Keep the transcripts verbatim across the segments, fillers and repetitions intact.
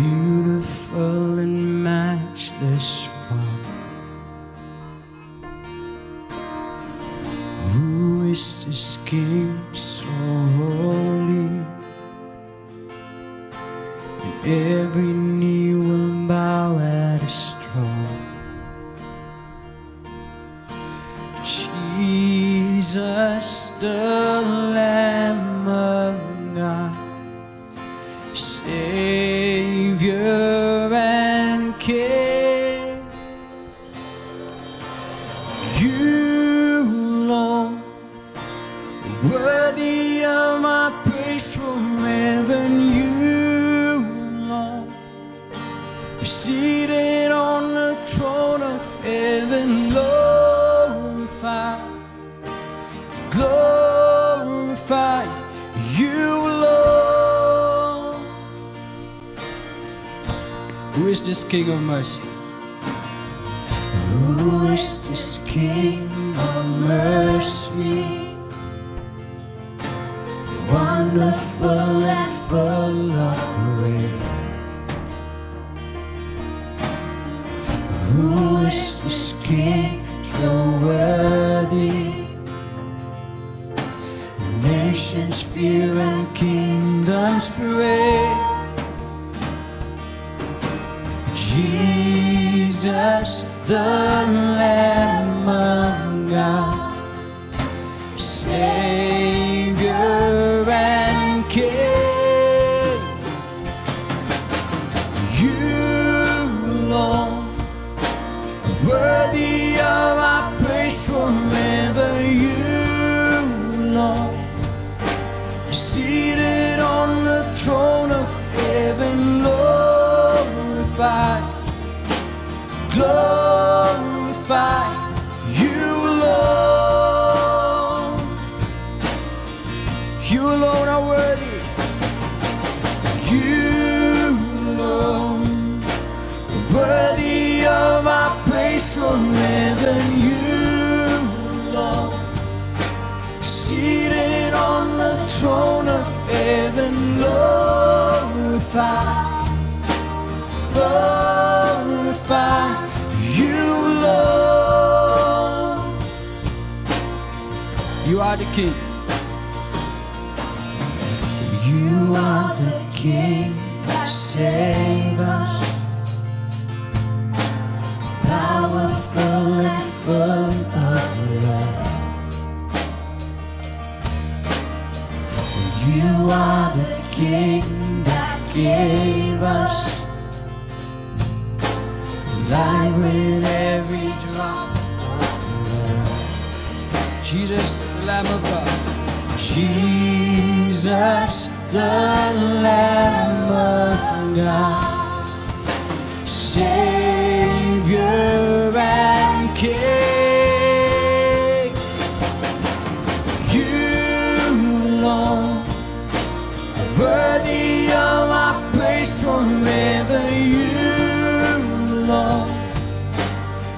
Beautiful and matchless one. Who is this king so holy? And every knee will bow at his throne. Jesus, the Lamb of God, Savior and King. You, Lord, worthy of my praise forever. You, Lord, seated on the throne of heaven, glorify, glorify you, Lord. Who is this King of mercy? Who is this King of mercy? Wonderful and full of grace. Who is this King so worthy? Nations fear and kingdoms praise. Jesus, the Lamb of God, Savior and King. You, Lord, worthy of our praise forever. You, Lord, seated on the throne of heaven, glorify, glorify you, Lord. You alone are worthy. You alone worthy of our praise forever. You alone seated on the throne of heaven, glorify, glorify you, Lord. You are the King. You are the King that saves us. Powerful and full of love. You are the King that gave us life with every drop of blood. Jesus, the Lamb of God. Jesus, the Lamb of God. Savior and King. You alone worthy of our praise forever. You alone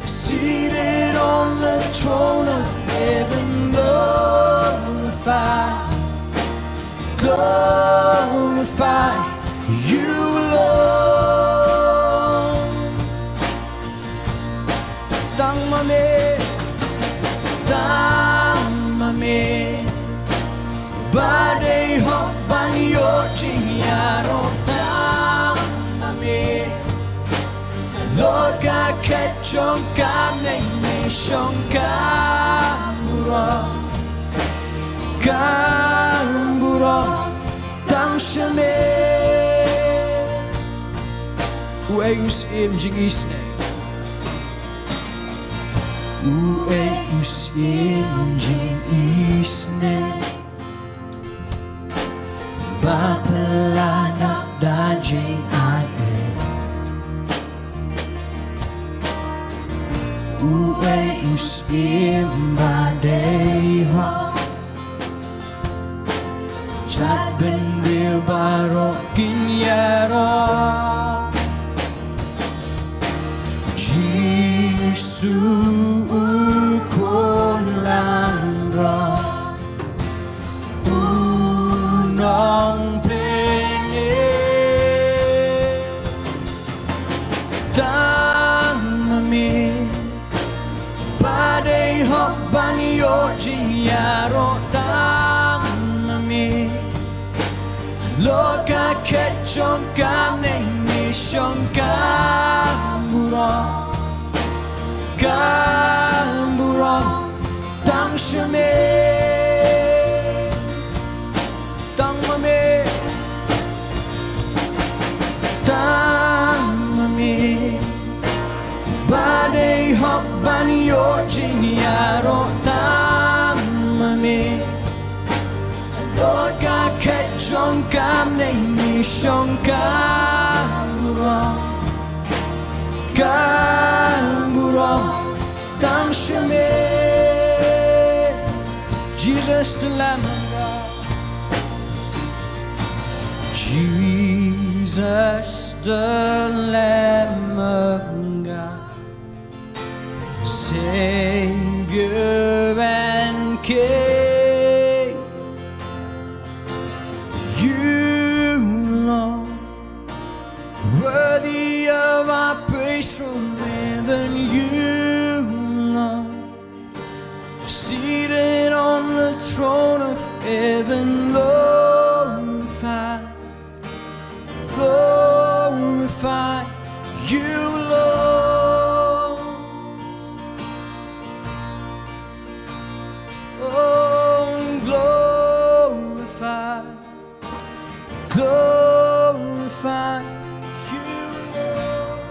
seated on the throne of heaven, glorify, glorify you, Lord. Tang ma me, tang ma me, ba dei hok ban ïoh jingïaroh. Tang ma me, Lord, ka khet jong ka neng me shong ka burom, ka burom tang sha me. Uei u syiem jingisynei? Uei u syiem jingisynei ba pynlait da jingaiei? Uei u syiem ba dei hok? Jait bynriew baroh kin ïaroh. Jisu u khun langbrot, u nongpynim. Shongkam ne ni shongkam burom, kam burom tang sha me, tang ma me, tang ma me. Ba dei hok ban ïoh jingïaroh tang ma me. Lord ka khet shongkam ne ni shongkam burom, kam burom tang sha me. Jesus the Lamb of God. Jesus the Lamb of God. Savior and King, you alone, worthy of our praise from heaven, you alone, seated on the throne of heaven, glorified, glorify you, Lord. Oh, glorify, glorify you, Lord.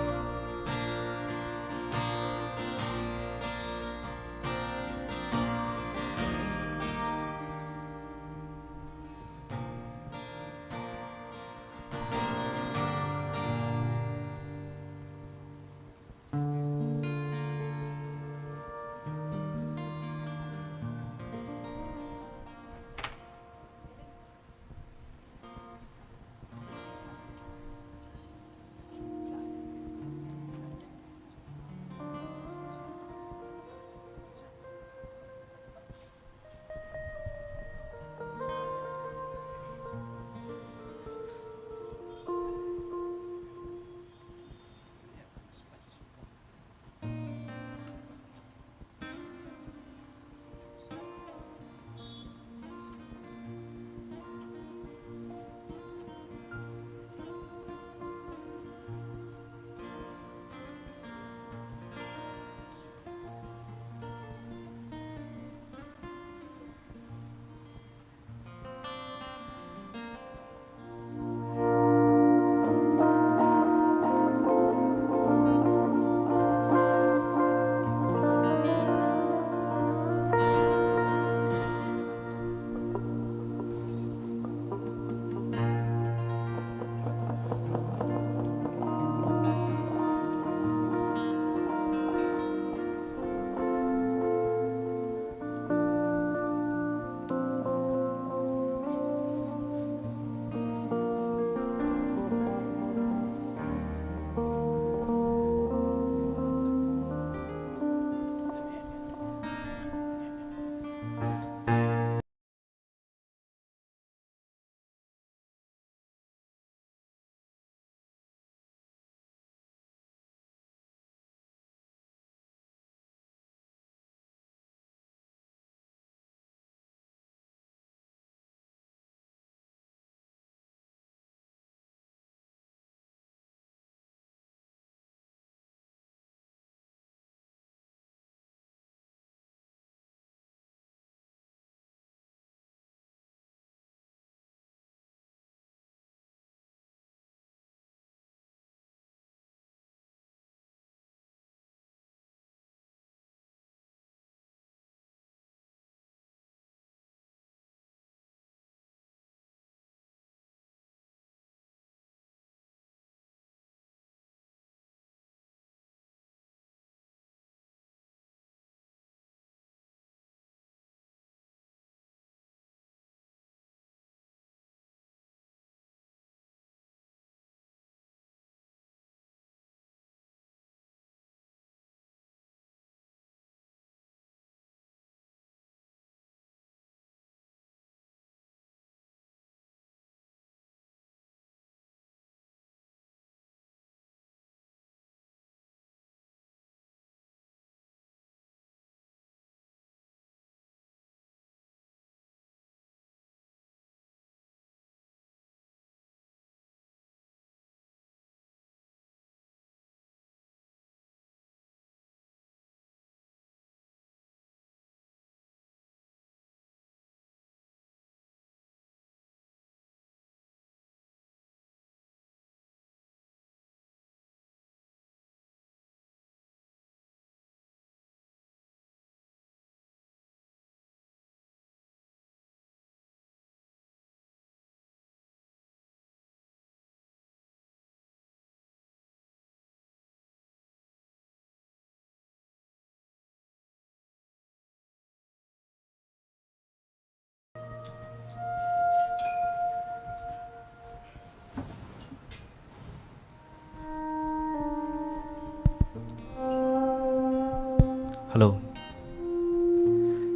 Hello.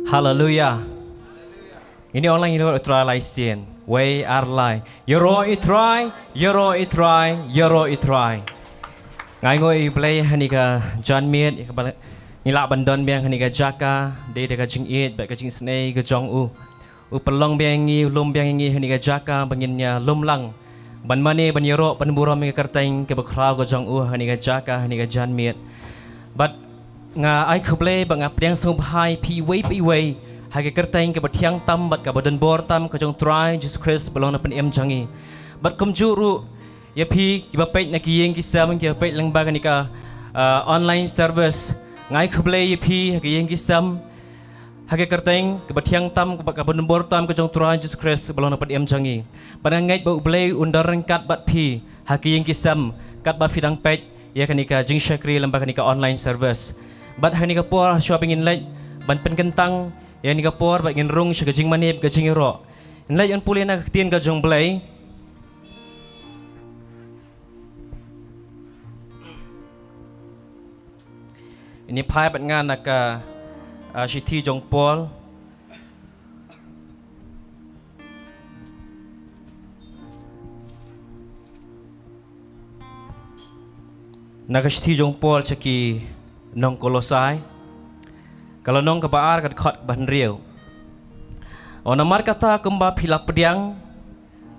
Hallelujah. Ini online ïaroh i Trai lai sien. Wei ar lai. Ïaroh i Trai, ïaroh i Trai, ïaroh i Trai. Nga ainguh ïa U Blei ha kane ka janmiet, ïa kaba ngi lah ban don biang ha kane ka jaka, dei da ka jingïeit bad ka jingisynei ka jong u. U pynlong biang ïa ngi, u lum biang ïa ngi ha kane ka jaka ba ngin ïa lum lang ban mane, ban ïaroh, ban burom ïa ka kyrteng kaba khraw ka jong u ha kane ka jaka, ha kane ka janmiet. Bad nga ai khublei bad nga pdiang sngewbha ïa phi iwei pa iwei ha ka kyrteng kaba thiang tam bad kaba donbor tam ka jong u Trai Jisu Khrist ba long na pdeng jong ngi. Bad kumjuh ruh ïa phi kiba peit na ki ïing ki sem, kiba peit lyngba kane ka, ah, online service, nga ai khublei ïa phi ha ki ïing ki sem ha ka kyrteng kaba thiang tam, kaba, kaba donbor tam ka jong u Trai Jisu Khrist ba long na pdeng jong ngi. Bad nga ngeit ba U Blei un don ryngkat bad phi ha ki ïing ki sem katba phi dang peit ïa kane ka jingshakri lyngba kane ka online service. Bad ha kane ka por, shuwa ba ngin leit ban pynkyntang ïa kane ka por, bad ngin rung sha ka jingmane bad ka jingïaroh, ngin leit ban pule na ka ktien ka jong U Blei. Ngin ïa phai bad nga na ka, ah, shithi jong u Paul. Na ka shithi jong u Paul sha ki nong Kolosai, ka lynnong kaba ar, ka dkhot kaba hynriew. Namar kata, kumba phi la pdiang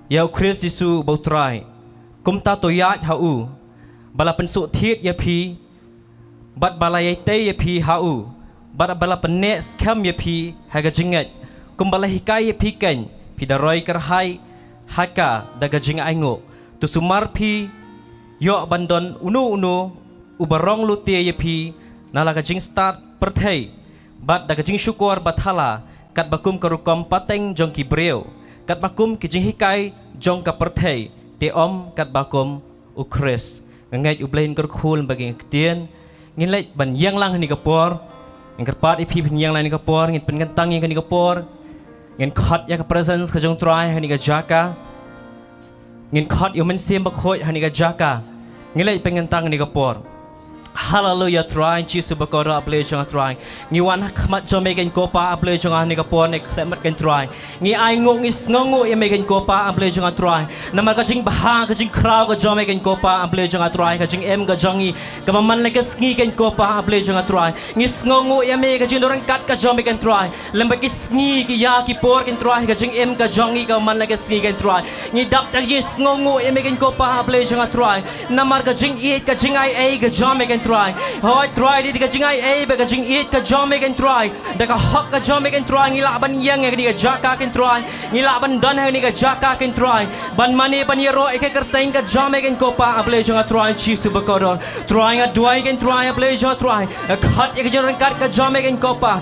ïa u Khrist Jisu uba u Trai, kumta to ïaid ha u, ba la pynsuhthied ïa phi, bad ba la ïai tei ïa phi ha u, bad ba la pynneh skhem ïa phi ha ka jingngeit, kumba la hikai ïa phi keiñ, phi da roi kyrhai ha ka da ka jingainguh. To sumar phi ïoh ban don uno uno uba rong lute ïa phi na la ka jingstad pyrthei, bad da ka jingshukor bathala, katba kum ka rukom pateng jong ki briew, katba kum ki jinghikai jong ka pyrthei, te ym katba kum u Khrist. Nga ngeit U Blei un kyrkhu lyngba kane ka ktien. Ngin leit ban ïeng lang ha kane ka por. Ngin kyrpad ïa phi ban ïeng lang ha kane ka por, ngin pynkyntang ïa kane ka por. Ngin khot ïa ka presence ka jong u Trai ha kane ka jaka. Ngin khot ïa u Mynsiem Bakhuid ha kane ka jaka. Ngin leit pynkyntang ha kane ka por. Haleluia, Trai Jisu bakordor, Blei jong nga Trai. Ngi wan ha khmat jong me keiñ ko Pa, A Blei jong nga, ha kane ka por, ha kane ka khyllipmat keiñ Trai. Ngi ainguh, ngi sngewnguh ïa me keiñ ko Pa, A Blei jong nga Trai. Namar ka jingbha, ka jingkhraw ka jong me keiñ ko Pa, A Blei jong nga Trai. Ka jingim ka jong ngi kaba man la ka sngi keiñ ko Pa, A Blei jong nga Trai. Ngi sngewnguh ïa me ka jingdon ryngkat ka jong me keiñ Trai. Lem bad ki sngi, ki ïa, ki por keiñ Trai, ka jingim ka jong ngi kaba man la ka sngi keiñ Trai. Ngi dap da ka jingsngewnguh ïa me keiñ ko Pa, A Blei jong nga Trai. Namar ka jingïeit, ka jingaiei ka jong me keiñ Trai. Hooid Trai, dei da ka jingaiei bad ka jingïeit ka jong me keiñ Trai, da ka hok ka jong me keiñ Trai, ngi lah ban ïeng ha kane ka jaka keiñ Trai. Ngi lah ban don ha kane ka jaka keiñ Trai, ban mane ban ïaroh ïa ka kyrteng ka jong me keiñ ko Pa, A Blei jong nga Trai Jisu bakordor. Trai nga duwai keiñ Trai, A Blei jong nga Trai. Khot ïa ka jingryngkat ka jong me keiñ ko Pa.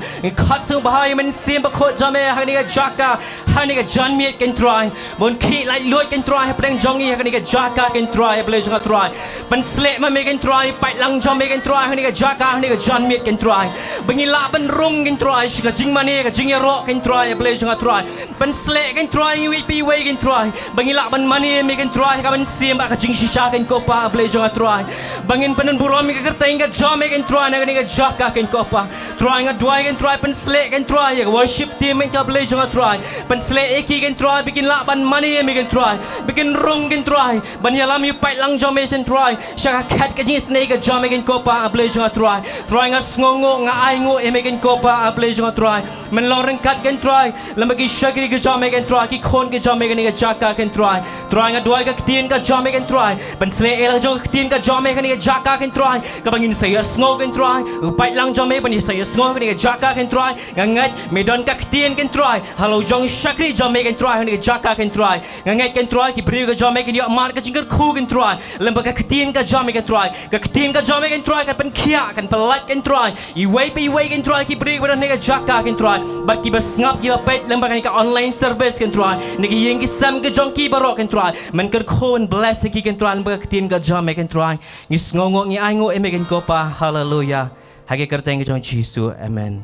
Khot sngewbha ïa u Mynsiem Bakhuid jong me ha kane ka jaka, ha kane ka janmiet keiñ Trai. Ban khih laitluid keiñ Trai hapdeng jong ngi ha kane ka jaka keiñ Trai, A Blei jong nga Trai. Pynshlur ma me keiñ Trai, paidlang jong me keiñ Trai, ha kane ka jaka, ha kane ka janmiet keiñ Trai. Ba ngin lah ban rung keiñ Trai sha ka jingmane, ka jingïaroh keiñ Trai, A Blei jong nga Trai. Pynshlur keiñ Trai iwei pa iwei keiñ Trai. Ba ngin lah ban mane me keiñ Trai ha ka mynsiem bad ka jingshisha keiñ ko Pa, A Blei jong nga Trai. Ba ngin pynbun burom ïa ka kyrteng ka jong me keiñ Trai na kane ka jaka keiñ ko Pa. Trai nga duwai keiñ Trai, pynshlur keiñ Trai ïa ka worship team keiñ ko, A Blei jong nga Trai. Pynshlur ïa ki keiñ Trai, ba kin lah ban mane ïa me keiñ Trai, ba kin rung keiñ Trai ban ïalam ïa u paidlang jong me keiñ Trai sha ka khet ka jingisynei ka jong me keiñ ko Pa, A Blei jong nga Trai. Trai nga sngewnguh, nga ainguh ïa me keiñ ko Pa, A Blei jong nga Trai. Men long ryngkat keiñ Trai lem bad ki shakri ka jong me keiñ Trai, ki khun ka jong me kane ka jaka keiñ Trai. Trai nga duwai ka ktien ka jong me keiñ Trai, pynshlur ïa la jong ka ktien ka jong me kane ka jaka keiñ Trai, kaba ngin sa ïohsngew keiñ Trai, u paidlang jong me ban ïa sa ïohsngew kane ka jaka keiñ Trai. Nga ngeit me don ka ktien keiñ Trai ha la jong u shakri jong me keiñ Trai ha kane ka jaka keiñ Trai. Nga ngeit keiñ Trai ki briew ka jong me kin ïoh mad ka jingkyrkhu keiñ Trai lem bad ka ktien ka jong me keiñ Trai. Ka ktien ka jong me keiñ Trai kan pynkhiah, kan pynlait keiñ Trai iwei pa iwei keiñ Trai, ki briew ba don ha kane ka jaka keiñ Trai, bad kiba sngap, kiba peit lem bad kane ka online service keiñ Trai, na ki ïing ki sem ka jong ki baroh keiñ Trai. Men kyrkhu, men bless ïa ki keiñ Trai lem bad ka ktien ka jong me keiñ Trai. Ngi sngewnguh, ngi ainguh ïa me keiñ ko Pa. Haleluia. Ha ka kyrteng ka jong Jisu. Amen.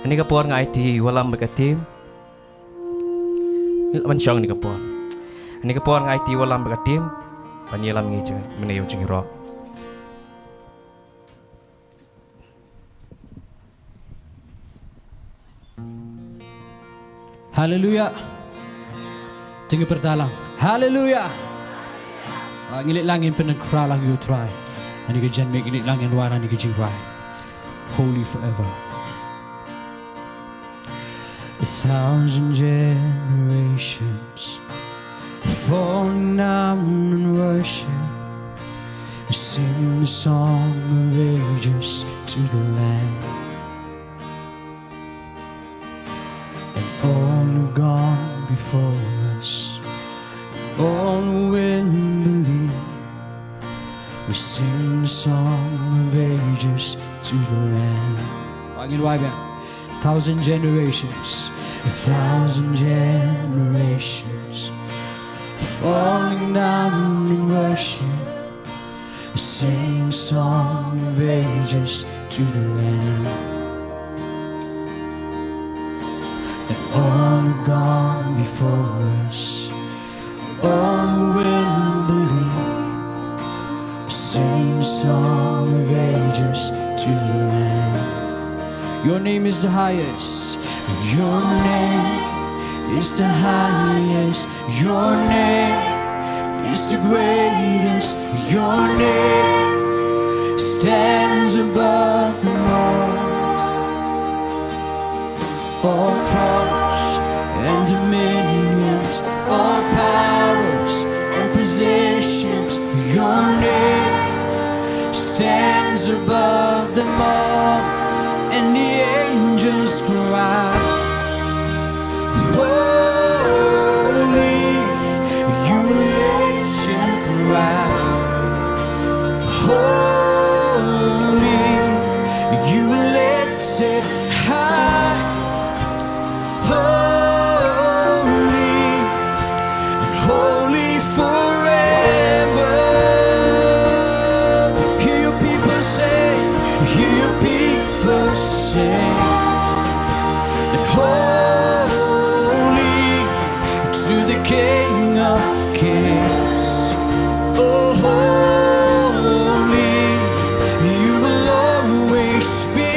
Ha kane ka por nga aiti wallam bad ka team. Ngi lah ban shong ha kane ka por. Ha kane ka por nga aiti wallam bad ka team ban ïalam ngi jingmane, ïa u jingïaroh. Haleluya. Te ngi pyrta lang. Haleluya. Ah, ngi leit lang ngin pynkhraw lang ïa u Trai. Ha kane ka janmiet ngi leit lang ngin rwai ha kane ka jingrwai. Holy forever. A thousand generations falling down in worship, sing the song of ages to the Lamb. And all who've gone before us, all who will believe, we sing the song of ages to the Lamb. Thousand generations, a thousand generations falling down in worship, sing song of ages to the Lamb. And all who've gone before us, all who will believe, sing song of ages to the Lamb. Your name is the highest. Your name is the highest. Your name is the greatest. Your name stands above them all. All thrones and dominions, all powers and positions, your name stands above them all. And the angels cry, Holy, you ancient cry. Holy, you lifted high. Holy, holy forever. Hear your people say, hear your people say, holy to the King of Kings. Oh, holy, you will always be.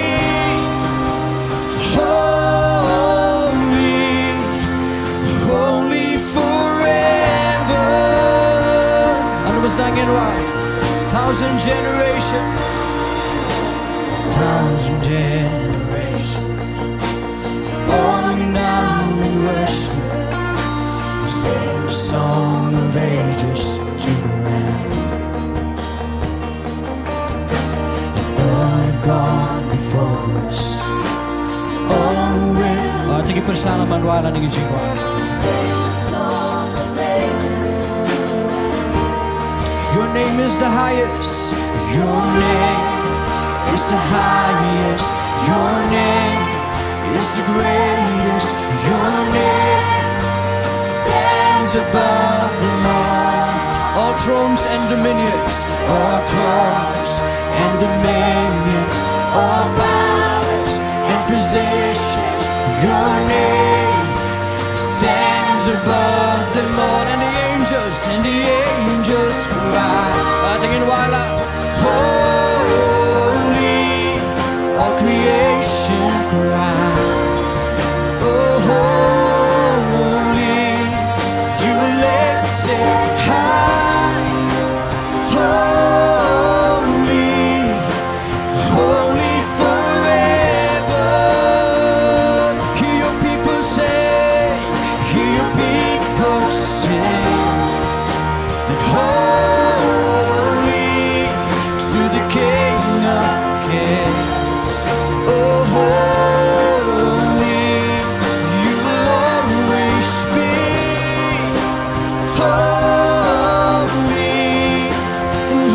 Holy, holy forever. Ano ba sdang ngin rwai? Thousand generations, thousand generations, falling down in worship, sing song of ages to the Lamb. All who've gone before us, all who will. Ah, te ki pyrshang man wa na ni ki jingwa. Your name is the highest. Your name is the highest. Your name is the greatest. Your name stands above them all. All thrones and dominions, all thrones and dominions, all powers and positions. Your name stands above them all. And the angels, and the angels cry. Ah, te ngin rwai lang. Holy, all creation cries. Oh, holy, you are lifted high. Holy, holy forever. Hear your people say, hear your people say, holy to the King of Kings. Oh, holy, you will always be. Holy,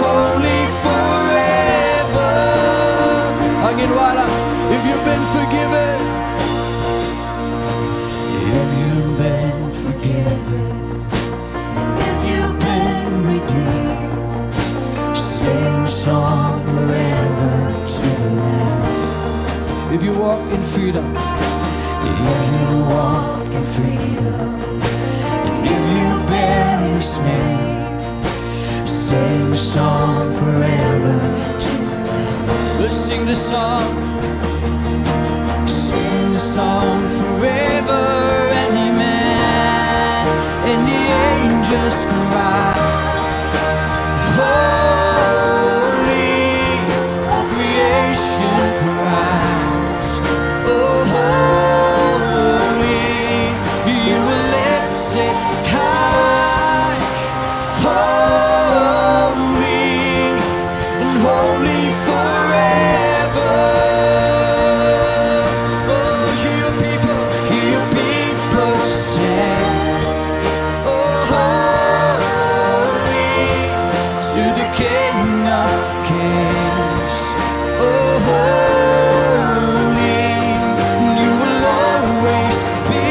holy forever. Ngin rwai lang. If you've been forgiven, if you've been forgiven, if you've been redeemed, sing song forever to the Lamb. If you walk in freedom, if you walk in freedom, and if you bear His name, sing the song forever. Let's sing the song. Sing the song forever and Holy, all creation cries. Oh, holy, you were lifted high. Holy, and holy forever. Oh, hear your people, hear your people sing. Oh, holy to the King of Kings. Oh, holy, you will always be.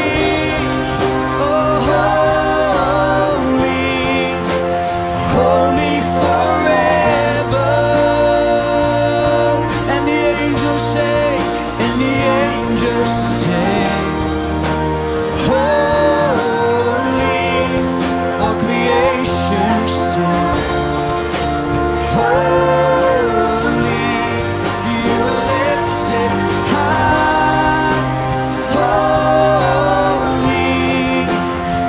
Oh, holy, holy forever. And the angels say, and the angels say, holy, all creation sing. Holy, you are lifted high. Holy,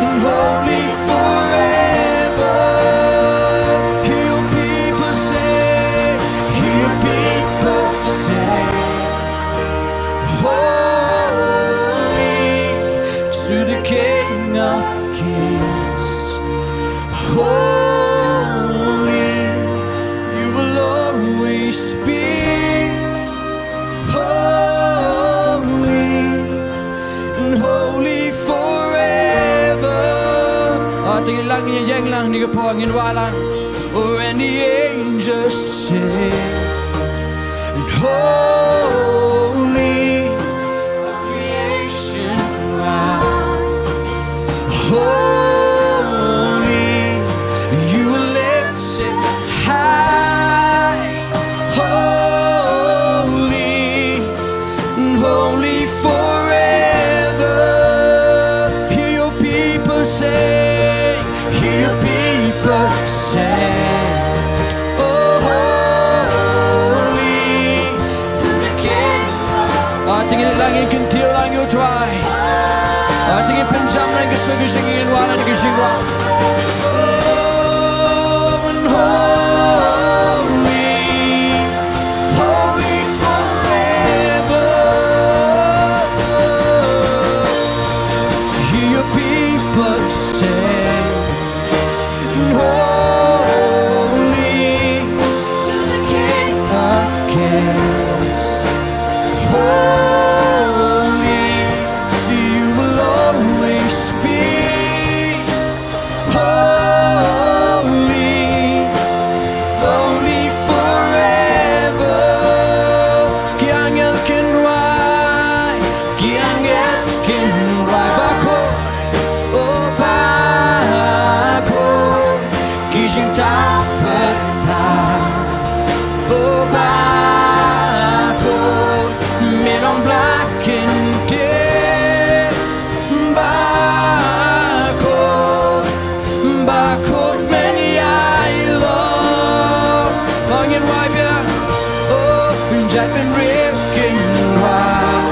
and holy forever. Hear your people say, hear your people say, holy to the King of Kings. Holy, you will always be. Holy, and holy forever. Ah, te ngin lang, ngin ïeng lang, ngin kynthoh, ngin wad lang. Oh, and the angels say, and holy, creation cry. Holy, you are lifted high. Holy, holy forever. Hear your people say, hear your people say, oh, holy to the King. Ah, te ngin lang, ngin kyntiew lang ïa u Trai. Ah, te ngin pynjam lang ka sur ka jong ngi, ngin wad lang ka jingwad. Oh, and holy, holy forever. Hear your people say, holy to the King of Kings. Holy, you will always be. Holy, holy forever. Ki angel kin rwai, ki angel kin rwai. Bakhuid, oh, bakhuid, ki jingtap pat tap. Oh, bakhuid, me long Blei kyntien. Bakhuid, bakhuid men ïailong. Oh, ngin rwai biang. Oh, jait bynriew kin rwai.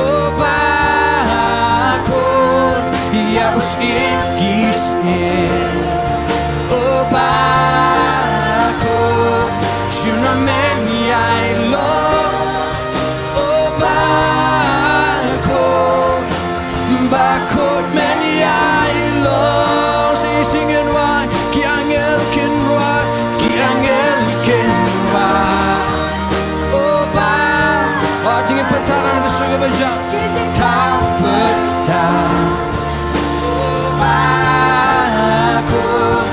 Oh, bakhuid, ïa u Syiem ki syiem. Oh, bakhuid, junom men ïailong. Oh, bakhuid, bakhuid men ïailong. Sing, sing, ngin rwai, ki angel kin rwai, ki angel kin rwai. Oh, ba, oh, jingim pynthar na ka sur kaba jam. Ki jingtap pynthar. Oh, bakhuid,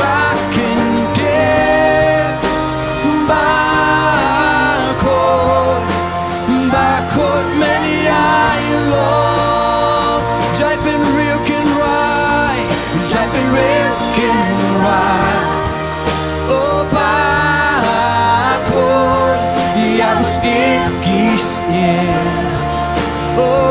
bakhuid, bakhuid, bakhuid men ïailong. Jait bynriew kin rwai, jait bynriew kin rwai. Oh, bakhuid, ïa u Syiem ki syiem. Oh,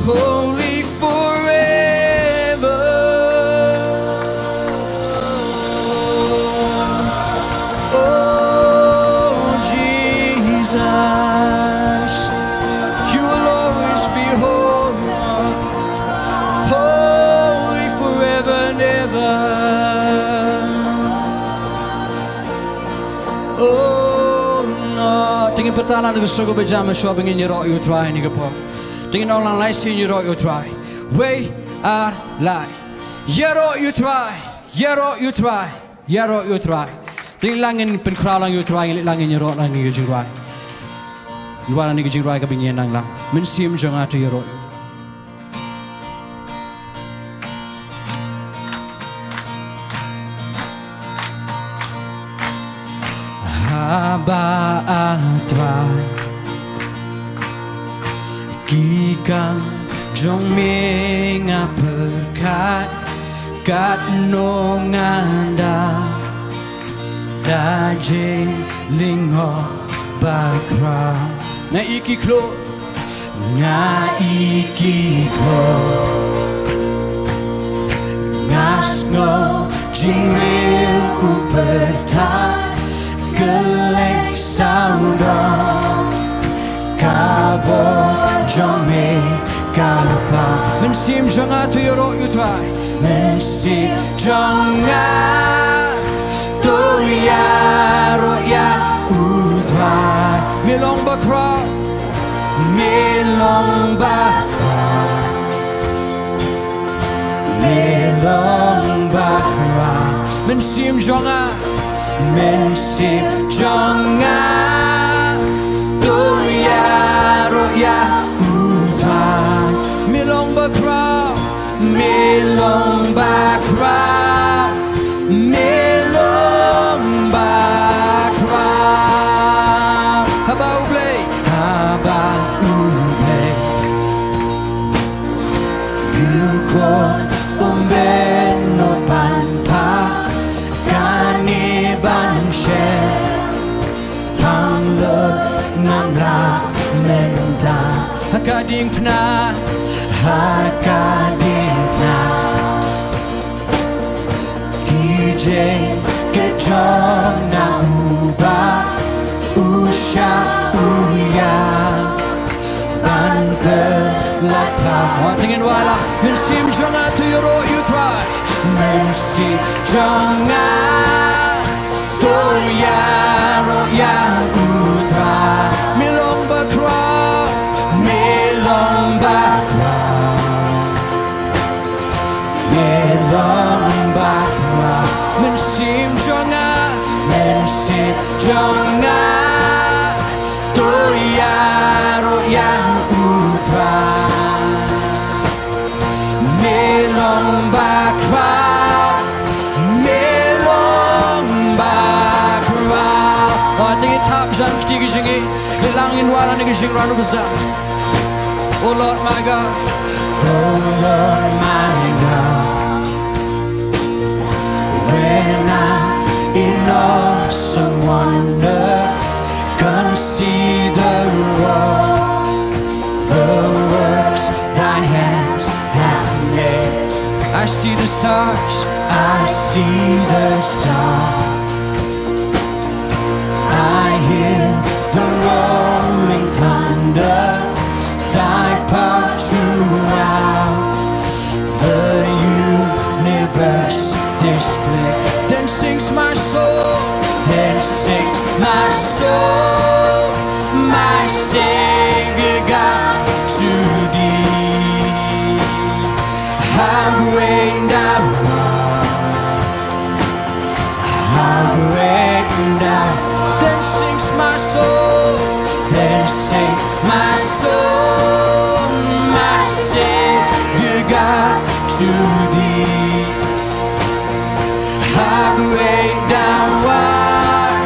Holy forever. Oh, Jesus, you will always be holy, holy forever and ever. Oh, Lord. Te ngin pynpaw lang da ka sur kaba jam shuwa ba ngin ïaroh ïa U Trai ha kane ka por. Te ngin ong lang lai sien ïaroh ïa U Trai. Wei, ar, lai. Ïaroh ïa U Trai. Ïaroh ïa U Trai. Ïaroh ïa U Trai. Te ngin lang ngin pynkhraw lang ïa U Trai, ngin lang ngin ïaroh lang ha kane ka jingrwai. Ïa kane ka jingrwai kaba ngin ïa nang lang. Mynsiem jong nga to ïaroh ïa U Trai. Haba A Trai, ki kam jong me nga pyrkhat, katno nga da, da jinglyngngoh bakhraw. Nga ïohi ki khlur, nga ïohi ki khlur. Nga sngew jingrwai u pyrthat, kylleng sawdong ka bor jong me ka lypa. Mynsiem jong nga to ïaroh ïa U Trai. Mynsiem jong nga to ïaroh ïa U Trai. Me long bakhraw. Me long bakhraw. Me long bakhraw. Mynsiem jong nga. Mynsiem jong nga to ïaroh ïa U Trai. Me long bakhraw. Me long bakhraw. Me long bakhraw. Haba U Blei, haba U Blei u kwah, um bynta ban pynpaw kane ban shem. Pang lut namar mynta ha ka diengphna, ha ka diengphna. Ki jingkynjong na u Bah, u shah u ïa ban pynlait. Wat ngin wala. Mynsiem jong nga to ïaroh ïa U Trai. Mynsiem jong nga to ïaroh ïa U Trai. Me long bakhraw. Me long bakhraw. Me long bakhraw. Mynsiem jong nga. Mynsiem jong nga to ïaroh ïa U Trai. Me long bakhraw. Me long bakhraw. Wat ngin thap jan kti ki jingïeit. Leit lang ngin wad ha kane ka jingrwai naba sdang. Oh Lord my God. Oh Lord my God. When I in awesome wonder consider all the works thy hands have made. I see the stars. I see the stars. I hear the rolling thunder, thy power throughout the universe display. Then sings my soul, then sings my soul, my Savior God, to thee. How great thou art, how great thou art. Then sings my soul, then sings my soul, my Savior God, to thee. How great thou art,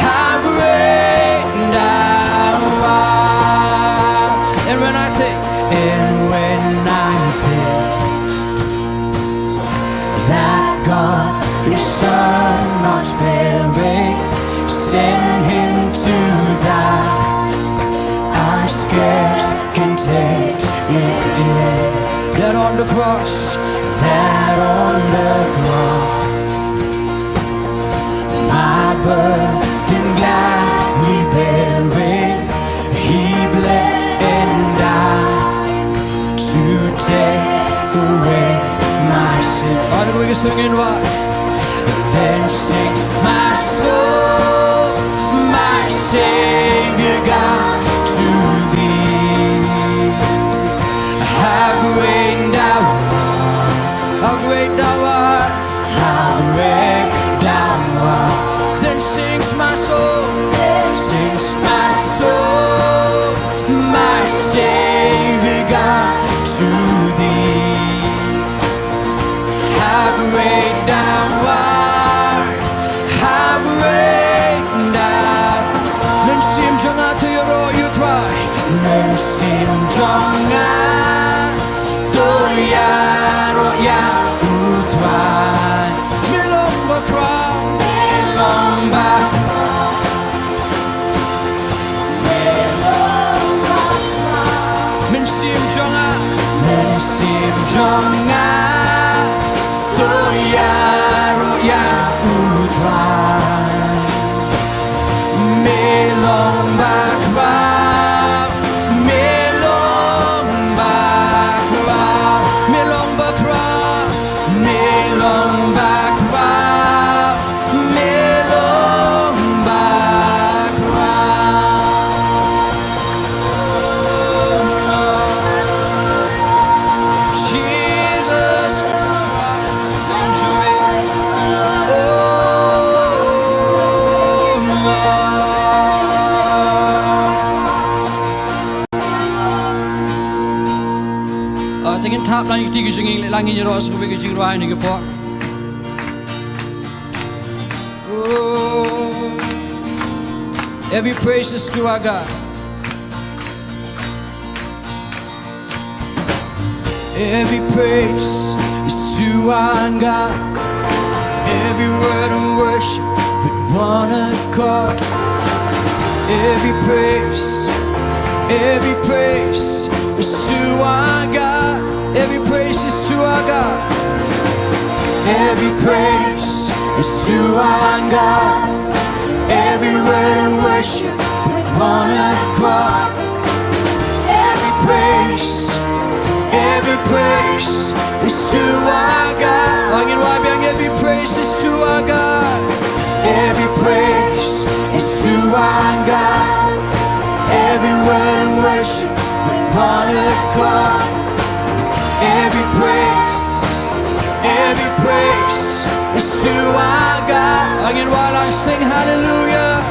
how great thou art. And when I think, and when I think that God his Son not sparing, sent him to die, I scarce can take it That on the cross, that on the cross, my burden gladly bearing, he bled and died to take away my sin. Hallelujah, sing it, why? Then sings my soul, my Savior God, to thee. How great thou art, how great thou art, how great thou art. Then sings my soul, sings my soul, my Savior God, to thee. How great thou art, how great thou. Mynsiem jong nga to ïaroh ïa u Trai. Mynsiem jong nga to ïaroh ïa u Trai. Me long bakhraw, me long bakhraw. Mynsiem jong nga, mynsiem jong nga to ïaroh ïa u Trai. Me long bakhraw, me long bakhraw, me long bakhraw, me long bakhraw. Me long bakhraw. Jesus Christ. Ah, te ngin thap lang ïa ki kti ki jingïalang, ngin ïaroh sa kawei ka jingrwai na ka por. Oh, every praise is to our God. Every praise is to our God. Every word of worship with one accord. Every praise, every praise is to our God. Every praise is to our God. Every praise is to our God. Every word of worship with one accord. Every praise, every praise is to our God. Ang in wai biang, every praise is to our God. Every praise is to our God. Every word of worship with one accord. Every praise, every praise is to our God. Ang in wai lang, sing hallelujah.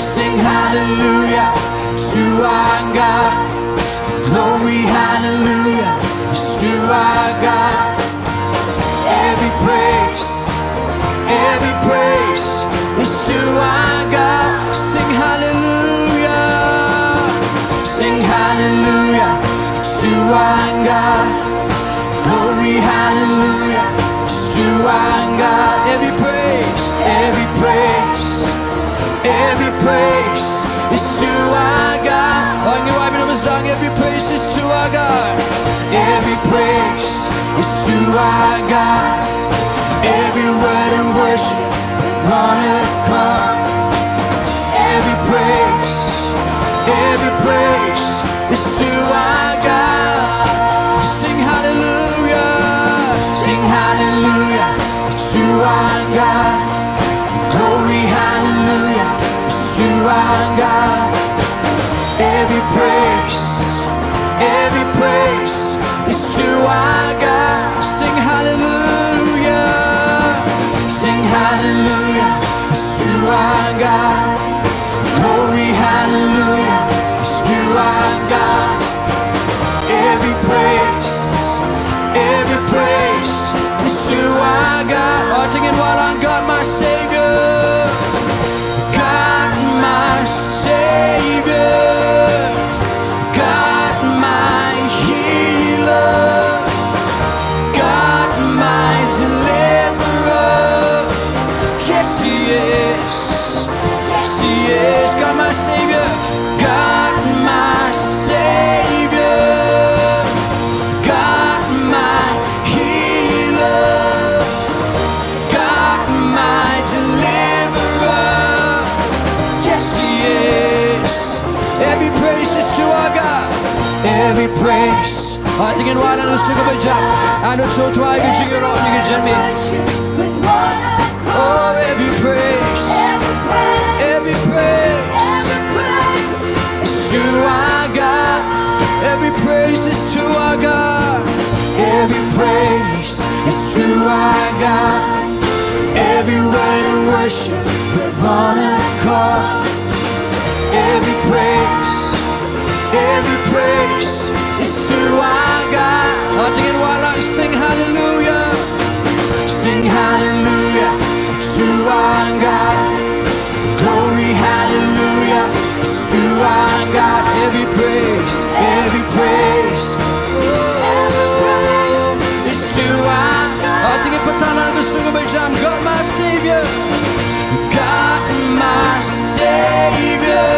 Sing hallelujah to our God. Glory, hallelujah is to our God. Every praise, every praise is to our God. Sing hallelujah. Sing hallelujah to our God. Glory, hallelujah is to our God. Every praise, every praise, every praise is to our God. Ang in wai biang, every praise is to our God. Every praise is to our God. Every word of worship, one accord. Every praise, every praise is to our God. Sing hallelujah, sing hallelujah to our God. Glory, hallelujah is to our God. Every praise, every praise is to our God. Sing hallelujah. Sing hallelujah is Hangta ngin wallam sha kaba jam. Haduh shu twa ïa ka jingïaroh ïa ka jingmih. Oh, every praise, every praise is to our God. Every praise is to our God. Every praise is to our God. Every word of worship with one accord. Every praise, every praise is to our God. Hangta ngin wallam, sing hallelujah. Sing hallelujah to our God. Glory, hallelujah, is to our God. Every praise, every praise, oh, is to our God. Hangta ngin pynthikna ka song kaba jam, God my Savior. God my Savior.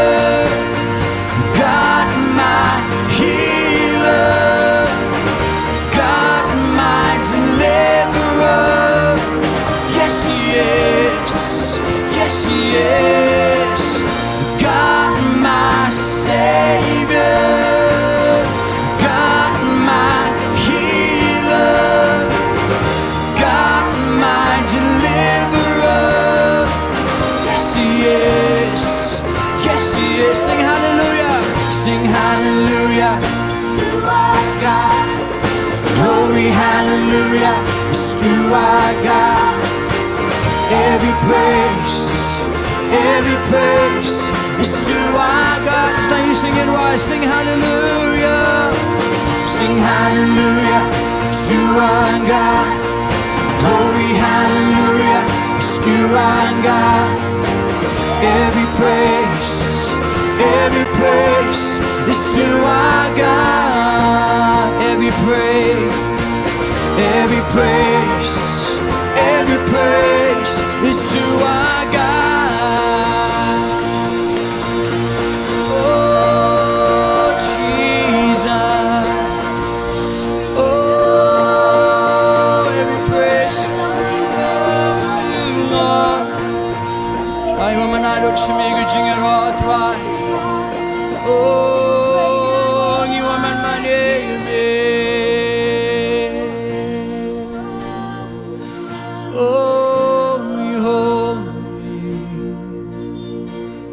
God my healer. God my deliverer. Yes, he is. Yes, he is. God my Savior. God my healer. God my deliverer. Yes, he is. Yes, he is. Sing hallelujah. Sing hallelujah to our God. Glory, hallelujah, is to our God. Every praise, every praise is to our God. Stay singing, why? Sing hallelujah. Sing hallelujah to our God. Glory, hallelujah, is to our God. Every praise, every praise is to our God. Every praise, every praise, every praise is to our God. Oh, Jesus. Oh, every praise. Ai, wa man adot shimi ka jingïaroh, Trai. Oh, ngi wa man mane. Oh, ngi holy.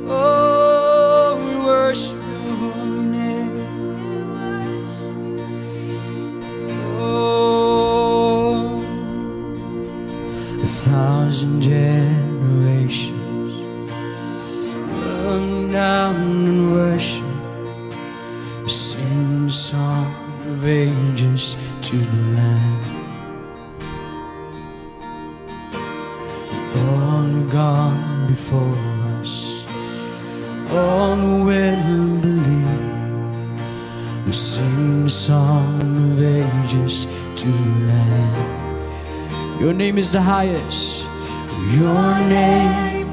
Oh, we worship your holy name. Oh, a thousand generations bow down and worship, sing the song of ages to the Lamb. All who gone before us, all who will believe, will sing the song of ages to the Lamb. Your name is the highest. Your name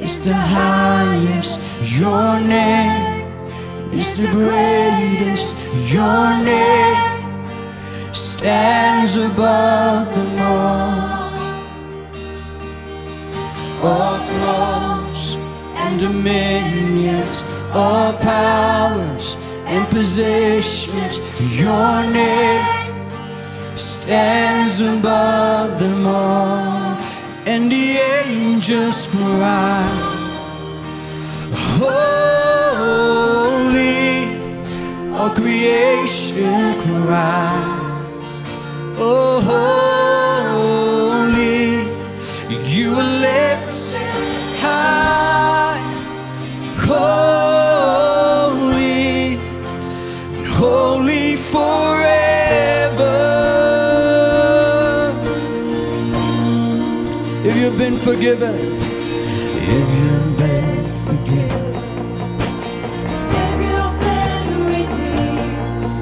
is the highest. Your name is the greatest. Your name stands above them all. All thrones and dominions, all powers and positions, your name stands above them all. And the angels cry, holy, all creation cry. Oh, holy, you are lifted high. Holy, holy forever. If you've been forgiven, if you've been forgiven, if you've been redeemed,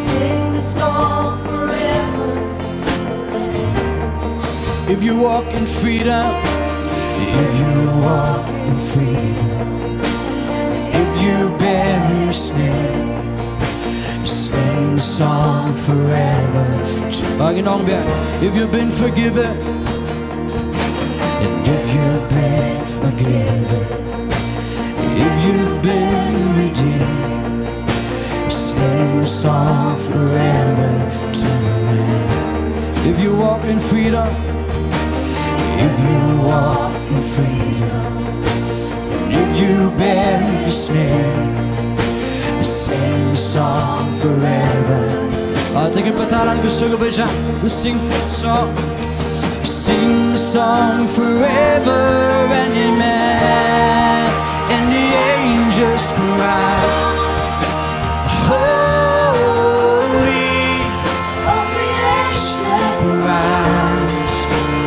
sing the song forever to the Lamb. If you walk in freedom, if you walk in freedom, if you bear his name, sing the song forever. Bangin ong biang, if you've been forgiven, and if you've been forgiven, if you've been redeemed, Sing a song forever to the Lamb. If you walk in freedom, if you walk in freedom, and if you bear His name, sing a song forever. Ah, take a patalan, gusto ko ba siya? Sing a song. Sing the song forever and amen. And the angels cry, holy. All creation cries,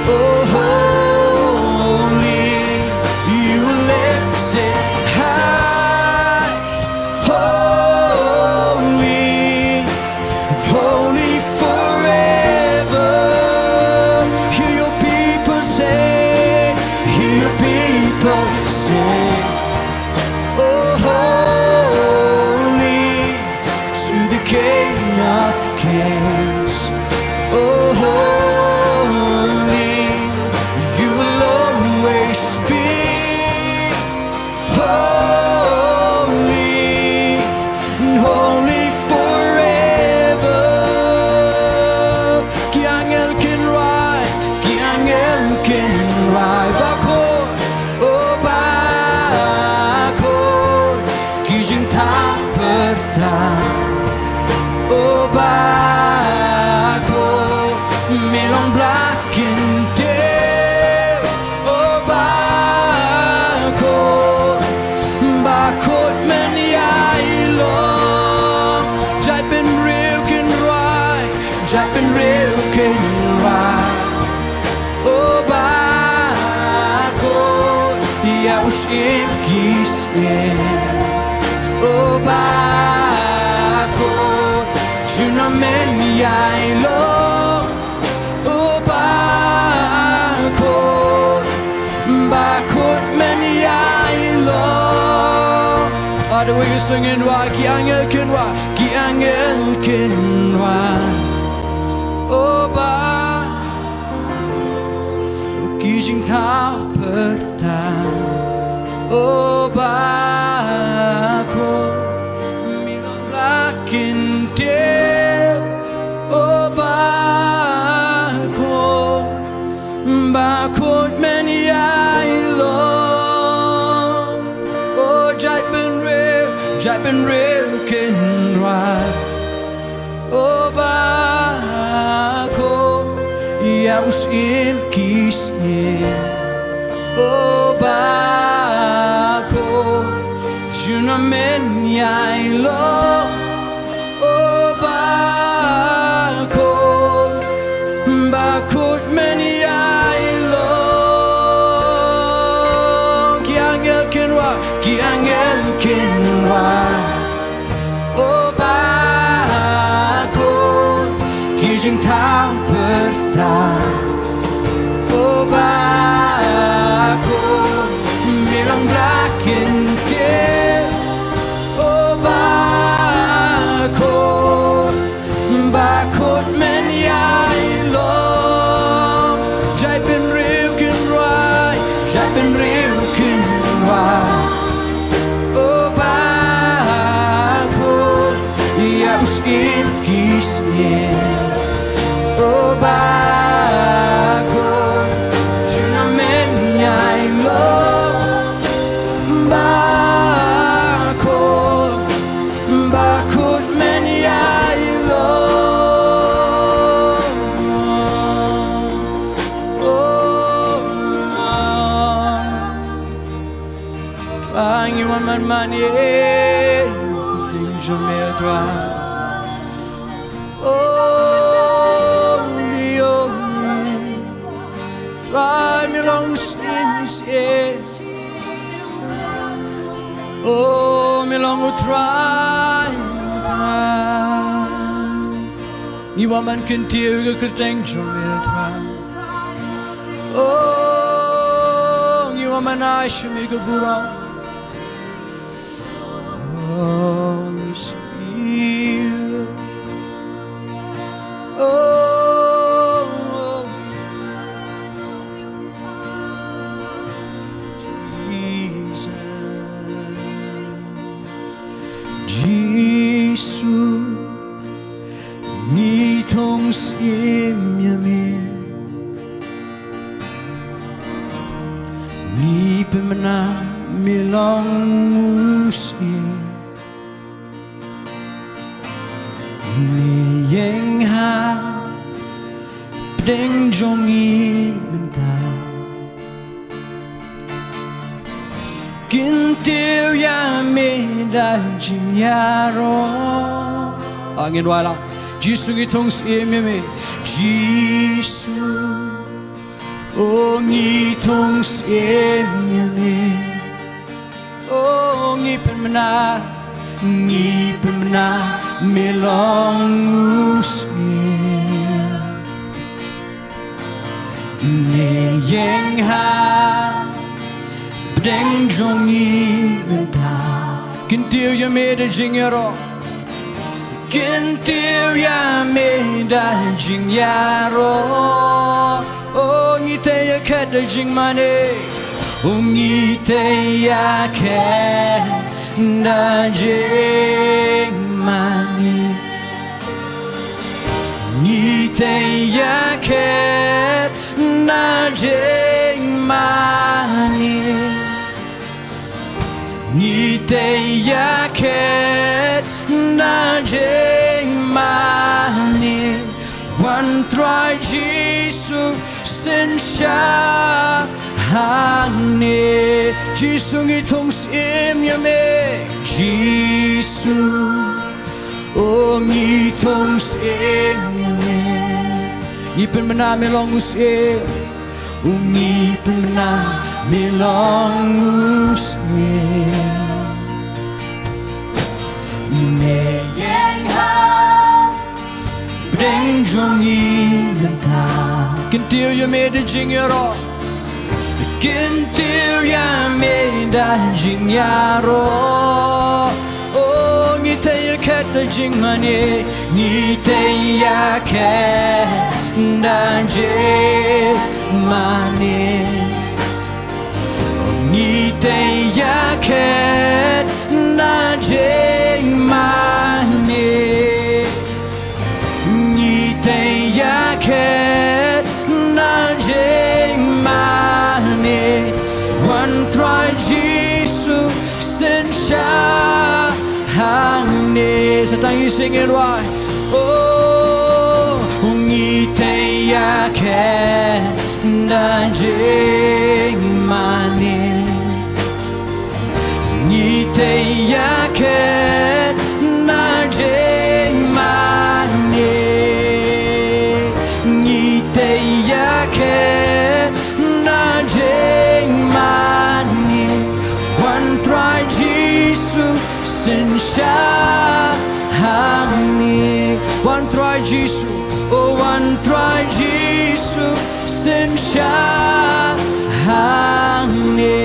oh, holy. You lifted high, holy, holy forever. Hear your people say, hear your people say, oh, holy to the King of Kings. Oh, holy, you will always be holy, holy forever. Ki angel kin rwai, ki angel kin rwai, bakhuid, oh, bakhuid, ki jingthaw pyrthei, oh, bakhuid, me long Blei kyntiew, oh, bakhuid, bakhuid men ïa i long. Jaitbynriew kin rwai, jaitbynriew kin rwai, oh, bakhuid ïa u Syiem ki syiem, oh, bakhuid junom men ïa i long, oh, bakhuid, bakhuid men ïa i long. Ada wei sngewbha, ki angel kin rwai, ki angel kin rwai, oh, ba ki jingthaw pyrthei, oh, bakhuid, me long Blei kyntiew, oh, bakhuid, bakhuid men ïa i long, oh, jaitbynriew, jaitbynriew kin rwai, oh, bakhuid ïa u Syiem ki syiem, oh, bakhuid junom men ïa i long, oh, bakhuid, bakhuid men ïa i long. Ki angel kin rwai, ki angel kin rwai, oh, bakhuid, ki jingthaw pyrthei, oh, bakhuid, me long Blei kyntiew, oh, bakhuid, bakhuid men ïa i long. Jaitbynriew kin rwai, jaitbynriew kin rwai, oh, bakhuid ïa u Syiem ki syiem, oh, bakhuid junom men ïa i long, bakhuid, bakhuid men ïa i long. Oh, Trai, ngi wan man man ïa i kyrteng jong me, Trai. Oh, me, oh, me. Trai, me long Syiem ki syiem. Oh, me long u Trai, Trai. Ngi wan ban kyntiew ïa ka kyrteng jong me, Trai. Oh, ngi wan ban ai sha me ka burom. Holy Spirit. Oh, Jesus. Jisu, Ngi thung syiem ïa me. Ngi pynbna me long u syiem. Me ïeng ha pdeng jong ngi mynta. Kyntiew ïa me da jingïaroh. Ah, ngin wai lang. Jisu ngi thung syiem ïa me. Jisu. Oh, ngi thung syiem ïa me. Oh, ngi pynbna, ngi pynbna me long u syiem. Me ïeng ha pdeng jong ngi mynta. Kyntiew ïa me da jingïaroh. Kyntiew ïa me da jingïaroh. Oh, ngi tei ïa khet da jingmane. Oh, ngi tei ïa khet da jingmane. Ngi tei ïa khet da jingmane. Ngi tei ïa khet da jingmane. Wan Trai Jisu, synshar hangne. Jisu ngi thung syiem ïa me. Jisu. Oh, ngi thung syiem ïa me. Ngi pynbna me long u syiem. Oh, ngi pynbna me long u syiem. Me ïeng ha pdeng jong ngi mynta. Kyntiew ïa me da jingïaroh. Kyntiew ïa me da jingïaroh. Oh, ngi tei ïa khet da jingmane. Ngi tei ïa khet da jingmane. Ngi tei ïa khet da jingmane. Ngi tei ïa khet da jingmane. Wan Trai Jisu, synshar hangne. Sa tang ïa ngi sing it right. Oh, ngi tei ïa khet da jingmane. Ngi tei ïa khet da jingmane. Ngi tei ïa khet da jingmane. Wan Trai Jisu, synshar hangne. Wan Trai Jisu, oh, Wan Trai Jisu, synshar hangne.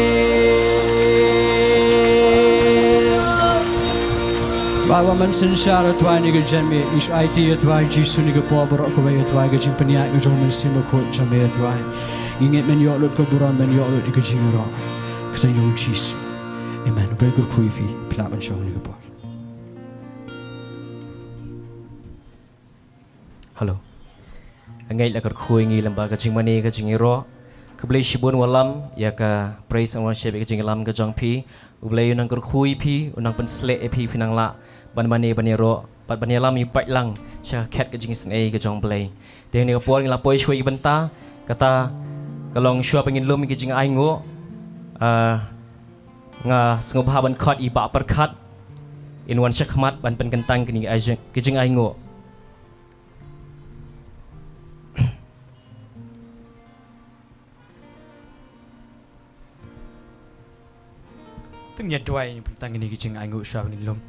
Ba wan man synshar, Trai, ha kane ka janmiet, ngi shu aiti ïa Trai Jisu ha kane ka por baroh kawei, Trai, ka jingpynïaid ka jong U Mynsiem Bakhuid jong me, Trai. Ngi ngeit men ïoh lut ka burom, men ïoh lut ïa ka jingïaroh. Kyrteng jong U Jisu. Amen. Ba ngi kyrkhu ïa phi, phi lah ban shong ha kane ka por. Hello. Nga ngeit la kyrkhu ïa ngi lyngba ka jingmane ka jingïaroh. Khublei shibun Wallam ïa ka praise and worship, ïa ka jingïalam ka jong phi. U Blei un nang kyrkhu ïa phi, un nang pynshlur ïa phi, phin nang lah ban mane ban ïaroh bad ban ïalam ïa phi lang sha ka khet ka jingisynei ka jong U Blei. Te ha kane ka por ngi la poi shuwa ïa ka bynta, kata ka long shuwa ba ngin lum ïa ka jingainguh. Ah, nga sngewbha ban khot ïa i Bah Pyrkhat in wan shakhmat ban pynkyntang kane ka jing-, ka jingainguh. To ngin ïa duwai, ngin pynkyntang kane ka jingainguh shuwa ba ngin lum.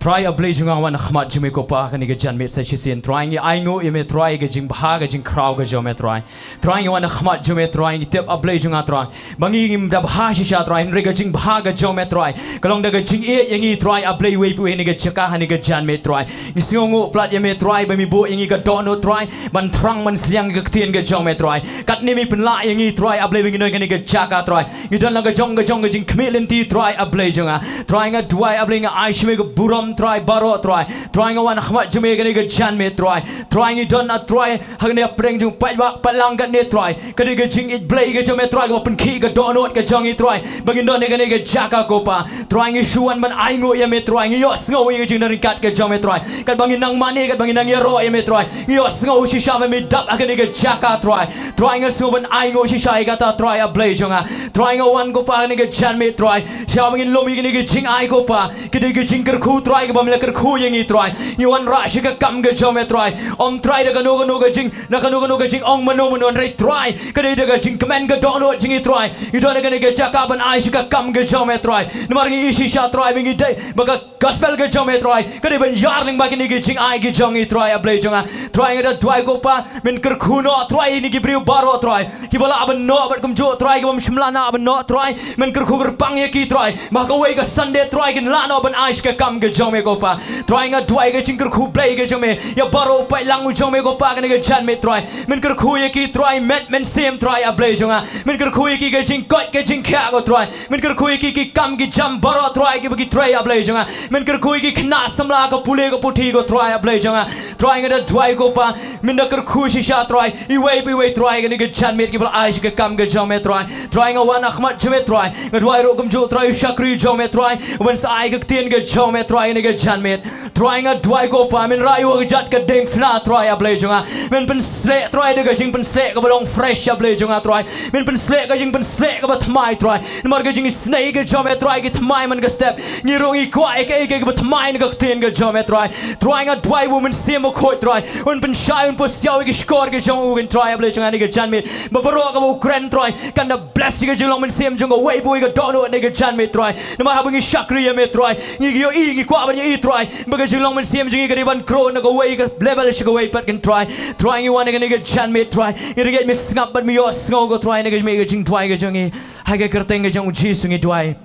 Trai, A Blei jong nga, wan ha khmat jong me ko Pa ha kane ka janmiet sa shisien. Trai, ngi ainguh ïa me Trai, ka jingbha ka jingkhraw ka jong me Trai. Trai, ngi wan ha khmat jong me Trai, ngi tip A Blei jong nga Trai, ba ngi ngim da bha shisha Trai, hynrei ka jingbha ka jong me Trai ka long da ka jingïeit ïa ngi Trai, A Blei, uwei pa uwei ha kane ka jaka ha kane ka janmiet Trai. Ngi sngewnguh palat ïa me Trai ba me buh ïa ngi ka dohnud Trai ban thrang ban sliang ïa ka ktien ka jong me Trai. Katne me pynlah ïa ngi Trai, A Blei, ba ngin don ha kane ka jaka Trai. Ngi don la ka jong ka jong ka jingkhmih lynti Trai, A Blei jong nga. Trai, nga duwai A Blei, nga ai sha me ka burom Trai baroh Trai. Trai nga wan ha khmat jong me kane ka janmiet Trai. Trai ngi don ah Trai ha kane ka pdeng jong paidbah paidlang katne Trai. Kane ka jingïeit Blei ka jong me Trai kaba pynkhih ka dohnud ka jong ngi Trai. Ba ngin don ha kane ka jaka ko Pa. Trai ngi shu wan ban ainguh ïa me Trai. Ngi ïohsngew ïa ka jingdon ryngkat ka jong me Trai. Katba ngi nang mane katba ngi nang ïaroh ïa me Trai. Ngi ïohsngew shisha ba me dap ha kane ka jaka Trai. Trai nga sngew ban ainguh shisha ïa kata Trai A Blei jong nga. Trai nga wan ko Pa ha kane ka janmiet Trai. Shisha ba ngin lum ïa kane ka jingai ko Pa. Ka dei ka jingkyrkhu Trai kaba me la kyrkhu ïa ngi Trai. Ngi wanrah sha ka kam ka jong me Trai. Ym Trai da kano kano ka jing, da kano kano ka jingong mano mano hynrei Trai. Ka dei da ka jingkmen ka dohnud jong ngi Trai. Ngi don ha kane ka jaka ban ai sha ka kam ka jong me Trai. Namar ngi i shisha Trai ba ngi dei ba ka gospel ka jong me Trai. Ka dei ban ïar lyngba kine ki jingai ki jong ngi Trai A Blei jong nga. Trai nga da duwai ko Pa. Men kyrkhu noh Trai ïa kine ki briew baroh Trai. Kiba lah ban noh bad kumjuh Trai kiba ym shym lah ban noh Trai. Men kyrkhu kyrpang ïa ki Trai. Ba ha kawei ka Sunday Trai kin lah noh ban ai sha ka kam ka jong me ko Pa. Trai nga duwai ka jingkyrkhu Blei ka jong me. Ïa baroh u paidlang u jong me ko Pa kane ka janmiet Trai. Men kyrkhu ïa ki Trai met mynsiem Trai A Blei jong nga. Men kyrkhu ïa ki ka jingkoit ka jingkhiah ko Trai. Men kyrkhu ïa ki ki kam ki jam baroh Trai kiba ki trei A Blei jong nga. Men kyrkhu ïa ki khynnah samla ka pule ka puthi ko Trai A Blei jong nga. Trai nga da duwai ko Pa. Men da kyrkhu shisha Trai. Iwei pa iwei Trai kane ka janmiet kiba la ai sha ka kam ka jong me Trai. Trai nga wan ha khmat jong me Trai. Nga duwai ruh kumjuh Trai u shakri jong me Trai. Uban sa ai ka ktien ka jong me Trai kane ka janmiet. Trai nga duwai ko Pa men rah ïa u ha ka jait ka diengphna Trai A Blei jong nga. Men pynseh Trai da ka jingpynseh kaba long fresh A Blei jong nga Trai. Men pynseh ka jingpynseh kaba thymmai Trai. Namar ka jingisynei ka jong me Trai ki thymmai man ka step. Ngi ruh ngi kwah ïa kaei kaei kaba thymmai na ka ktien ka jong me Trai. Trai nga duwai ba u Mynsiem Bakhuid Trai un pynshai un pynsiaw ïa ki shkor ka jong u Trai A Blei jong nga ha kane ka janmiet. Ba baroh kaba u kren Trai kan da bless ïa ka jinglong mynsiem jong kawei pa kawei ka dohnud ha kane ka janmiet Trai. Namar haba ngi shakri ïa me Trai ngi ïohi ngi kwah ban ïohi Trai ba ka jinglong mynsiem jong ngi ka dei ban grow na kawei ka level sha kawei pat kan Trai. Trai ngi wan ha kane ka janmiet Trai ngi ryngkat me sngap bad me ïohsngew ko Trai na ka jingduwai ka jong ngi. Ha ka kyrteng ka jong u Jisu ngi duwai.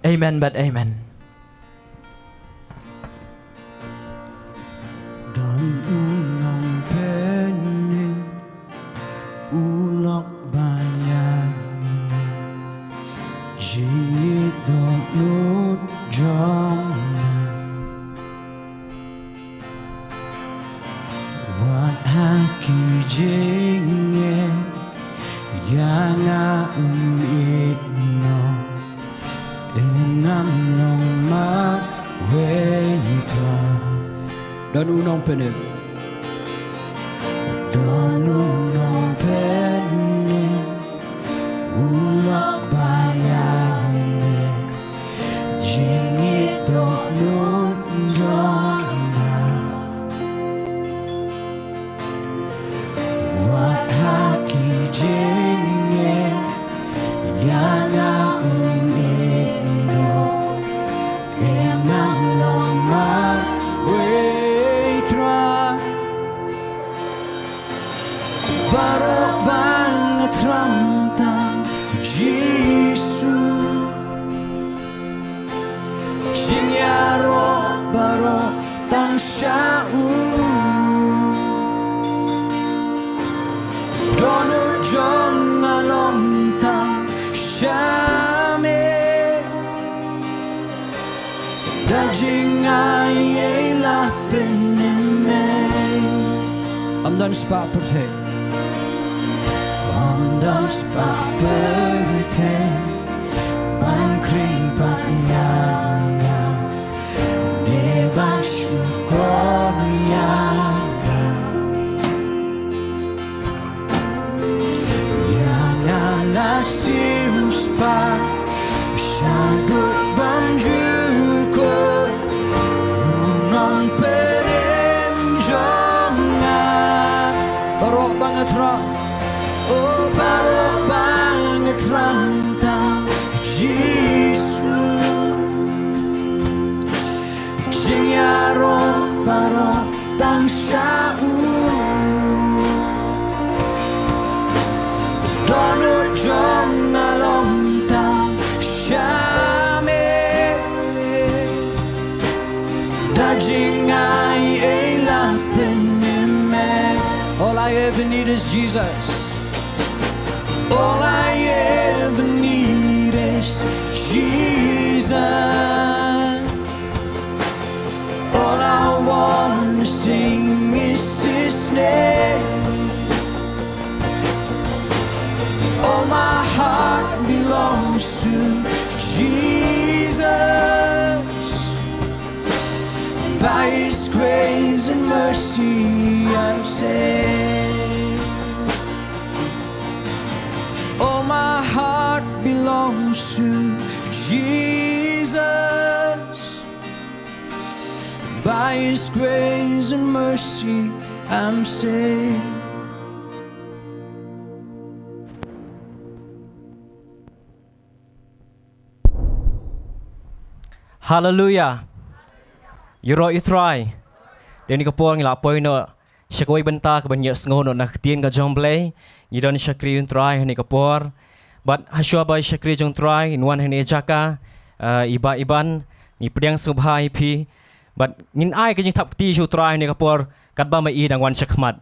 Amen bad amen. Don u nongpynim u lok ba ïaineh jingïeit dohnud jong nga. Wat ha ki jingeh ïa nga um ïehnoh. Ïa nga long marwei Trai. Don u nongpynim. Don u nongpynim. U lok ba ïaineh jingïeit dohnud jong nga. Wat ha ki jingeh ïa nga um ïehnoh. Ïa nga long marwei Trai. Baroh ba nga thrang tang Jisu. Jingïaroh baroh tang sha u. Dohnud jong nga long tang sha me. Da jingai ei la pynmih. Ym don spah pyrthei. Ym don spah pyrthei ban khring pat ïa nga. Ne ban shukor ïa nga. Ïa nga la siewspah shaduh ban jukut u nongpynim jong nga. Baroh ba nga thrang, oh baroh ba nga thrang tang Jisu. Jingïaroh baroh tang sha u. Dohnud jong nga long tang sha me. Da jingai ei la pynmih. All I ever need is Jesus. All I ever need is Jesus. All I want to sing is his name. All my heart belongs to Jesus. By his grace and mercy I'm saved. All my heart belongs to Jesus. By his grace and mercy I'm saved. Hallelujah. Ïaroh ïa u Trai. Te ha kane ka por ngi la poi noh sha kawei bynta kaban ïohsngew noh na ka ktien ka jong u Blei. Ngi don shakri u Trai ha kane ka por. Bad hashwa ba i shakri jong u Trai in wan ha kane ka jaka, ah, i Bah Iban, ngi pdiang sngewbha ïa phi. Bad ngin ai ka jingthap kti sha u Trai ha kane ka por katba ma i dang wan shakhmat.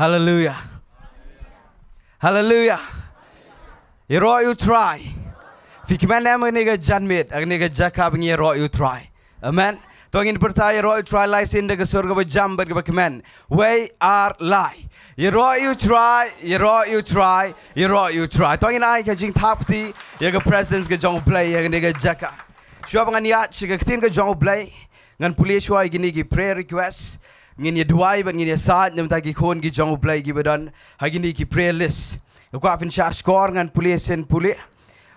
Hallelujah. Hallelujah. Ïaroh ïa u Trai. Phi kmen em ha kane ka janmiet, ha kane ka jaka ba ngi ïaroh ïa u Trai? Amen. To ngin pyrta ïaroh ïa u Trai lai sien da ka sur kaba jam bad kaba kmen. Wei ar lai. Ïaroh ïa u Trai, ïaroh ïa u Trai, ïaroh ïa u Trai. To ngin ai ka jingthap kti ïa ka presence ka jong u Blei ha kane ka jaka. Shuwa ba ngan ïaid sha ka ktien ka jong u Blei, ngan pule shuwa ïa kine ki prayer request. Ngin ïa duwai bad ngin ïa said na bynta ki khun ki jong u Blei kiba don ha kine ki prayer list. Nga kwah phin shah shkor, ngan pule sien pule.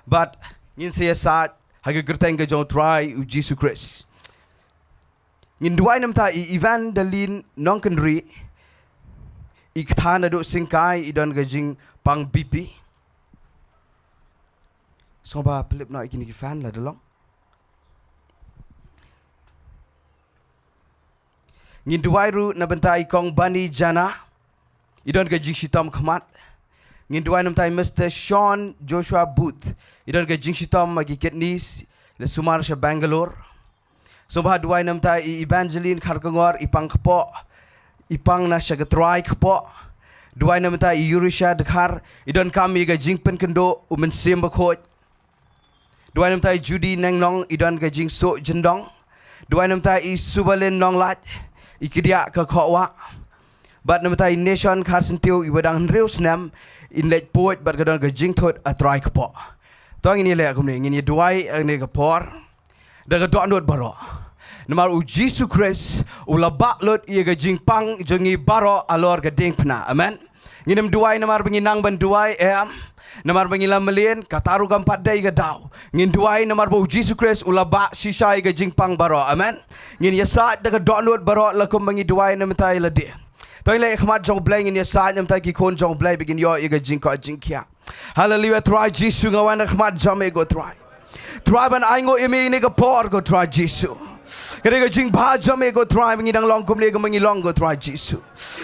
Bad ngin sa ïa said ha ka kyrteng ka jong u Trai u Jisu Khrist. Ngin duwai na bynta i Evangeline Nongkynrih, i kta naduh Syngkai, i don ka jingpang B P. Sngewbha pyllip noh ïa kine ki fan lada long. Ngin duwai ruh na bynta i Kong Bani Jana, i don ka jingshitom khmat. Ngin duwai na bynta i Mister Sean Joshua Booth, i don ka jingshitom ha ki kidneys, la sumar sha Bangalore. Sngewbha duwai na bynta i Evangeline Kharkongor, i pang kpoh, i pang na sha ka trai kpoh. Duwai na bynta i Eurisha Dkhar, i donkam ïa ka jingpynkynduh u Mynsiem Bakhuid. Duwai na bynta i Judy Nengnong, i don ka jingsuh jyndong. Duwai na bynta i Subalin Nonglait, i kdiah ka khohwah. Bad na bynta i Nation Kharsyntiew, iba dang hynriew snem, in leit puid bad ka don ka jingthut ha trai kpoh. To ngin ïa leh kumne, ngin ïa duwai ha kane ka por da ka dohnud baroh. Namar u Jisu Khrist u la bah lut ïa ka jingpang jong ngi baroh halor ka diengphna. Amen. Ngim duwai namar ba ngi nang ban duwai, em. Namar ba ngi la mlien, kata ruh kam pat dei ka daw. Ngin duwai namar ba u Jisu Khrist u la bah shisha ïa ka jingpang baroh. Amen. Ngin ïa said da ka dohnud baroh la kumba ngi duwai na bynta ïa lade. To ngin leit ha khmat jong u Blei, ngin ïa said na bynta ki khun jong u Blei ba kin ïoh ïa ka jingkoit jingkhiah. Haleluia, Trai Jisu, nga wan ha khmat jong me ko Trai. Trai, ban ainguh ïa me ha kane ka por ko Trai Jisu. Ka dei ka jingbha jong me ko Trai ba ngi dang long kumne kumba ngi long ko Trai Jisu.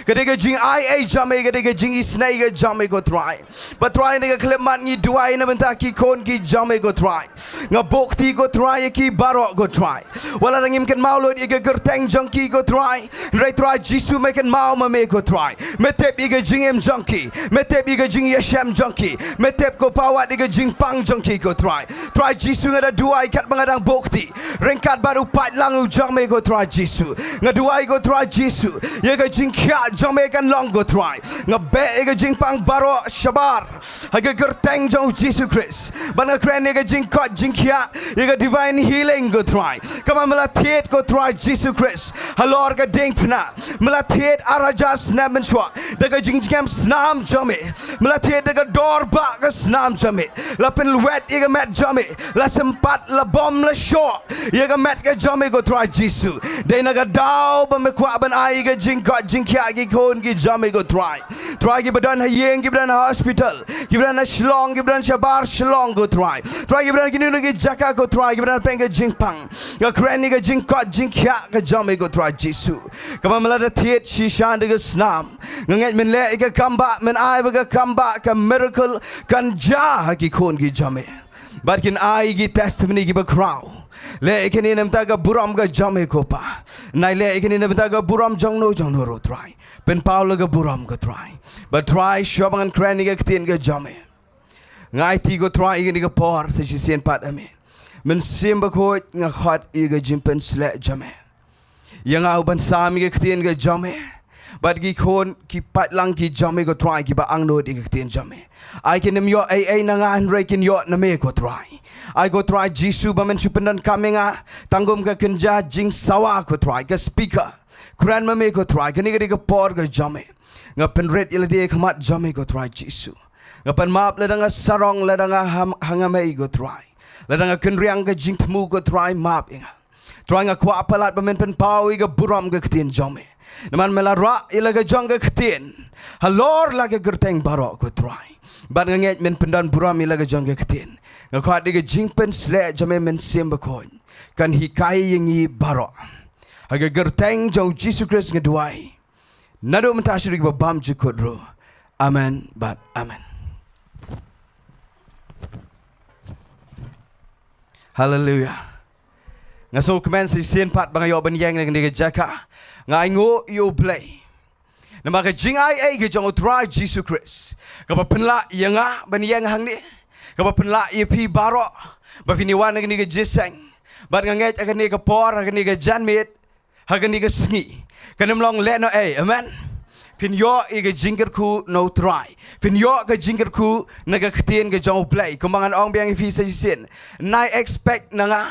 Ka dei ka jingai ei jong me, ka dei ka jingisynei ka jong me ko Trai. Bad Trai, ha kane ka khyllipmat ngi duwai na bynta ki khun ki jong me ko Trai. Nga buh kti ko Trai ïa ki baroh ko Trai. Wat la ngim kynmaw lut ïa ka kyrteng jong ki ko Trai, hynrei Trai Jisu me kynmaw ma me ko Trai. Me tip ïa ka jingim jong ki, me tip ïa ka jingïashem jong ki, me tip ko Pa wat ïa ka jingpang jong ki ko Trai. Trai Jisu, nga da duwai katba nga dang buh kti ryngkat bad u paidlang u jong me ko Trai Jisu. Nga duwai ko Trai Jisu, ïa ka jingkhiah jong me kan long ko Trai. Nga beh ïa ka jingpang baroh shabar ha ka kyrteng jong u Jisu Khrist. Bad nga kren ïa ka jingkoit jingkhiah, ïa ka divine healing ko Trai. Kumba me la thied ko Trai Jisu Khrist halor ka diengphna, me la thied ar hajar snem mynshuwa da ka jingjngem snam jong me. Me la thied da ka dor bah ka snam jong me. La pynlwet ïa ka met jong me. La sympat, la bom, la shoh ïa ka met ka jong me. me ko Trai Jisu. Dei na ka daw ba me kwah ban ai ka jingkoit jingkhiah ki khun ki jong me ko Trai. Trai kiba don ha ïing, kiba don ha hospital, kiba don ha shlong, kiba don shabar shlong ko Trai. Trai kiba don kino kino ki jaka ko Trai, kiba don peng ka jingpang. Nga kren ïa ka jingkoit jingkhiah ka jong me ko Trai Jisu. Kaba me la da thied shisha da ka snam. Nga ngeit men leh ïa ka kam ba, men ai ba ka kam ba, ka miracle kan jia ha ki khun ki jong me. Bad kin ai ki testimony kiba khraw. Leh ïa kane na bynta ka burom ka jong me ko Pa. Nai leh ïa kane na bynta ka burom jong no jong no ruh Trai. Pynpaw la ka burom ko Trai. Bad Trai shuwa ba ngan kren ïa ka ktien ka jong me, nga aiti ko Trai ïa kane ka por sa shisien pat, amen. Mynsiem Bakhuid, nga khot ïa ka jingpynsleh jong me ïa nga u ban sam ïa ka ktien ka jong me. Bad ki khun ki paidlang ki jong me ko Trai kiba angnud ïa ka ktien jong me. Ai kin ym ïoh ei ei na nga hynrei kin ïoh na me ko Trai. Ai ko Trai Jisu ba men shu pyndonkam ïa nga tang kum ka kynja jingsawa ko Trai, ka speaker. Kren ma me ko Trai, kane ka dei ka por ka jong me. Nga pynrit ïa lade ha khmat jong me ko Trai Jisu. Nga pan map lada nga sarong, lada nga ham, ha nga mei ko Trai. Lada nga kynriang ka jingthmu ko Trai, map ïa nga. Trai nga kwah palat ba men pynpaw ïa ka burom ka ktien jong me. Namar me la rah ïa la ka jong ka ktien halor la ka kyrteng baroh ko Trai. Bad nga ngeit men pyndon burom ïa la ka jong ka ktien. Nga khot ïa ka jingpynsleh jong me Mynsiem Bakhuid kan hikai ïa ngi baroh. Ha ka kyrteng jong Jisu Khrist nga duwai. Naduh mynta sha ki ba bymjukut ruh. Amen bad amen. Haleluia. Nga sngewkmen sa shisien pat ba nga ïoh ban ïeng na kane ka jaka. Nga ainguh ïa U Blei. Namar ka jingai ei ka jong U Trai Jisu Khrist kaba pynlah ïa nga ban ïeng hangne, kaba pynlah ïa phi baroh ba phin ïa wan na kane ka jingïaseng. Bad nga ngeit ha kane ka por, ha kane ka janmiet, ha kane ka sngi, kan ym long lehnohei, amen. Phin ïoh ïa ka jingkyrkhu na U Trai, phin ïoh ka jingkyrkhu na ka ktien ka jong U Blei. Kumba ngan ong biang ïa phi sa shisien, nai expect na nga,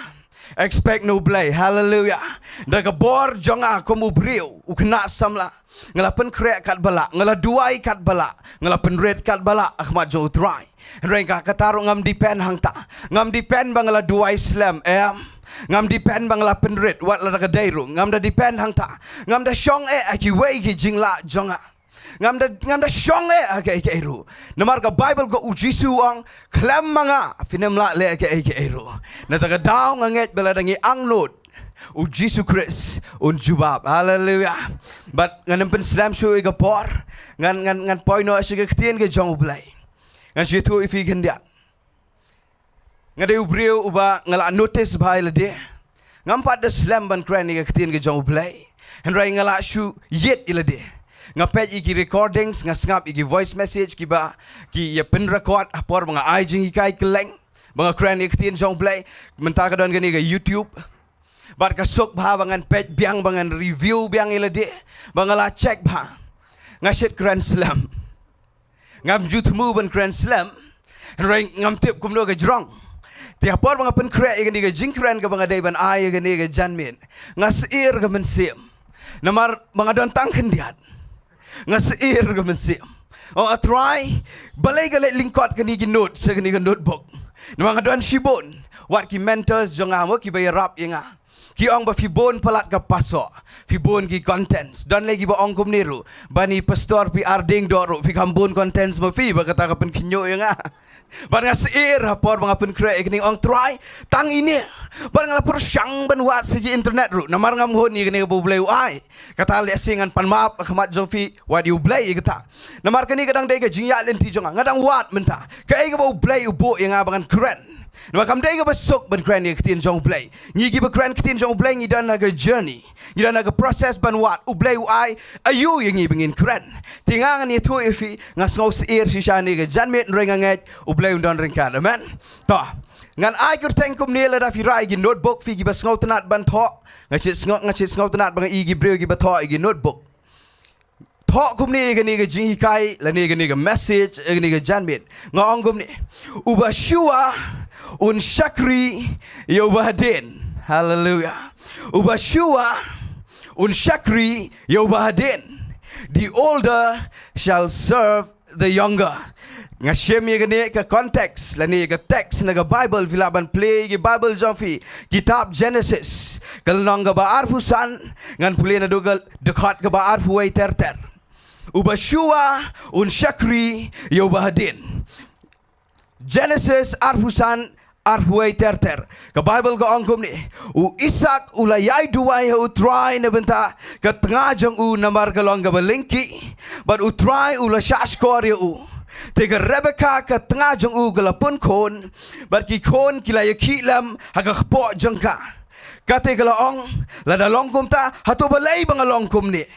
expect na U Blei. Haleluia. Da ka bor jong nga kum u briew, u khynnah samla, nga la pynkhreh katba lah, nga la duwai katba lah, nga la pynrit katba lah ha khmat jong U Trai. Hynrei ka kata ruh ngam depend hangta. Ngam depend ba nga la duwai slem, em. Ngam depend ba nga la pynrit wat lada ka dei ruh. Ngam da depend hangta. Ngam da shong eh ha kiwei ki jinglah jong nga. Ngam da, ngam da shong eh ha kaei kaei ruh. Namar ka Baibl ka U Jisu u ong, khlem ma nga phin ym lah leh kaei kaei ruh. Na kata ka daw nga ngeit ba lada ngi angnud, U Jisu Khrist un jubab. Haleluia. Bad ngan ym pynslem shuh ïa ka por. Ngan, ngan, ngan poi noh sha ka ktien ka jong U Blei. Ngan shu ïathuh ïa phi khyndiat. Nga dei u briew uba nga la notice bha ïa lade. Ngam pat da slem ban kren ïa ka ktien ka jong U Blei. Hynrei nga la shu ïeit ïa lade. Nga peit ïa ki recordings, nga sngap ïa ki voice message kiba ki ïa pynrecord ha por ba nga ai jinghikai kylleng ba nga kren ïa ka ktien jong U Blei. Mynta ka don kane ka YouTube. Bad ka suk bha ba ngan peit biang, ba ngan review biang ïa lade, ba nga la check bha. Nga shait kren slem. Ngam ju thmu ban kren slem. Hynrei ngam tip kumno ka jrong. Te ha por ba nga pynkhreh ïa kane ka jingkren kaba nga dei ban ai ïa kane ka janmiet, nga syier ka mynsiem. Namar ba nga don tang khyndiat, nga syier ka mynsiem. Oh, A Trai, balei ka leit lyngkot kane ki note sha kane ka notebook? Namar nga don shibun wat ki mentors jong nga mo kiba ïarap ïa nga. Ki ong ba phi bun palat ka paso, phi bun ki contents. Don lei kiba ong kumne ruh, bad i Pastor P R Diengdoh ruh, phi kham bun contents ma phi, ba kata ka pynkhynñiuh ïa nga. Bad nga syier ha por ba nga pynkhreh ïa kane, ong Trai, tang ine. Bad nga la pyrshang ban wad sha ki internet ruh, namar ngam hun ïa kane kaba U Blei u ai. Kata lehse ngan pan map ha khmat jong phi, wad ïa U Blei ïa kata. Namar kane ka dang dei ka jingïaid lynti jong nga, nga dang wad mynta. Kaei kaba U Blei u buh ïa nga ba ngan kren. Namar kam dei kaba suk ban kren ïa ka ktien jong U Blei. Ngi kiba kren ktien jong U Blei ngi don ha ka journey, ngi don ha ka process ban wad. U Blei u ai aïu ïa ngi ba ngin kren. Te nga ngan ïathuh ïa phi, nga sngew syier shisha ne ka janmiet, hynrei nga ngeit U Blei un don ryngkat. Amen. To, ngan ai kyrteng kumne, lada phi rah ïa ki notebook, phi kiba sngewtynnat ban thoh. Nga shait sngew, nga shait sngewtynnat ba nga i ki briew kiba thoh ïa ki notebook. Thoh kumne ïa kane ka jinghikai lane ïa kane ka message ïa kane ka janmiet. Nga ong kumne: Uba shuwa un shakri ïa uba hadien. Haleluia. Uba shuwa un shakri ïa uba hadien. The older shall serve the younger. Nga shim ïa kane ka context lane ka text na ka Bible, phi lah ban plie ïa ka Bible jong phi, kitab Genesis, ka lynnong kaba arphew san, ngan plie naduh ka dkhot kaba arphew wei ter ter. Uba shuwa un shakri ïa uba hadien. Genesis arphew san, arphew wei ter ter. Ka Bible ka ong kumne: U Isaak u la ïai duwai ha U Trai na bynta ka tnga jong u namar ka long kaba lyngkhi, bad U Trai u la shahshkor ïa u. Te ka Rebekah ka tnga jong u ka la pun khun, bad ki khun ki la ïakhih lem ha ka kpoh jong ka. Kata ka la ong, lada long kumta, hato balei ba nga long kumne?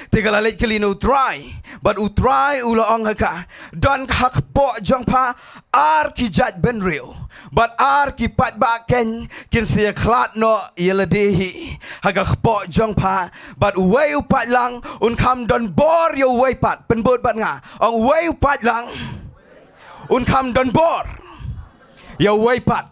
Te ka la leit kylli na U Trai, bad U Trai u la ong ha ka: Don ha kpoh jong pha ar ki jaitbynriew, bad ar ki paidbah keiñ kin sa ïakhlad noh ïa lade hi ha ka kpoh jong pha, bad uwei u paidlang un kham don bor ïa uwei pat. Pynbud bad nga, ong uwei u paidlang un kham don bor ïa uwei pat.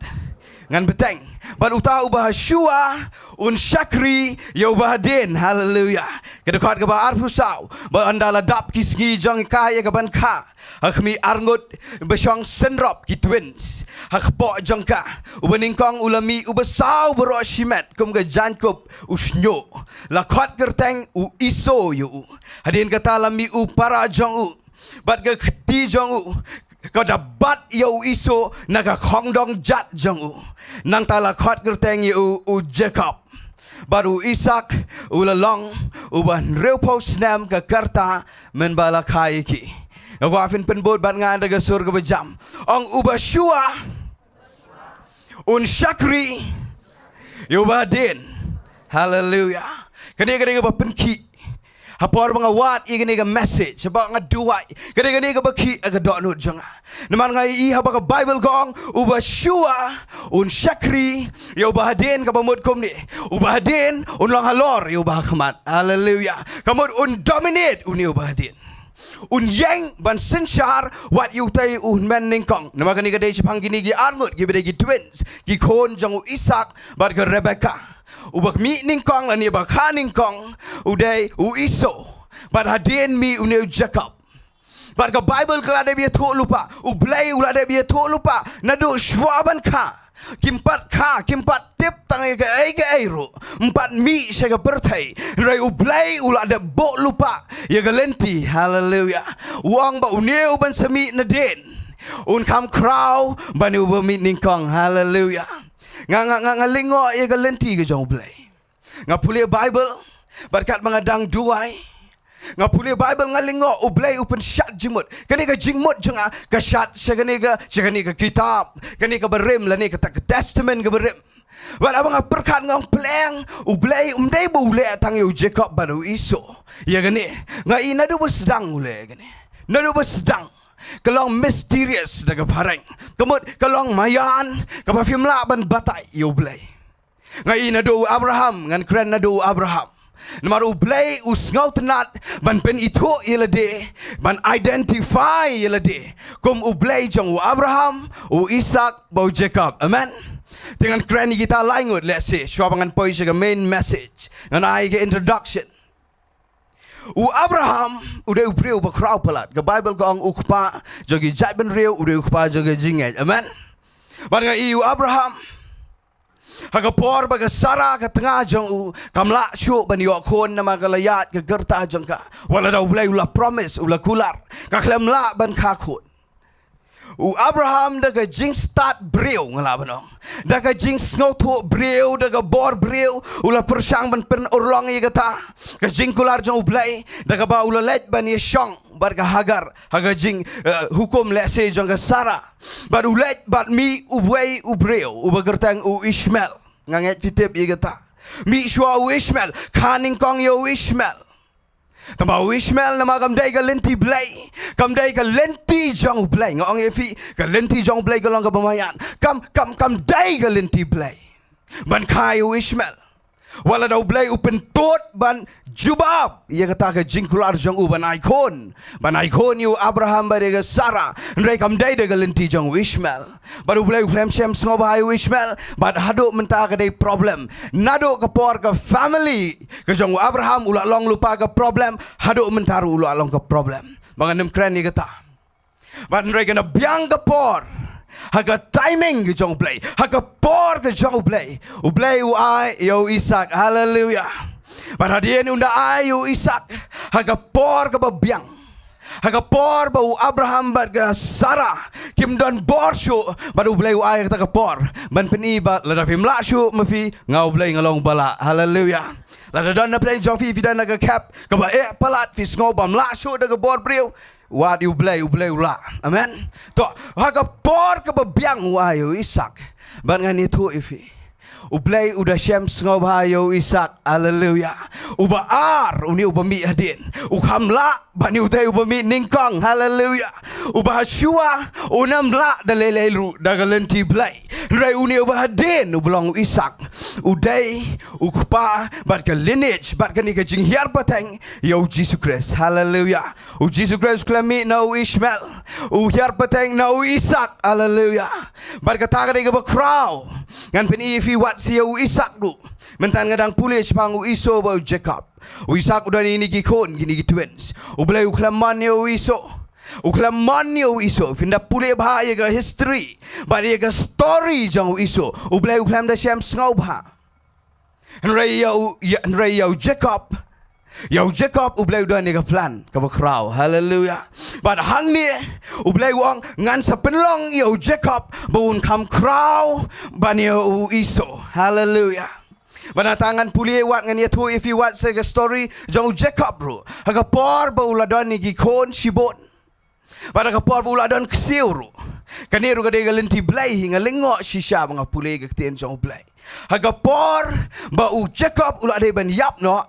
Ngan bteng. Bad uta uba shuwa un shakri ïa uba hadien. Haleluya. Ka dkhot kaba arphew saw. Bad ynda la dap ki sngi jong ka ïa ka ban kha, ha khmih arngut ba shong synrop, ki twins, ha kpoh jong ka, uba nyngkong u la mih uba saw baroh shimet kum ka jaiñkup u shñiuh. La khot kyrteng u Esau ïa u. Hadien kata la mih u para jong u, bad ka kti jong u ka da bat ïa u Esau na ka khongdong jat jong u. Nangta la khot kyrteng ïa u u Jakob. Bad u Isaak u la long uba hynriewphew snem ka rta mynba la kha ïa ki. Nga kwah phin pynbud bad nga da ka sur kaba jam. Ong uba shuwa un shakri ïa uba hadien. Haleluya. Kane, kane kaba pynkhih. Ha por ba nga wad ïa kane ka message, ba nga duwai, kane, kane kaba khih ha ka dohnud jong nga. Namar nga ïohi haba ka Bible ka ong, uba shuwa un shakri ïa uba hadien, kaba mut kumne: uba hadien un long halor ïa uba hakhmat. Haleluya. Ka mut un dominate une uba hadien. Un ïeng ban synshar wat ïa utei u hynmen nyngkong. Namar kane ka dei shaphang kine ki arngut kiba dei ki twins, ki khun jong u Isaak bad ka Rebekah. Uba mih nyngkong lane uba kha nyngkong u dei u Esau, bad hadien mih une u Jakob. Bad ka Bible ka la dep ïathuh lypa, U Blei u la dep ïathuh lypa naduh shuwa ban kha. Kim pat kha, kim pat tip tang ïa kaei kaei ruh. Ym pat mih sha ka pyrthei. Hynrei U Blei u la dep buh lypa ïa ka lynti. Haleluya. U ong ba une uban sa mih nadien un kham khraw ban uba mih nyngkong. Haleluya. Nga, nga, nga, nga lyngngoh ïa ka lynti ka jong U Blei. Nga pule Bible bad katba nga dang duwai, nga pule Bible, nga lyngngoh U Blei u pynshad jingmut. Kane ka jingmut jong nga ka shad sha kane ka, sha kane ka kitab, kane kaba rim lane kata ka Testament kaba rim. Bad haba nga pyrkhat nga ong, pleng, U Blei um dei ba u leh tang ïa u Jakob bad u Esau ïa kane. Nga i naduh ba sdang u leh ïa kane. Naduh ba sdang. Ka long mysterious da ka phareng. Ka mut ka long maïan kaba phim lah ban batai ïa U Blei. Nga i naduh u Abraham, ngan kren naduh u Abraham. Namar U Blei u sngewtynnat ban pynithuh ïa lade, ban identify ïa lade kum U Blei jong u Abraham, u Isaak bad u Jakob. Amen. Te ngan kren ïa kita lai ngut lehse shuwa ba ngan poi sha ka main message. Ngan ai ka introduction. U Abraham u dei u briew ba khraw palat. Ka Bible ka ong u kpa jong ki jaitbynriew, u dei u kpa jong ka jingngeit. Amen. Bad nga i u Abraham, ha ka por ba ka Sarah ka tnga jong u kam lah shuh ban ïoh khun namar ka la ïaid ka rta jong ka, wat la da U Blei u la promise, u la kular, ka khlem lah ban kha khun. U Abraham da ka jingstad briew, nga lah ban ong, da ka jingsngewthuh briew, da ka bor briew, u la pyrshang ban pynurlong ïa kata ka jingkular jong U Blei da kaba u la leit ban ïashong bad ka Hagar ha ka jing, eh, hukum lehse jong ka Sarah. Bad u leit bad mih uwei u briew uba kyrteng u Ishmael. Nga ngeit phi tip ïa kata. Mih shuwa u Ishmael, kha nyngkong ïa u Ishmael. Tangba u Ishmael, namar kam dei ka lynti Blei, kam dei ka lynti jong U Blei. Nga ong ïa phi, ka lynti jong U Blei ka long kaba maïan. Kam, kam, kam dei ka lynti Blei ban kha ïa u Ishmael. Wat la da U Blei u pyntud ban jubab ïa kata ka jingkular jong u ban ai khun, ban ai khun ïa u Abraham bad ïa ka Sarah, hynrei kam dei da ka lynti jong u Ishmael. Bad U Blei u khlem shym sngewbha ïa u Ishmael, bad haduh mynta ka dei problem. Naduh ka por ka family ka jong u Abraham u la long lypa ka problem, haduh mynta ruh u la long ka problem. Ba ngan ym kren ïa kata. Bad hynrei kan da biang ka por ha ka timing ka jong U Blei, ha ka por ka jong U Blei. U Blei u ai ïa u Isak. Haleluya. Bad hadien un da ai ïa u Isak ha ka por kaba biang, ha ka por ba u Abraham bad ka Sara kim don bor shuh, bad U Blei u ai kata ka por ban pyni ba lada phim lah shuh ma phi, nga U Blei nga long ba lah. Haleluya. Lada don na pdeng jong phi, phi don ha ka khep kaba eh palat, phi sngew bam lah shuh da ka bor briew, wad ïa U Blei, U Blei u lah. Amen. To, ha ka por kaba biang u ai ïa u Isak. Bad ngan ïathuh ïa phi, U Blei u da shem sngewbha ïa u Isak. Haleluya. Uba ar, une uba mih hadien, u kham lah ban ïa u dei uba mih nyngkong. Haleluya. Uba hashwa, un ym lah da lei lei ruh da ka lynti Blei. Hynrei une uba hadien, uba long u Isak, u dei u kpa bad ka lineage bad kane ka jinghiar pateng ïa u Jisu Khrist. Haleluya. U Jisu Khrist u khlem mih na u Ishmael, u hiar pateng na u Isak. Haleluya. Bad kata ka dei kaba khraw. Ngan pyni ïa phi wat sha u Isak ruh. Mynta nga dang pule shaphang u Esau bad u Jacob. U Isak u don ïa kine ki khun, kine ki twins. U Blei u khlem mon ïa u Esau. U khlem mon ïa u Esau. Phin da pule bha ïa ka history bad ïa ka story jong u Esau. U Blei u khlem da shem sngewbha. Hynrei ïa u, ïa, hynrei ïa u Jacob, ïa u Jacob U Blei u don ïa ka plan kaba khraw. Haleluya. Bad hangne U Blei u ong, ngan sa pynlong ïa u Jacob ba un kham khraw ban ïa u Esau. Haleluya. Bad nangta ngan pule wat, ngan ïathuh ïa phi wat sha ka story jong u Jacob ruh. Ha ka por ba u la don ïa ki khun shibun, bad ha ka por ba u la don ksiew ruh. Kane ruh ka dei ka lynti Blei hi, nga lyngngoh shisha ba nga pule ka ktien jong U Blei. Ha ka por ba u Jacob u la dei ban ïap noh,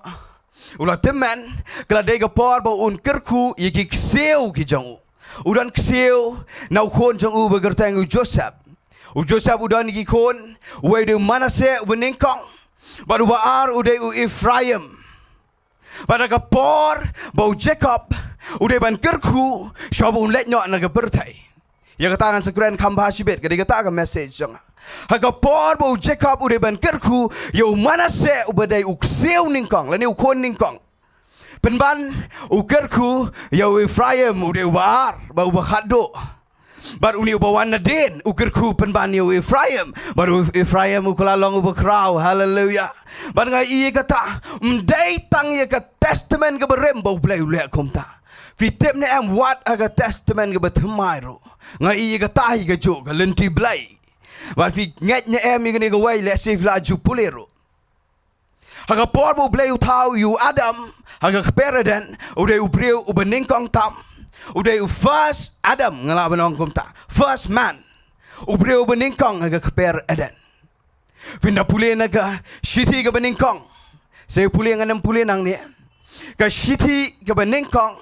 u la tymmen, ka la dei ka por ba un kyrkhu ïa ki ksiew ki jong u. U don ksiew na u khun jong u ba kyrteng u Joseph. U Joseph u don ïa ki khun, uwei u dei u Manasseh uba nyngkong, bad uba ar u dei u Ephraim. Bad ha ka por ba u Jacob u dei ban kyrkhu, shuwa ba un leit noh na ka pyrthei. Ïa kata ngan sa kren kham bha shibit, ka dei kata ka message jong nga. Ha ka por ba u Jacob u dei ban kyrkhu ïa u Manasseh uba dei u ksiew nyngkong, lane u khun nyngkong, pynban u kyrkhu ïa u Ephraim u dei uba ar bad uba khatduh. Bad une uba wan nadien u kyrkhu pynban ïa u Ephraim, bad u Ephraim u ka la long uba khraw. Haleluya. Bad nga ïohi ïa kata, ym dei tang ïa ka Testament kaba rim ba U Blei u leh kumta. Phi tip ne em, wat ha ka Testament kaba thymmai ruh nga ïohi ïa kata hi kajuh ka lynti Blei. Bad phi ngeit ne em ïa kane kawei, lehse phi la ju pule ruh. Ha ka por ba U Blei u thaw ïa u Adam ha ka kper Eden, u dei u briew uba nyngkong tam. U dei u first Adam, nga lah ban ong kumta, first man. U briew uba nyngkong ha ka kper Eden. Phin da pule na ka shithi kaba nyngkong. Sa pule, ngan ym pule nangne. Ka shithi kaba nyngkong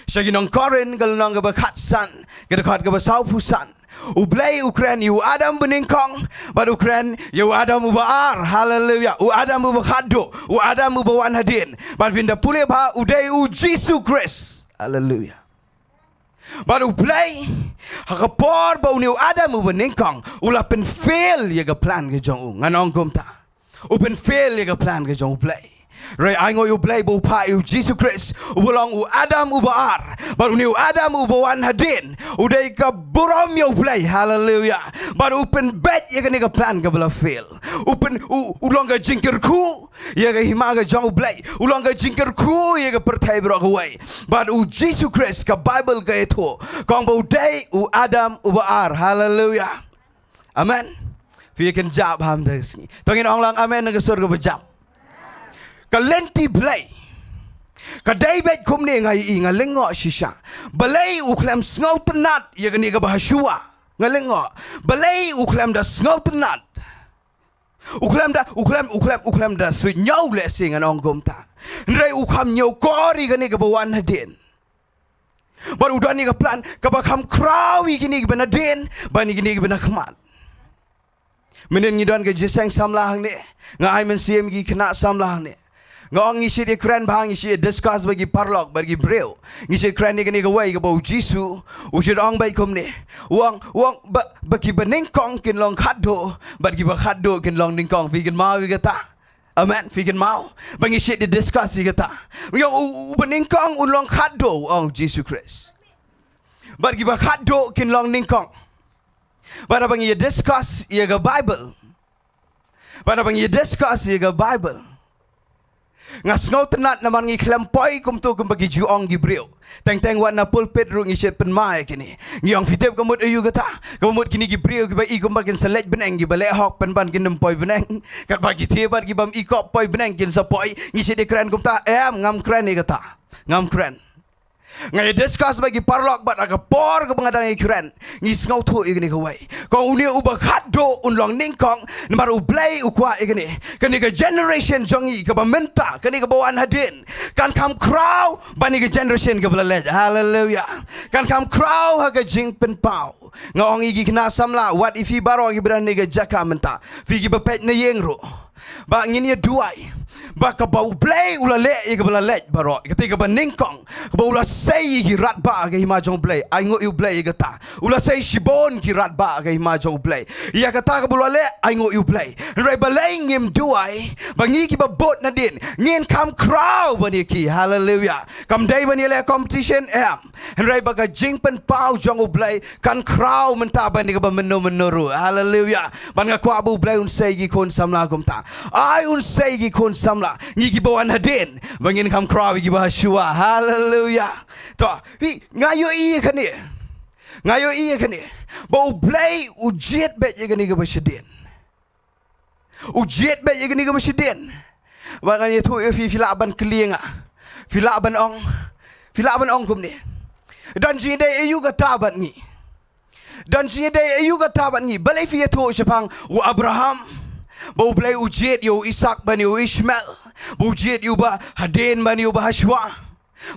sha ki nong Korinth, ka lynnong kaba khatsan, ka dkhot kaba sawphew san. U Blei u kren ïa u Adam ba nyngkong, bad u kren ïa u Adam uba ar. Haleluya. U Adam uba khatduh, u Adam uba wan hadien. Bad phin da pule bha, u dei u Jisu Khrist. Haleluya. Bad U Blei, ha ka por ba une u Adam uba nyngkong u la pynfail ïa ka plan ka jong u, ngan ong kumta. U pynfail ïa ka plan ka jong U Blei. Hynrei ainguh ïa U Blei ba u phah ïa u Jisu Khrist, uba long u Adam uba ar. Bad une u Adam uba wan hadien u dei ka burom ïa U Blei. Haleluya. Bad u pynbeit ïa kane ka plan kaba la fail. U pyn, u, u long ka jingkyrkhu ïa ka hima ka jong U Blei. U long ka jingkyrkhu ïa ka pyrthei baroh kawei. Bad u Jisu Khrist, ka Baibl ka ïathuh, ka ong ba u dei u Adam uba ar. Haleluya. Amen. Phi ïa kynjah bha mynta ka sngi. To ngin ong lang amen na ka sur kaba jam. Ka lynti Blei ka dei beit kumne, nga ïohi, nga lyngngoh shisha. Balei u khlem sngewtynnat ïa kane kaba hashwa? Nga lyngngoh. Balei u khlem da sngewtynnat? U khlem da, u khlem, u khlem, u khlem da suidñiew, lehse ngan ong kumta. Hynrei u kham ñiewkor ïa kane kaba wan hadien. Bad u don ïa ka plan kaba kham khraw ïa kine kiba nadien bad ïa kine kiba nakhmat. Mynnin ngi don ka jingïaseng samla hangne, nga ai mynsiem ïa ki khynnah samla hangne. Nga ong ngi shait ïakren bha, ngi shait ïa discuss bad ki paralok bad ki briew. Ngi shait kren ïa kane kawei kaba u Jisu u shait ong beit kumne. U ong, u ong ba, ba kiba nyngkong kin long khatduh, bad kiba khatduh kin long nyngkong. Phi kynmaw ïa kata? Amen. Phi kynmaw ba ngi shait ïa discuss ïa kata? Ngi ong u, u, uba nyngkong un long khatduh, u ong u Jisu Khrist. Bad kiba khatduh kin long nyngkong. Bad haba ngi discuss ïa ka Bible. Bad haba ngi discuss ïa ka Bible, nga sngewtynnat namar ngi khlem poi kumto kumba ki ju ong ki briew. Teng teng wat na pulpit ruh ngi shait pynmai kine. Ngi ong phi tip ka mut aïu kata. Ka mut kine ki briew kiba i kumba kin sa leit bneng, kiba leh hok pynban kin nym poi bneng. Katba ki thie bad ki bym i kop poi bneng kin sa poi. Ngi shait ïa kren kumta, em, ngam kren ïa kata. Ngam kren. Nga ïa discuss bad ki paralok bad ha ka por kaba nga dang ïa kren, ngi sngewthuh ïa kane kawei. Kong, une uba khatduh un long nyngkong, namar U Blei u kwah ïa kane. Kane ka generation jong ngi kaba mynta, kane kaba wan hadien, kan kham khraw ban ïa ka generation kaba la leit. Haleluya. Kan kham khraw ha ka jingpynpaw. Nga ong ïa ki khynnah samla, wat ïa phi baroh kiba don ha kane ka jaka mynta, phi kiba peit na ïing ruh, ba ngin ïa duwai ba kaba U Blei u la leh ïa kaba la leit baroh, kata kaba nyngkong, kaba u la sei ïa ki radbah ha ka hima jong U Blei. Ainguh ïa U Blei ïa kata. U la sei shibun ki radbah ha ka hima jong U Blei. Ïa kata kaba u la leh, ainguh ïa U Blei. Hynrei balei ngim duwai ba ngi kiba bud nadien ngin kham khraw ban ïa ki? Haleluya. Kam dei ban ïa leh competition, em. Hynrei ba ka jingpynpaw jong U Blei kan khraw mynta ban ïa kaba mynno mynno ruh. Haleluya. Ban nga kwah ba U Blei un sei ki khun samla kumta. Ai un sei ki khun samla, ngi kiba wan hadien, ba ngin kham khraw ïa kiba ha shuwa. Haleluya. To, phi, nga ïohi ïa kane. Nga ïohi ïa kane. Ba U Blei u jied beit ïa kane kaba shadien. U jied beit ïa kane kaba shadien. Ba ngan ïathuh ïa phi, phi lah ban kylli nga. Phi lah ban ong. Phi lah ban ong kumne. Don jingïadei aïu kata bad ngi? Don jingïadei aïu kata bad ngi? Balei phi ïathuh shaphang u Abraham, ba U Blei u jied ïa u Isak ban ïa u Ishmael, ba u jied ïa uba hadien ban ïa uba ha shuwa?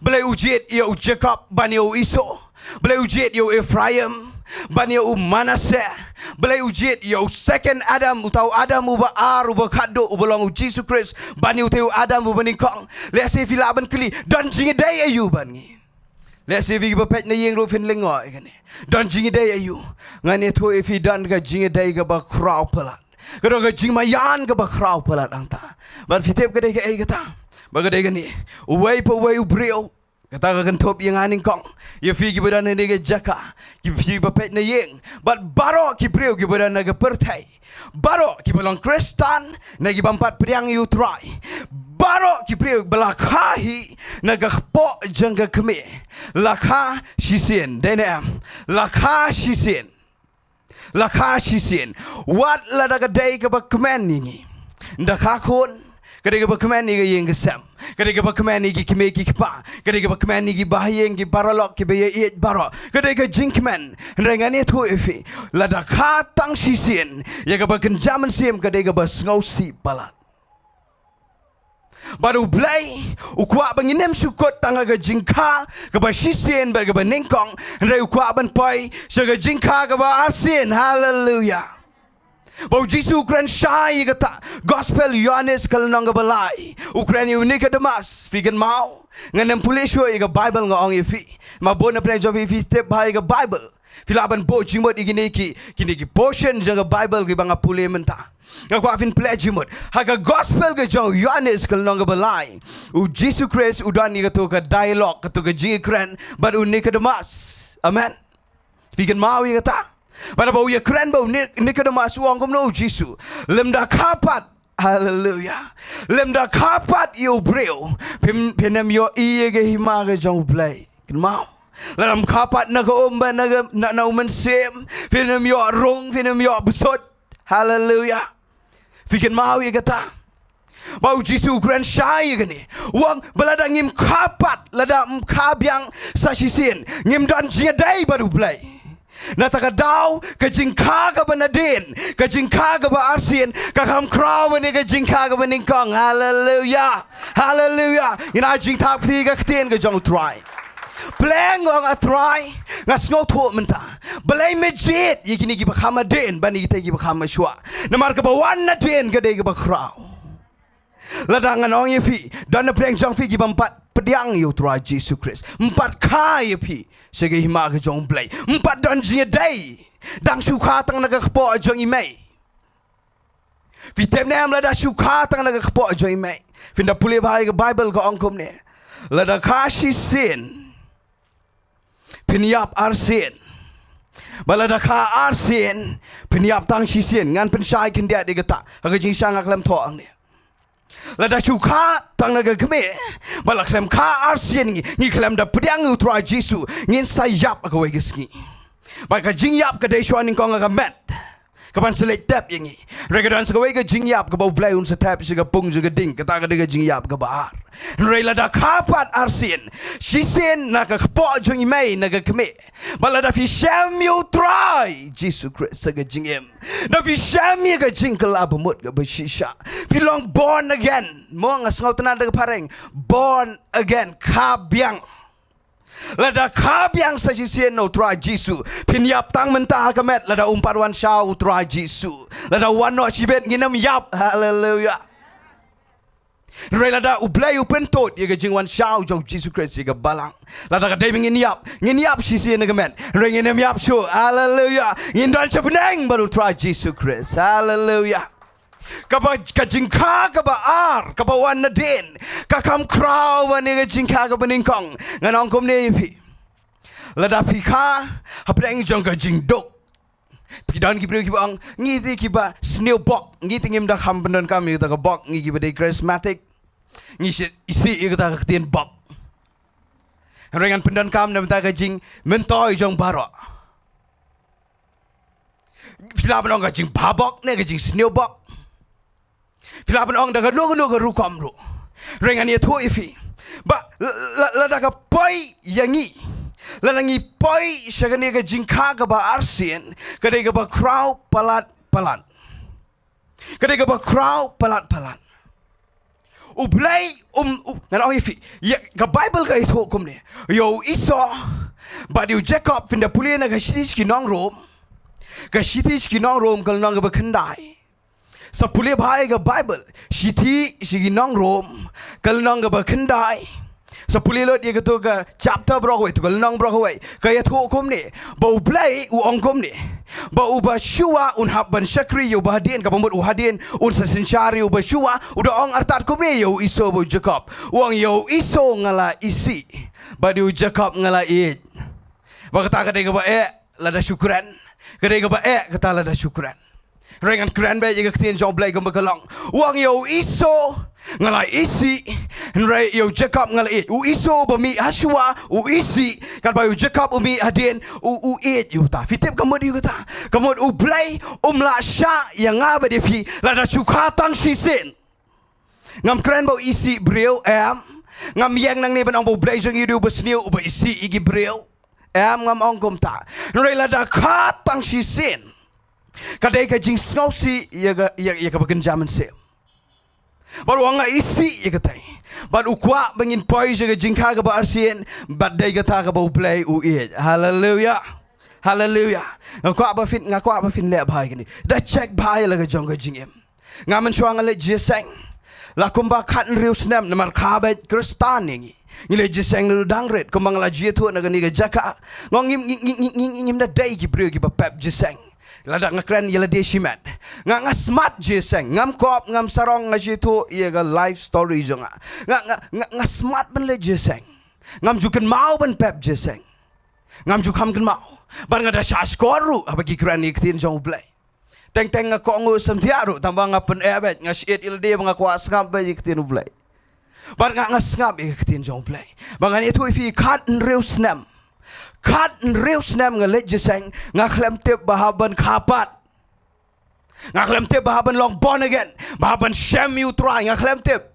Balei u jied ïa u Jakob ban ïa u Esau? Balei u jied ïa u Ephraim ban ïa u Manasseh? Balei u jied ïa u second Adam, uta u Adam uba ar, uba khatduh, uba long u Jisu Khrist, ban ïa uta u Adam uba nyngkong? Lehse phi lah ban kylli, don jingïadei aïu bad ngi? Lehse phi kiba peit na ïing ruh phin lyngngoh ïa kane. Don jingïadei aïu? Ngan ïathuh ïa phi, don ka jingïadei kaba khraw palat. Ka don ka jingmaïan kaba khraw palat hangta. Bad phi tip ka dei kaei kata? Ba ka dei kane. Uwei pa uwei u briew, kata ka kynthup ïa nga nyngkong, ïa phi kiba don ha kane ka jaka, ki phi ba peit na ïing, bad baroh ki briew kiba don ha ka pyrthei, baroh kiba long Khristan ne ki bym pat pdiang ïa U Trai, baroh ki briew ba la kha hi na ka kpoh jong ka kmie, la kha shisien, dei ne em? La kha shisien. La kha shisien. Wat lada ka dei kaba kmen ïa ngi. Ynda kha khun, ka dei kaba kmen ïa ka ïing ka sem. Ka dei kaba kmen ïa ki kmie ki kpa. Ka dei kaba kmen ïa ki bahaïing ki paralok kiba ïaieit baroh. Ka dei ka jingkmen. Hynrei ngan ïathuh ïa phi, lada kha tang shisien, ïa kaba kynja mynsiem ka dei kaba sngewsih palat. Bad U Blei u kwah ba ngin ym shu kut tang ha ka jingkha kaba shisien bad kaba nyngkong, hynrei u kwah ban poi sha ka jingkha kaba arsien. Haleluya. Ba U Jisu u kren shai ïa kata. Gospel Ïohannes ka lynnong kaba lai, u kren ïa u Nikodemus. Phi kynmaw? Ngan ym pule shuh ïa ka Baibl, nga ong ïa phi. Ma bun na pdeng jong phi phi tip bha ïa ka Baibl, phi lah ban buh jingmut ïa kine ki, kine ki portion jong ka Baibl kiba nga pule mynta. Nga kwah phin pule jingmut ha ka Gospel ka jong u Ïohannes ka lynnong kaba lai. U Jisu Khrist u don ïa kato ka dialogue, kato ka jingïakren bad u Nikodemus. Amen. Phi kynmaw ïa kata? Bad haba u ïakren bad u Ni-, Nikodemus, u ong kumno u Jisu? Lymda kha pat, haleluya, lymda kha pat ïa u briew, phin, phin ym ïohi ïa ka hima ka jong U Blei. Kynmaw? Lada ym kha pat na ka um bad na ka, na, na u mynsiem, phin ym ïoh rung, phin ym ïoh bsut. Haleluya. Phi kynmaw ïa kata? Ba u Jisu u kren shai ïa kane. U ong ba lada ngim kha pat, lada ym kha biang sa shisien, ngim don jingïadei bad U Blei. Na kata ka daw, ka jingkha kaba nadien, ka jingkha kaba arsien, ka kham khraw ban ïa ka jingkha kaba nyngkong. Haleluya. Haleluya. Ngin ai jingthap kti ïa ka ktien ka jong U Trai. Pleng, ong, A Trai, nga sngewthuh mynta. Balei me jied ïa kine kiba kham hadien ban ïa kita kiba kham shuwa? Namar kaba wan nadien ka dei kaba khraw. Lada ngan ong ïa phi, don na pdeng jong phi ki bym pat pdiang ïa U Trai Jisu Khrist, ym pat kha ïa phi sha ka hima ka jong U Blei, ym pat don jingïadei, dang shu kha tang na ka kpoh jong i mei. Phi tip ne em, lada shu kha tang na ka kpoh jong i mei? Phin da pule bha ïa ka Baibl, ka ong kumne. Lada kha shisien, kin ïap arsien. Bad lada kha arsien, phin ïap tang shisien. Ngan pynshai khyndiat ïa kata ha ka jingshang, nga khlem thoh hangne. Lada shu kha tang na ka kmie, bad la khlem kha arsien ngi, ngi khlem da pdiang ïa u Trai Jisu, ngin sa ïap ha kawei ka sngi. Bad ka jingïap ka dei shuwa nyngkong ha ka met, ka ban sa leit tep ïa ngi. Hynrei ka don sa kawei ka jingïap kaba U Blei un sa tep sha ka pung jong ka ding, kata ka dei ka jingïap kaba ar. Hynrei lada kha pat arsien, shisien na ka kpoh jong i mei, na ka kmie, bad lada phi shem ïa u Trai Jisu Khrist ha ka jingim, da phi shem ïa ka jingkylla bamut kaba shisha, phi long born again. Mo, nga sngewtynnad da ka phareng, born again, kha biang. Lada kha biang sa shisien na u Trai Jisu, phin ïap tang mynta ha ka met, lada um pat wan shaw u Trai Jisu. Lada wan noh shibit, ngin ym ïap. Haleluya. Hynrei lada U Blei u pyntud ïa ka jingwan shaw jong u Jisu Khrist ïa ka balang, lada ka dei ba ngin ïap, ngin ïap shisien na ka met. Hynrei ngin ym ïap shuh. Haleluya. Ngin don sha bneng bad u Trai Jisu Khrist. Haleluya. Kaba, ka jingkha kaba ar, kaba wan nadien, ka kham khraw ban ïa ka jingkha kaba nyngkong. Ngan ong kumne ïa phi. Lada phi kha hapdeng jong ka jingduk, phi, don ki briew kiba ong, ngi te kiba sniew bok, ngi te ngim da kham pyndonkam ïa kata ka bok, ngi kiba dei charismatic, ngi shu isih ïa kata ka ktien bok. Hynrei ngan pyndonkam na bynta ka jingmyntoi jong baroh. Phi lah ban ong ka jingbha bok ne ka jingsniew bok. Phi lah ban ong da kano kano ka rukom ruh. Hynrei ngan ïathuh ïa phi ba la, la, lada ka poi ïa ngi, lada ngi poi sha kane ka jingkha kaba arsien, ka dei kaba khraw palat palat. Ka dei kaba khraw palat palat. U Blei, um, u, ngan ong ïa phi, ïa, ka Baibl ka ïathuh kumne. Ïa u Esau bad ïa u Jakob, phin da pule na ka Shithi sha ki nong Rom. Ka Shithi sha ki nong Rom, ka lynnong kaba khyndai. Sa pule bha ïa ka Baibl. Shithi sha ki nong Rom, ka lynnong kaba khyndai. Sa pule lut ïa kato ka chapter baroh kawei, to ka lynnong baroh kawei. Ka ïathuh kumne, ba U Blei u ong kumne, ba uba shuwa un hap ban shakri ïa uba hadien, kaba mut u hadien un sa synshar ïa uba shuwa. U da ong artat kumne ïa u Esau bad u Jakob. U ong ïa u Esau nga la isih, bad ïa u Jakob nga la ïeit. Ba kata ka dei kaba eh lada shu kren. Ka dei kaba eh kata lada shu kren. Hynrei ngan kren beit ïa ka ktien jong U Blei kumba ka long. U ong ïa u Esau nga la isih, hynrei ïa u Jakob nga la ïeit. U Esau ba mih ha shuwa u isih, katba ïa u Jakob u mih hadien u, u ïeit ïa uta. Phi tip ka mut ïa kata? Ka mut U Blei um lah shah ïa nga bad ïa phi lada shu kha tang shisien. Ngam kren ba u isih briew, em. Ngam ïeng nangne ban ong ba U Blei jong ngi u dei uba sniew, uba isih ïa ki briew. Em, ngam ong kumta. Hynrei lada kha tang shisien, ka dei ka jingsngewsih ïa ka, ïa, ïa kaba kynja mynsiem. Bad u ong nga isih ïa katai. Bad u kwah ba ngin poi sha ka jingkha kaba arsien, bad dei kata kaba U Blei u ïeit. Haleluya. Haleluya. Nga kwah ba phin, nga kwah ba phin leh bha ïa kane. Da check bha ïa la ka jong ka jingim. Nga mynshuwa nga leit jingïaseng la kumba khathynriew snem, namar kha beit Khristan ïa ngi. Ngi leit jingïaseng naduh dang rit, kumba nga la ju ïathuh na kane ka jaka. Nga ngim, ngim, ngim da dei ki briew kiba pep jingïaseng. Lada nga kren ïa lade shimet, nga, nga smat jingïaseng. Ngam kop, ngam sarong, nga ju ïathuh ïa ka life story jong nga. Nga, nga, nga, nga smat ban leit jingïaseng. Ngam ju kynmaw ban pep jingïaseng. Ngam ju kham kynmaw. Bad nga da shah shkor ruh haba ki kren ïa ka ktien jong U Blei. Teng teng nga kohnguh samthiah ruh, tangba nga pyneh beit, nga shait ïa lade ba nga kwah sngap beit ïa ka ktien U Blei. Bad nga, nga sngap ïa ka ktien jong U Blei. Ba ngan ïathuh ïa phi, khathynriew snem, khathynriew snem nga leit jingïaseng, nga khlem tip ba hap ban kha pat. Nga khlem tip ba hap ban long born again, ba hap ban shem ïa U Trai, nga khlem tip.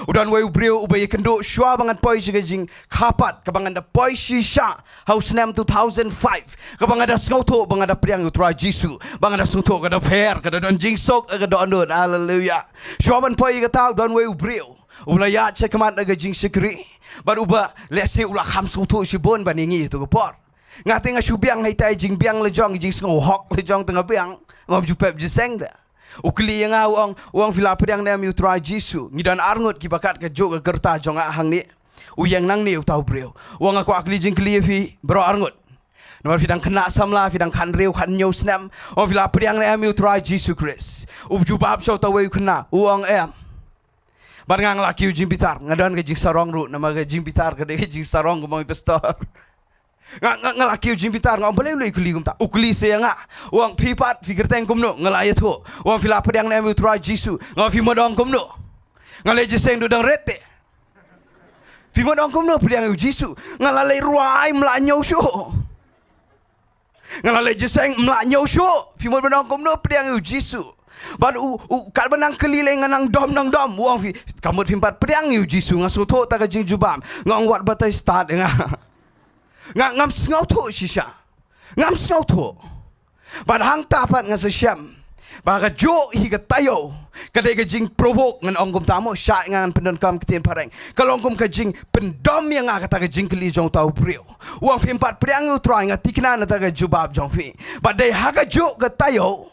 U don uwei u briew uba ïakynduh shuwa ba ngan poi sha ka jingkha pat, kaba ngan da poi shisha ha u snem two thousand five, kaba nga da sngewthuh ba nga da pdiang ïa U Trai Jisu, ba nga da sngewthuh ka da pher, ka da don jingsuk, ka da don. Haleluya. Shuwa ban poi ïa kata, u don uwei u briew uba la ïaid sha khmat na ka jingshakri, bad uba lehse u la kham sngewthuh shibun ban ïa ngi ïa tu ka por. Nga te nga shu biang ha ita i jingbiang la jong, i jingsngew hok la jong te nga biang. Ngam ju pep jingïaseng da. U kylli ïa nga, u ong, u ong, phi la pdiang ne em ïa U Trai Jisu? Ngi don arngut kiba kat ka juh ka rta jong nga hangne. U ïeng nangne uta u briew. U ong, nga kwah kylli jingkylli ïa phi baroh arngut. Namar phi dang khynnah samla, phi dang khathynriew khathynñiew snem. U ong, phi la pdiang ne em ïa U Trai Jisu Khrist? U jubab sha uta uwei u khynnah, u ong, em. Bad nga nga la kiew jingbitar, nga don ka jingsarong ruh, namar ka jingbitar ka dei ka jingsarong kumba ong i pastor. Nga, nga, nga la kiew jingbitar, nga ong balei u la kylli kumta. U kylli sa ïa nga. U ong phi pat, phi kyrteng kumno, nga la ïathuh. U ong phi la pdiang ne em ïa u Trai Jisu. Nga ong phi mut ong kumno. Nga leit jingïaseng da u dang rit te. Phi mut ong kumno pdiang ïa u Jisu. Nga la leit rwai ym lah ñiew shuh. Nga la leit jingïaseng ym lah ñiew shuh. Phi mut ban ong kumno pdiang ïa u Jisu. Bad u, u, katba nang kylli lei nga nang dom nang dom. U ong phi, ka mut phim pat pdiang ïa u Jisu. Nga sngewthuh ta ka jingjubab. Nga ong wat batai stad ïa nga. Nga, ngam sngewthuh shisha. Ngam sngewthuh. Bad hangta pat nga sa shem ba kajuh hi ka taïew ka dei ka jingprovoke, ngan ong kumta mo, shah ïa nga ngan pyndonkam ka ktien phareng. Ka long kum ka jingpyndom ïa nga kata ka jingkylli jong uta u briew. U ong phim pat pdiang ïa u Trai, nga thikna na kata ka jubab jong phi. Bad dei ha kajuh ka taïew,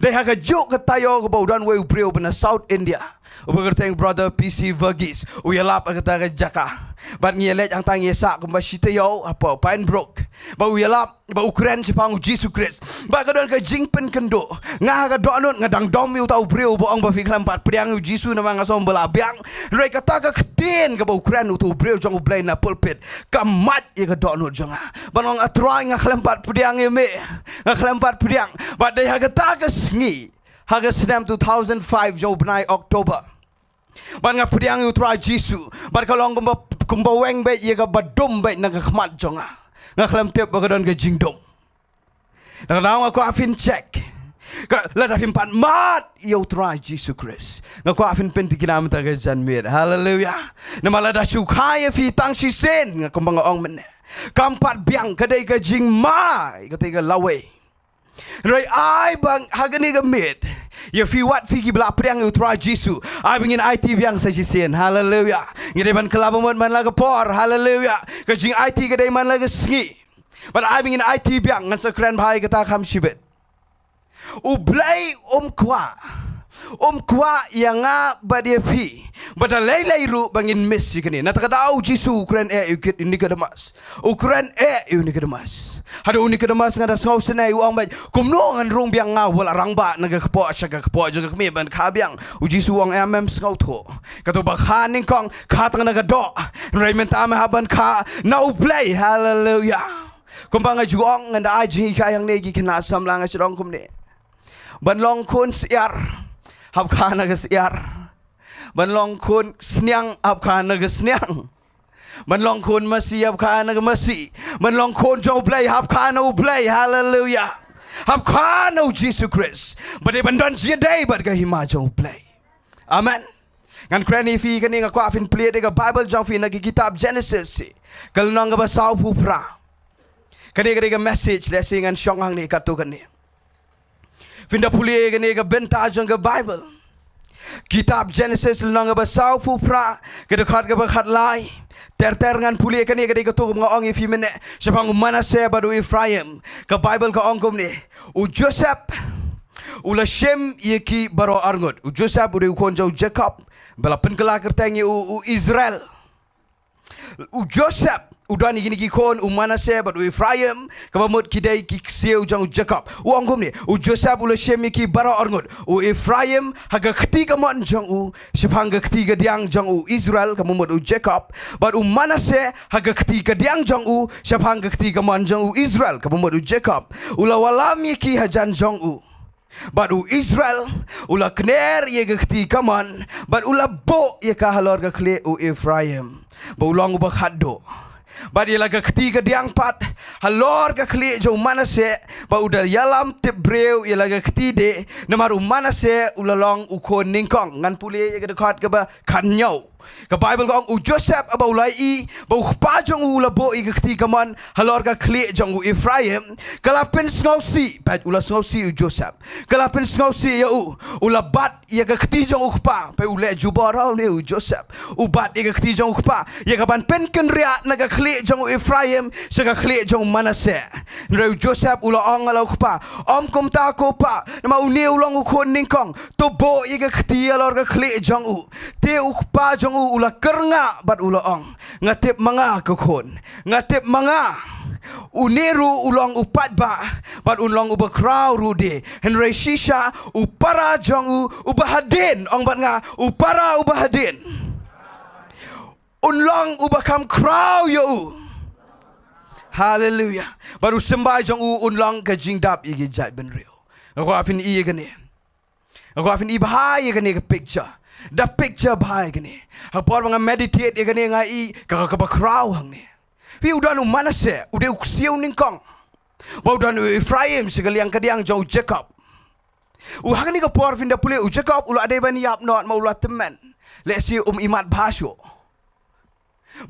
dei ha kajuh ka taïew kaba u don uwei u briew ba na South India, uba kyrteng Brother P C Verghese. U ïalap ha kata ka jaka. Bad ngi ïaleit hangta, ngi ïasah kumba shi taïew hapoh Pine Brook. Bad u ïalap, bad u kren shaphang u Jisu Khrist. Bad ka don ka jingpynkynduh. Nga ha ka dohnud nga dang dom ïa uta u briew uba ong ba phi khlem pat pdiang ïa u Jisu namar nga sngew ba la biang. Hynrei kata ka ktien kaba u kren uta u briew jong U Blei na pulpit, ka mad ïa ka dohnud jong nga. Bad nga ong, A Trai, nga khlem pat pdiang ïa me. Nga khlem pat pdiang. Bad dei ha kata ka sngi, ha ka snem two thousand five jong u bnai October, bad nga pdiang ïa u Trai Jisu. Bad ka long kumba, kumba weng beit ïa kaba dum beit na ka khmat jong nga. Nga khlem tip ba ka don ka jingdum. Na kata nga kwah phin check. Ka, lada phim pat mad ïa u Trai Jisu Khrist, nga kwah phin pynthikna mynta ka janmiet. Haleluya. Namar lada shu kha ïa phi tang shisien, nga kumba nga ong mynne, kam pat biang, ka dei ka jingma, ka dei ka lawei. Hynrei ai ba ha kane ka miet, ïa phi wat phi kiba la pdiang ïa u Trai Jisu, ai ba ngin aiti biang sa shisien. Haleluya. Ngi dei ban kylla ba mut man la ka por. Haleluya. Ka jingaiti ka dei man la ka sngi. Bad ai ba ngin aiti biang, ngan sa kren bha ïa kata kham shibit. U Blei um kwah, um kwah ïa nga bad ïa phi ba da lei lei ruh ba ngin miss ïa kane. Na kata ka daw u Jisu u kren eh ïa u Nikodemus. U kren eh ïa u Nikodemus. Haduh u Nikodemus nga da sngewsynei, u ong beit, kumno ngan rung biang, nga wat la rangbah na ka kpoh sha ka kpoh jong ka kmie ban kha biang. U Jisu u ong, em, em sngewthuh. Kato ba kha nyngkong, kha tang na ka doh. Hynrei mynta me hap ban kha na U Blei. Haleluya. Kumba nga ju ong, ngan da ai jinghikai hangne ki khynnah samla, nga shu ong kumne. Ban long khun syiar, hap kha na ka syiar. Ban long khun sniang, hap kha na ka sniang. Ban long khun masi, hap kha na ka masi. Ban long khun jong U Blei, hap kha na U Blei. Haleluya. Hap kha na u Jisu Khrist. Ba dei ban don jingïadei bad ka hima jong U Blei. Amen. Ngan kren ïa phi kane, nga kwah phin plie ïa ka Bible jong phi na ki kitab Genesis, ka lynnong kaba sawphew phra. Kane ka dei ka message lehse ngan shong hangne, kato kane. Phin da pule ïa kane ka bynta jong ka Bible. Kitab Genesis lynnong kaba sawphew phra, ka dkhot kaba khatlai. Ter ter ngan pule ïa kane, ka dei kato kaba nga ong ïa phi mynne shaphang u Manasseh bad u Ephraim. Ka Bible ka ong kumne, u Joseph u la shim ïa ki baroh arngut. U Joseph u dei u khun jong u Jacob, ba la pynkylla kyrteng ïa u, u Israel. U Joseph u don ïa kine ki khun, u Manasseh bad u Ephraim, kaba mut ki dei ki ksiew jong u Jacob. U ong kumne, u Joseph u la shim ïa ki baroh arngut. U Ephraim ha ka kti kamon jong u shaphang ka kti kadiang jong u Israel, kaba mut u Jacob. Bad u Manasseh ha ka kti kadiang jong u shaphang ka kti kamon jong u Israel, kaba mut u Jacob. U la wallam ïa ki hajan jong u. Bad u Israel u la kner ïa ka kti kamon, bad u la buh ïa ka halor ka khlieh u Ephraim, ba u long uba khatduh. Bad ïa la ka kti kadiang pat halor ka khlieh jong u Manasseh, ba u da ïalam tip briew ïa la ka kti de, namar u Manasseh u la long u khun nyngkong. Ngan pule ïa ka dkhot kaba khathynñiew. Ka Bible ka ong, u Joseph haba u la ïohi ba u kpa jong u u la buh ïa ka kti kamon halor ka khlieh jong u Ephraim, ka la pynsngewsih, bad u la sngewsih u Joseph. Ka la pynsngewsih ïa u, u la bat ïa ka kti jong u kpa, peit u leh jubor ha une u Joseph. U bat ïa ka kti jong u kpa ïa kaban pynkynriah na ka khlieh jong u Ephraim sha ka khlieh jong u Manasseh. Hynrei u Joseph u la ong ha la u kpa, ym kumta ko pa, namar une u long u khun nyngkong, to buh ïa ka kti halor ka khlieh jong u. Te u kpa jong u u la kyrngah bad u la ong, nga tip ma nga ko khun, nga tip ma nga. Une ruh u long u paidbah bad un long uba khraw ruh de, hynrei shisha u para jong u uba hadien. Ong bad nga, u para uba hadien. Un long uba kham khraw ïa u. Haleluya. Bad u symbai jong u un long ka jingdap ïa ki jaitbynriew. Nga kwah phin i ïa kane. Nga kwah phin i bha ïa kane ka picture. Da picture bha ïa kane. Ha por ba nga meditate ïa kane nga i ka, ka, kaba khraw hangne. Phi, u don u Manasseh, u dei u ksiew nyngkong. Ba u don u Ephraim sha ka liang kadiang jong u Jacob. U, ha kane ka por phin da pule u Jacob u la dei ban ïap noh namar u la tymmen. Lehse um imat bha shuh.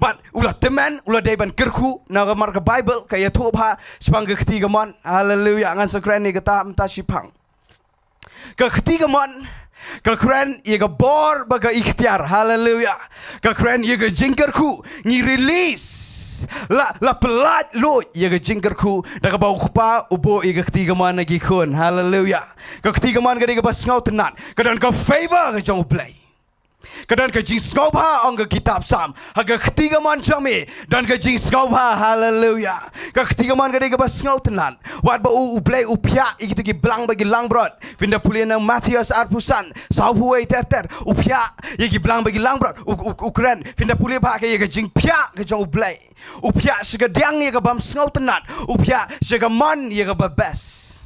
Bad u la tymmen, u la dei ban kyrkhu, namar ka Baibl ka ïathuh bha shaphang ka kti kamon. Haleluya. Ngan sa kren ïa kata mynta shiphang. Ka kti kamon ka kren ïa ka bor bad ka iktiar. Haleluya. Ka kren ïa ka jingkyrkhu, ngi release. La, la pyllait luid ïa ka jingkyrkhu da kaba u kpa u buh ïa ka kti kamon ha ki khun. Haleluya. Ka kti kamon ka dei kaba sngewtynnat, ka don ka favor ka jong U Blei. Ka don ka jingsngewbha, ong ka kitab Salm. Ha ka kti kamon jong me don ka jingsngewbha. Haleluya. Ka kti kamon ka dei kaba sngewtynnat. Wat ba u, U Blei u phiah ïa kito ki blang bad ki langbrot. Phin da pule na Mathaios arphew san, sawphew wei ter ter. U phiah ïa ki blang bad ki langbrot. U, u, u kren. Phin da pule bha ka ïa ka jingphiah ka jong U Blei. U phiah sha kadiang ïa ka bym sngewtynnat. U phiah sha kamon ïa kaba best.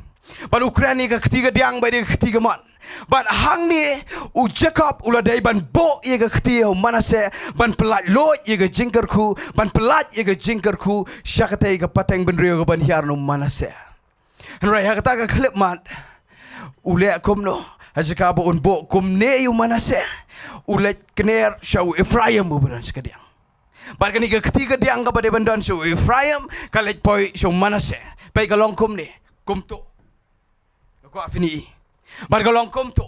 Bad u kren ïa ka kti kadiang bad ïa ka kti kamon. Bad hangne u Jacob u la dei ban buh ïa ka kti ha u Manasseh, ban pyllait luid ïa ka jingkyrkhu, ban pyllait ïa ka jingkyrkhu sha katei ka pateng bynriew kaban hiar na u Manasseh. Hynrei ha kata ka khyllipmat u leh kumno? Ha jaka ba un buh kumne ïa u Manasseh, u leit kner sha u Ephraim uba don sha kadiang. Bad kane ka kti kadiang kaba dei ban don sha u Ephraim ka leit poi sha u Manasseh. Peit ka long kumne, kumto. Nga kwah phin i. Bad ka long kumto.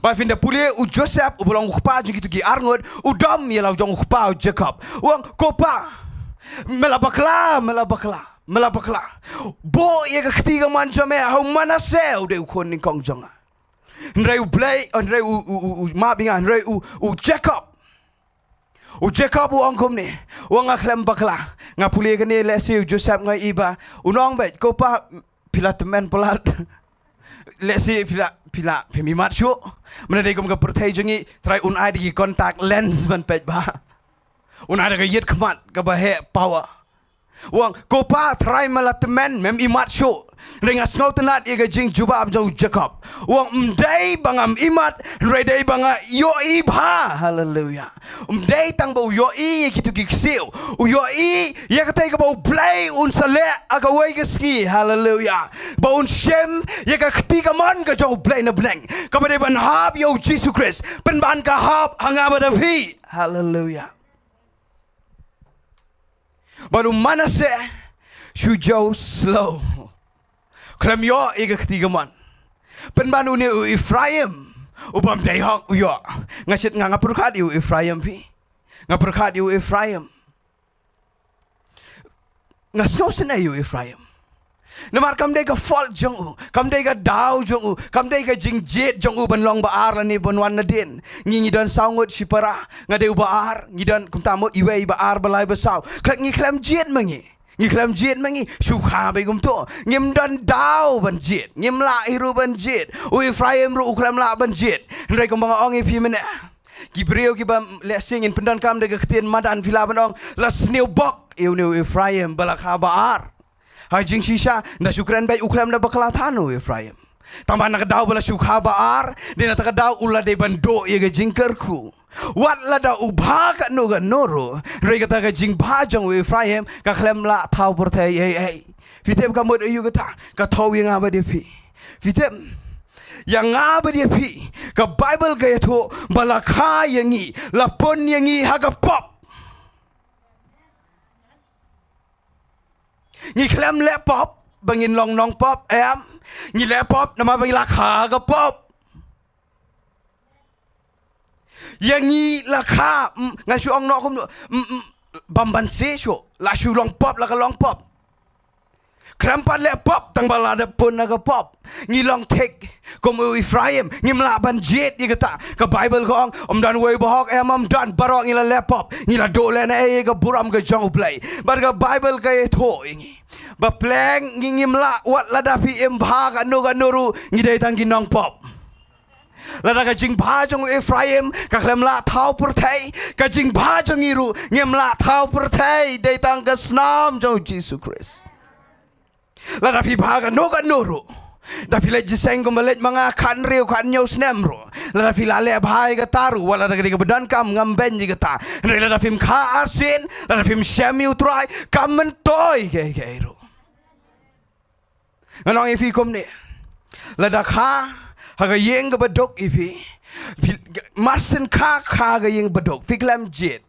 Bad phin da pule u Joseph uba long u kpa jong kito ki arngut, u dom ïa la u jong u kpa u Jacob. U ong, ko pa, me la bakla, me la bakla, me la bakla. Buh ïa ka kti kamon jong me ha u Manasseh, u dei u khun nyngkong jong nga. Hynrei U Blei, hynrei u, u, u, u, map ïa nga, hynrei u, u Jacob. U Jacob u ong kumne, u ong nga khlem bakla. Nga pule kane, lehse u Joseph nga i ba un ong beit, ko pa, phi la tymmen palat. Lehse phi la, phi la, phim imat shuh. Mynta dei kum ka pyrthei jong ngi, Trai un ai da ki contact lens ban peit bha. Un ai da ka ïit khmat kaba heh power. U ong, ko pa, Trai me la tymmen, mem imat shuh. Hynrei nga sngewtynnat ïa ka jingjubab jong u Jacob. U ong, ym dei ba ngam imat, hynrei dei ba nga ïohi bha. Haleluya. Ym dei tang ba u ïohi ïa kito ki ksiew. U ïohi ïa katei kaba U Blei un sa leh ha kawei ka sngi. Haleluya. Ba un shim ïa ka kti kamon ka jong U Blei na bneng, kaba dei ban hap ïa u Jisu Khrist. Pynban ka hap ha nga bad ha phi. Haleluya. Bad u Manasseh shu jaw slow. Khlem ïoh ïa ka kti kamon. Pynban une u Ephraim u bym dei hok u ïoh. Nga shit nga, nga pyrkhat ïa u Ephraim phi. Nga pyrkhat ïa u Ephraim. Nga sngewsynei ïa u Ephraim. Namar kam dei ka fault jong u, kam dei ka daw jong u, kam dei ka jingjied jong u ban long ba ar lane ban wan nadien. Ngi, ngi don saw ngut shipara, nga dei uba ar, ngi don kumta mo iwei, ba ar, ba lai, ba saw. Khlem, ngi khlem jied ma ngi. Ngi khlem jied ma ngi, shu kha beit kumto. Ngim don daw ban jied, ngim lah hi ruh ban jied. U Ephraim ruh u khlem lah ban jied. Hynrei kumba nga ong ïa phi mynne, ki briew kiba lehse ngin pyndonkam da ka ktien madan, phi lah ban ong la sniew bok ïa une u Ephraim ba la kha ba ar. Ha jingshisha, nda shu kren beit, u khlem da bakla than u Ephraim. Tangba na ka daw ba la shu kha ba ar, dei na kata ka daw u la dei ban duh ïa ka jingkyrkhu. Wat lada u bha katno katno ruh, hynrei kata ka jingbha jong u Ephraim ka khlem lah thaw pyrthei ei ei. Phi tip ka mut aïu kata? Ka thaw ïa nga bad ïa phi. Phi tip, ïa nga bad ïa phi, ka Baibl ka ïathuh ba la kha ïa ngi, la pun ïa ngi ha ka pop. Ngi khlem leh pop ba ngin long nongpop, em. Ngi leh pop namar ba ngi la kha ka pop. Ïa ngi la kha, mm, ngan shu ong noh kumno, mm, mm, bym banse shuh, la shu long pop la ka long pop. Khlem pat leh pop tang ba la dep pun na ka pop. Ngi long thik kum u Ephraim, ngim lah ban jied ïa kata. Ka Baibl ka ong, ym don uwei uba hok, em, ym don, baroh ngi la leh pop. Ngi la duh lehnohei ïa ka burom ka jong U Blei. Bad ka Baibl ka ïathuh ïa ngi ba pleng ngi ngim lah, wat lada phi im bha katno katno ruh, ngi dei tang ki nongpop. Lada ka jingbha jong u Ephraim ka khlem lah thaw pyrthei, ka jingbha jong ngi ruh ngim lah thaw pyrthei, dei tang ka snam jong u Jisu Khrist. Lada phi bha kano kano ruh, da phi leit jingïaseng kumba leit ma nga khathynriew khathynñiew snem ruh, lada phi la leh bha ïa kata ruh, wat lada ka dei kaba donkam, ngam beiñ ïa kata. Hynrei lada phim kha arsien, lada phim shem ïa u Trai, kam myntoi kaei kaei ruh. Ngan ong ïa phi kumne. Lada kha ha ka ïing kaba duk ïa phi, phi, mar shen kha, kha ha ka ïing ba duk, phi khlem jied.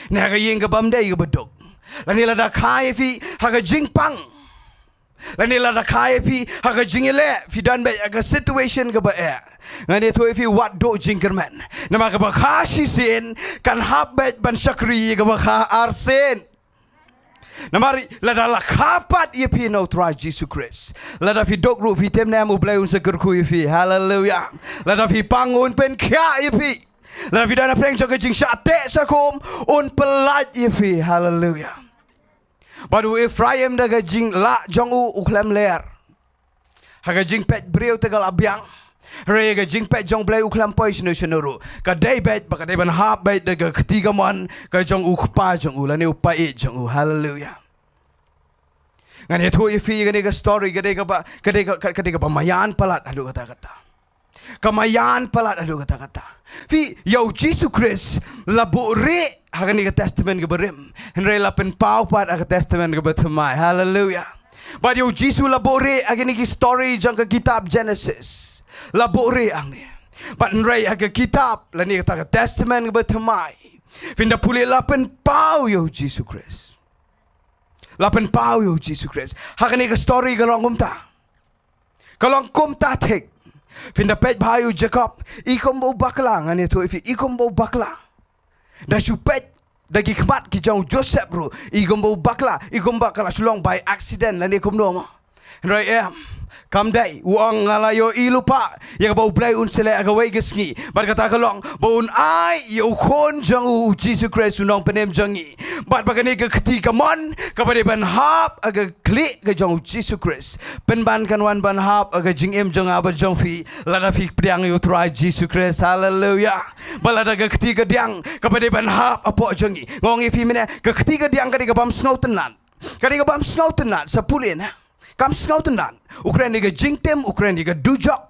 Ne ha ka ïing kaba ym dei kaba duk. Lane lada kha ïa phi ha ka jingpang, lane lada kha ïa phi ha ka jingïaleh, phi don beit ha ka situation kaba eh, ngan ïathuh ïa phi, wat duh jingkyrmen. Namar kaba kha shisien kan hap beit ban shakri ïa kaba kha arsien. Namar lada la kha pat ïa phi na u Trai Jisu Khrist, lada phi duk ruh, phi tip ne em, u Blei un sa kyrkhu ïa phi. Haleluia. Lada phi pang, un pynkhiah ïa phi. Lada phi don hapdeng jong ka jingshah teh shah khum, un pyllait ïa phi. Haleluia. Bad u Ephraim, da ka jinglah jong u, u khlem ler. Ha ka jingpeit briew te ka la biang. Hynrei ha ka jingpeit jong u Blei u khlem poi shano shano ruh. Ka dei beit, ba ka dei ban hap beit da ka kti kamon ka jong u Kpa jong u, lane u Paid jong u. Haleluia. Ngan ïathuh ïa phi kane ka story, ka dei kaba, ka dei ka, ka, ka dei kaba maïan palat haduh katta katta. Ka maïan palat haduh katta katta. Phi, ïa u Jisu Khrist la buhrieh ha kane ka testament kaba rim, hynrei la pynpaw pat ha ka testament kaba thymmai. Haleluia. Bad ïa u Jisu la buhrieh ha kine ki story jong ka kitab Genesis. La buhrieh hangne. Bad hynrei ha ka kitab, lane kata ka testament kaba thymmai, phin da pule, la pynpaw ïa u Jisu Khrist. La pynpaw ïa u Jisu Khrist. Ha kane ka story ka long kumta. Ka long kumta thik. Phin da peit bha ïa u Jakob, i kumba u bakla, ngan ïathuh ïa phi, i kumba u bakla. Da shu peit da ki khmat ki jong u Joseph ruh, i kumba u bakla, i kumba ka la shu long by accident lane kumno mo. Hynrei em, kam dei. U ong, nga la ïohi lypa ïa kaba u Blei un sa leh ha kawei ka sngi. Bad kata ka long ba un ai ïa u Khun jong u, u Jisu Khrist, u Nongpynim jong ngi. Bad ba kane ka kti kamon kaba dei ban hap ha ka khlieh ka jong u Jisu Khrist, pynban kan wan ban hap ha ka jingim jong nga bad jong phi, lada phi pdiang ïa u Trai Jisu Khrist. Haleluia. Bad lada ka kti kadiang kaba dei ban hap hapoh jong ngi. Nga ong ïa phi mynne, ka kti kadiang ka dei kabym sngewtynnat. Ka dei kabym sngewtynnat, sa pule ne. Kam sngewtynnat. U kren ïa ka jingtim, u kren ïa ka dujok.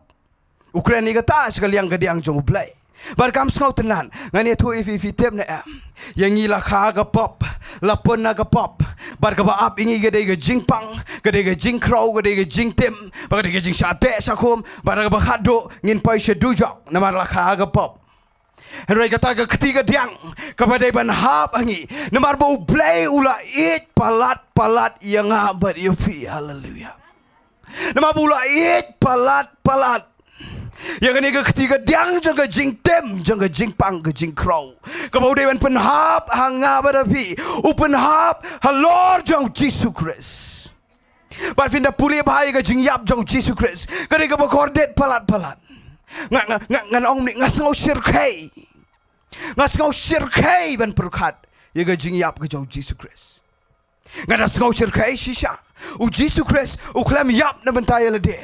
U kren ïa kata sha ka liang kadiang jong u Blei. Bad kam sngewtynnat, ngan ïathuh ïa phi, phi tip ne em, ïa ngi la kha ha ka pop, la pun ha ka pop. Bad kaba ap ïa ngi ka dei ka jingpang, ka dei ka jingkhrew, ka dei ka jingtim, bad ka dei ka jingshah teh shah khum, bad kaba khatduh ngin poi sha dujok, namar la kha ha ka pop. Hynrei kata ka kti kadiang kaba dei ban hap ha ngi, namar ba u Blei u la ïeit palat palat ïa nga bad ïa phi. Haleluia. Namar ba u la ïeit palat palat ïa kane ka kti kadiang jong ka jingtim, jong ka jingpang, ka jingkhrew, kaba u dei ban pynhap ha nga bad ha phi. U pynhap halor jong u Jisu Khrist. Bad phin da pule bha ïa ka jingïap jong u Jisu Khrist, ka dei kaba kordit palat palat. Nga, nga, nga, ngan ong mynne, nga sngew shyrkhei. Nga sngew shyrkhei ban pyrkhat ïa ka jingïap ka jong u Jisu Khrist. Nga da sngew shyrkhei shisha. U Jisu Khrist u khlem ïap na bynta ïa lade.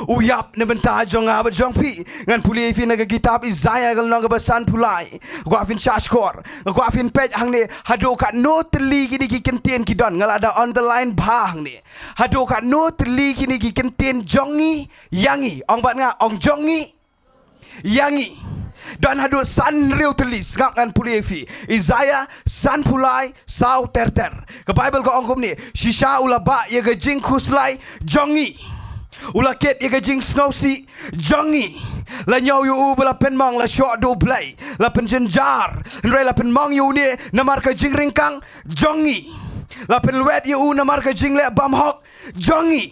U ïap na bynta jong nga bad jong phi. Ngan pule ïa phi na ka kitab Isaiah ka lynnong kaba sanphew lai. Kwah phin shahshkor, kwah phin peit hangne, haduh katno tylli kine ki kyntien ki don. Nga la da underline bha hangne. Haduh katno tylli kine ki kyntien jong ngi, ïa ngi. Ong bad nga, ong jong ngi, ïa ngi. Don haduh san hynriew tylli. Sngap, ngan pule ïa phi. Isaiah sanphew lai, saw ter ter. Ka Baibl ka ong kumne: Shisha u la bah ïa ka jingkhuslai jong ngi. U la kit ïa ka jingsngewsih jong ngi. La ñiew ïa u ba la pynmong, la shoh da U Blei, la pynjynjar. Hynrei la pynmong ïa une namar ka jingryngkang jong ngi. La pynlwet ïa u namar ka jingleh bymhok jong ngi.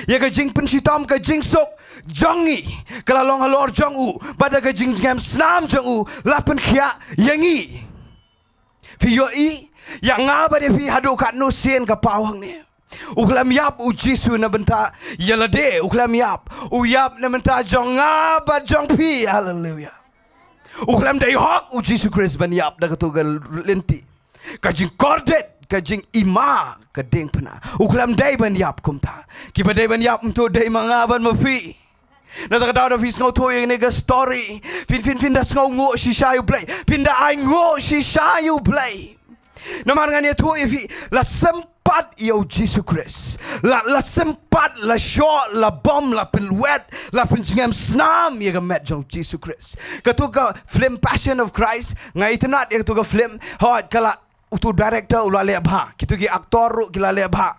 Ïa ka jingpynshitom, ka jingsuk jong ngi ka la long halor jong u, bad da ka jingjngem snam jong u la pynkhiah ïa ngi. Phi ïohi, ïa nga bad ïa phi haduh katno sien ka paw hangne. U khlem ïap u Jisu na bynta ïa lade, u khlem ïap. U ïap na bynta jong nga bad jong phi. Haleluia. U khlem dei hok u Jisu Khrist ban ïap da kato ka lynti. Ka jingkordit, ka jingima, ka diengphna. U khlem dei ban ïap kumta. Kiba dei ban ïap mynta dei ma nga bad ma phi. Na kata ka daw da phi sngewthuh ïa kane ka story, phin, phin, phin da sngewnguh shisha ïa U Blei. Phin da ainguh shisha ïa U Blei. Namar ngan ïathuh ïa phi, la sympat ïa U Jisu Khrist. La, la sympat, la shoh, la bom, la pynwet, la pynjngem snam ïa ka met jong U Jisu Khrist. Kato ka film Passion of Christ, nga itynnad ïa kato ka film, hooid ka la uto u director u la leh bha, kito ki actor ruh ki la leh bha.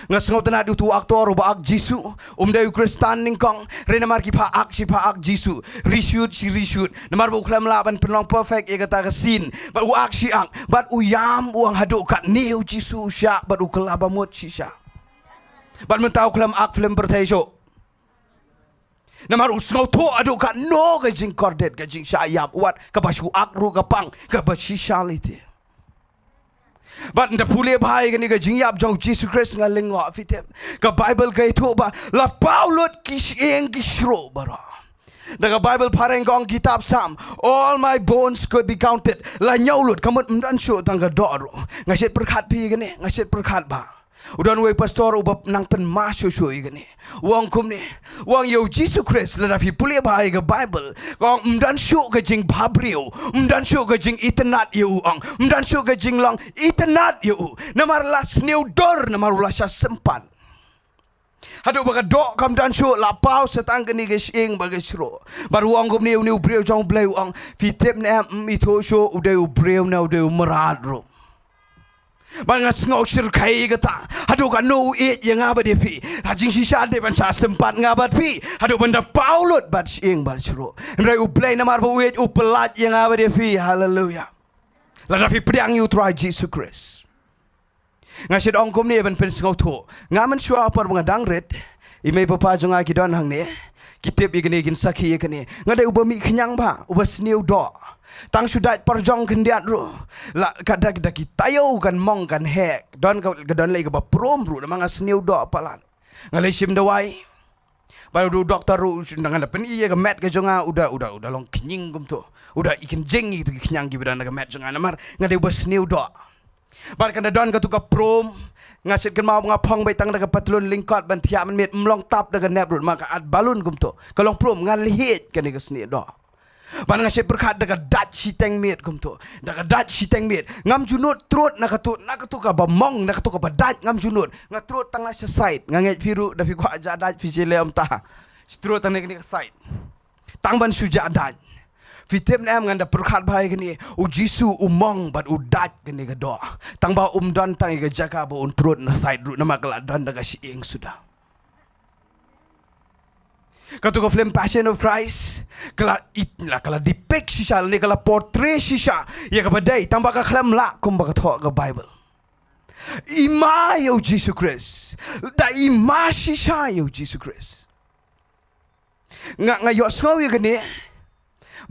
Nga sngewtynnad ïa uto u actor uba ak Jisu, um dei u Khristan nyngkong, hynrei namar ki phah ak shi phah ak Jisu, reshoot shi reshoot, namar ba u khlem lah ban pynlong perfect ïa kata ka scene, bad u ak shi ak, bad u ïam u ong haduh katne U Jisu u shah, bad u kylla ba mut shisha. Bad mynta u khlem ak film pyrthei shuh. Namar u sngewthuh haduh katno ka jingkordit, ka jingshah ïam, wat kaba shu ak ruh ka pang, kaba shisha lei te. Bad nda pule bha ïa kane ka jingïap jong U Jisu Khrist, nga lyngngoh, phi tip. Ka Bible ka ïathuh ba la paw lut ki shyieng ki shruh baroh. Da ka Bible phareng ka ong kitab Salm, "All my bones could be counted." La hynñiew lut, ka mut ym don shuh tang ka doh ruh. Nga shait pyrkhat phi ïa kane, nga shait pyrkhat ba u don uwei u pastor uba nang pynmad shuh shuh ïa kane. U ong kumne, u ong ïa U Jisu Khrist, lada phi pule bha ïa ka Bible, ka ong ym don shuh ka jingbhabriew, ym don shuh ka jingitynnad ïa u, ong, ym don shuh ka jinglong itynnad ïa u. Namar la sniew dur, namar u la shah sympat. Haduh ba ka doh kam don shuh, la paw sa tang kane ka shyieng bad ka shruh. Bad u ong kumne une u briew jong U Blei, u ong, phi tip ne em, ym ithuh shuh u dei u briew ne u dei u mrad ruh. Bad nga sngew shyrkhei kata. Haduh katno u ïeit ïa nga bad ïa phi. Ha jingshisha dei ban shah sympat nga bad phi. Haduh ban da paw lut bad shyieng bad shruh. Hynrei U Blei namar ba u ïeit u pyllait ïa nga bad ïa phi. Haleluya. Lada phi pdiang ïa U Trai Jisu Khrist. Nga shait ong kumne ban pynsngewthuh. Nga mynshuwa por ba nga dang rit, i mei papa jong nga ki don hangne. Ki tip ïa kane, kin sakhi ïa kane. Nga dei uba mih khñiang bha, uba sniew doh. Tang shu dait por jong khyndiat ruh, la ka da, da ki taïew kan mong kan heh. Don ka, ka don lei kaba prum ruh, namar nga sniew doh palat. Nga leit shim dawai. Bad u doktor ruh, u shu nang da pyni ïa ka met ka jong nga, u da, u da, u da long khñiang kumto. U da i kynjing ïa kito ki khñiang kiba don ha ka met jong nga. Namar nga dei uba sniew doh. Bad kan da don kato ka prum, nga shait kynmaw ba nga phong beit tang da ka patlun lyngkot ban thiah mynmiet, ym long tap da ka nep ruh, namar ka at balun kumto. Ka long prum, nga lhiej kane ka sniew doh. Bad nga shait pyrkhat da ka dait shiteng miet kumto. Da ka dait shiteng miet. Ngam ju nud trud na kato, na kato kaba mong, na kato kaba dait, ngam ju nud. Nga trud tang na sha side. Nga ngeit phi ruh, da phi kwah jah dait phi shu leh kumta. Shu trud tang na kane ka side. Tang ban shu jah dait. Phi tip ne em, ngan da pyrkhat bha ïa kane, U Jisu u mong bad u dait kane ka doh. Tang ba um don tang ïa ka jaka ba un trud na side ruh, namar ka la don da ka shyieng suda. Kato ka film Passion of Christ, ka la it, la, ka la depict shisha, ne ka la portray shisha ïa kaba dei, tang ba ka khlem lah kumba ka thoh ka Bible. I ma ïa U Jisu Khrist. Da i ma shisha ïa U Jisu Khrist. Nga, nga ïohsngew ïa kane.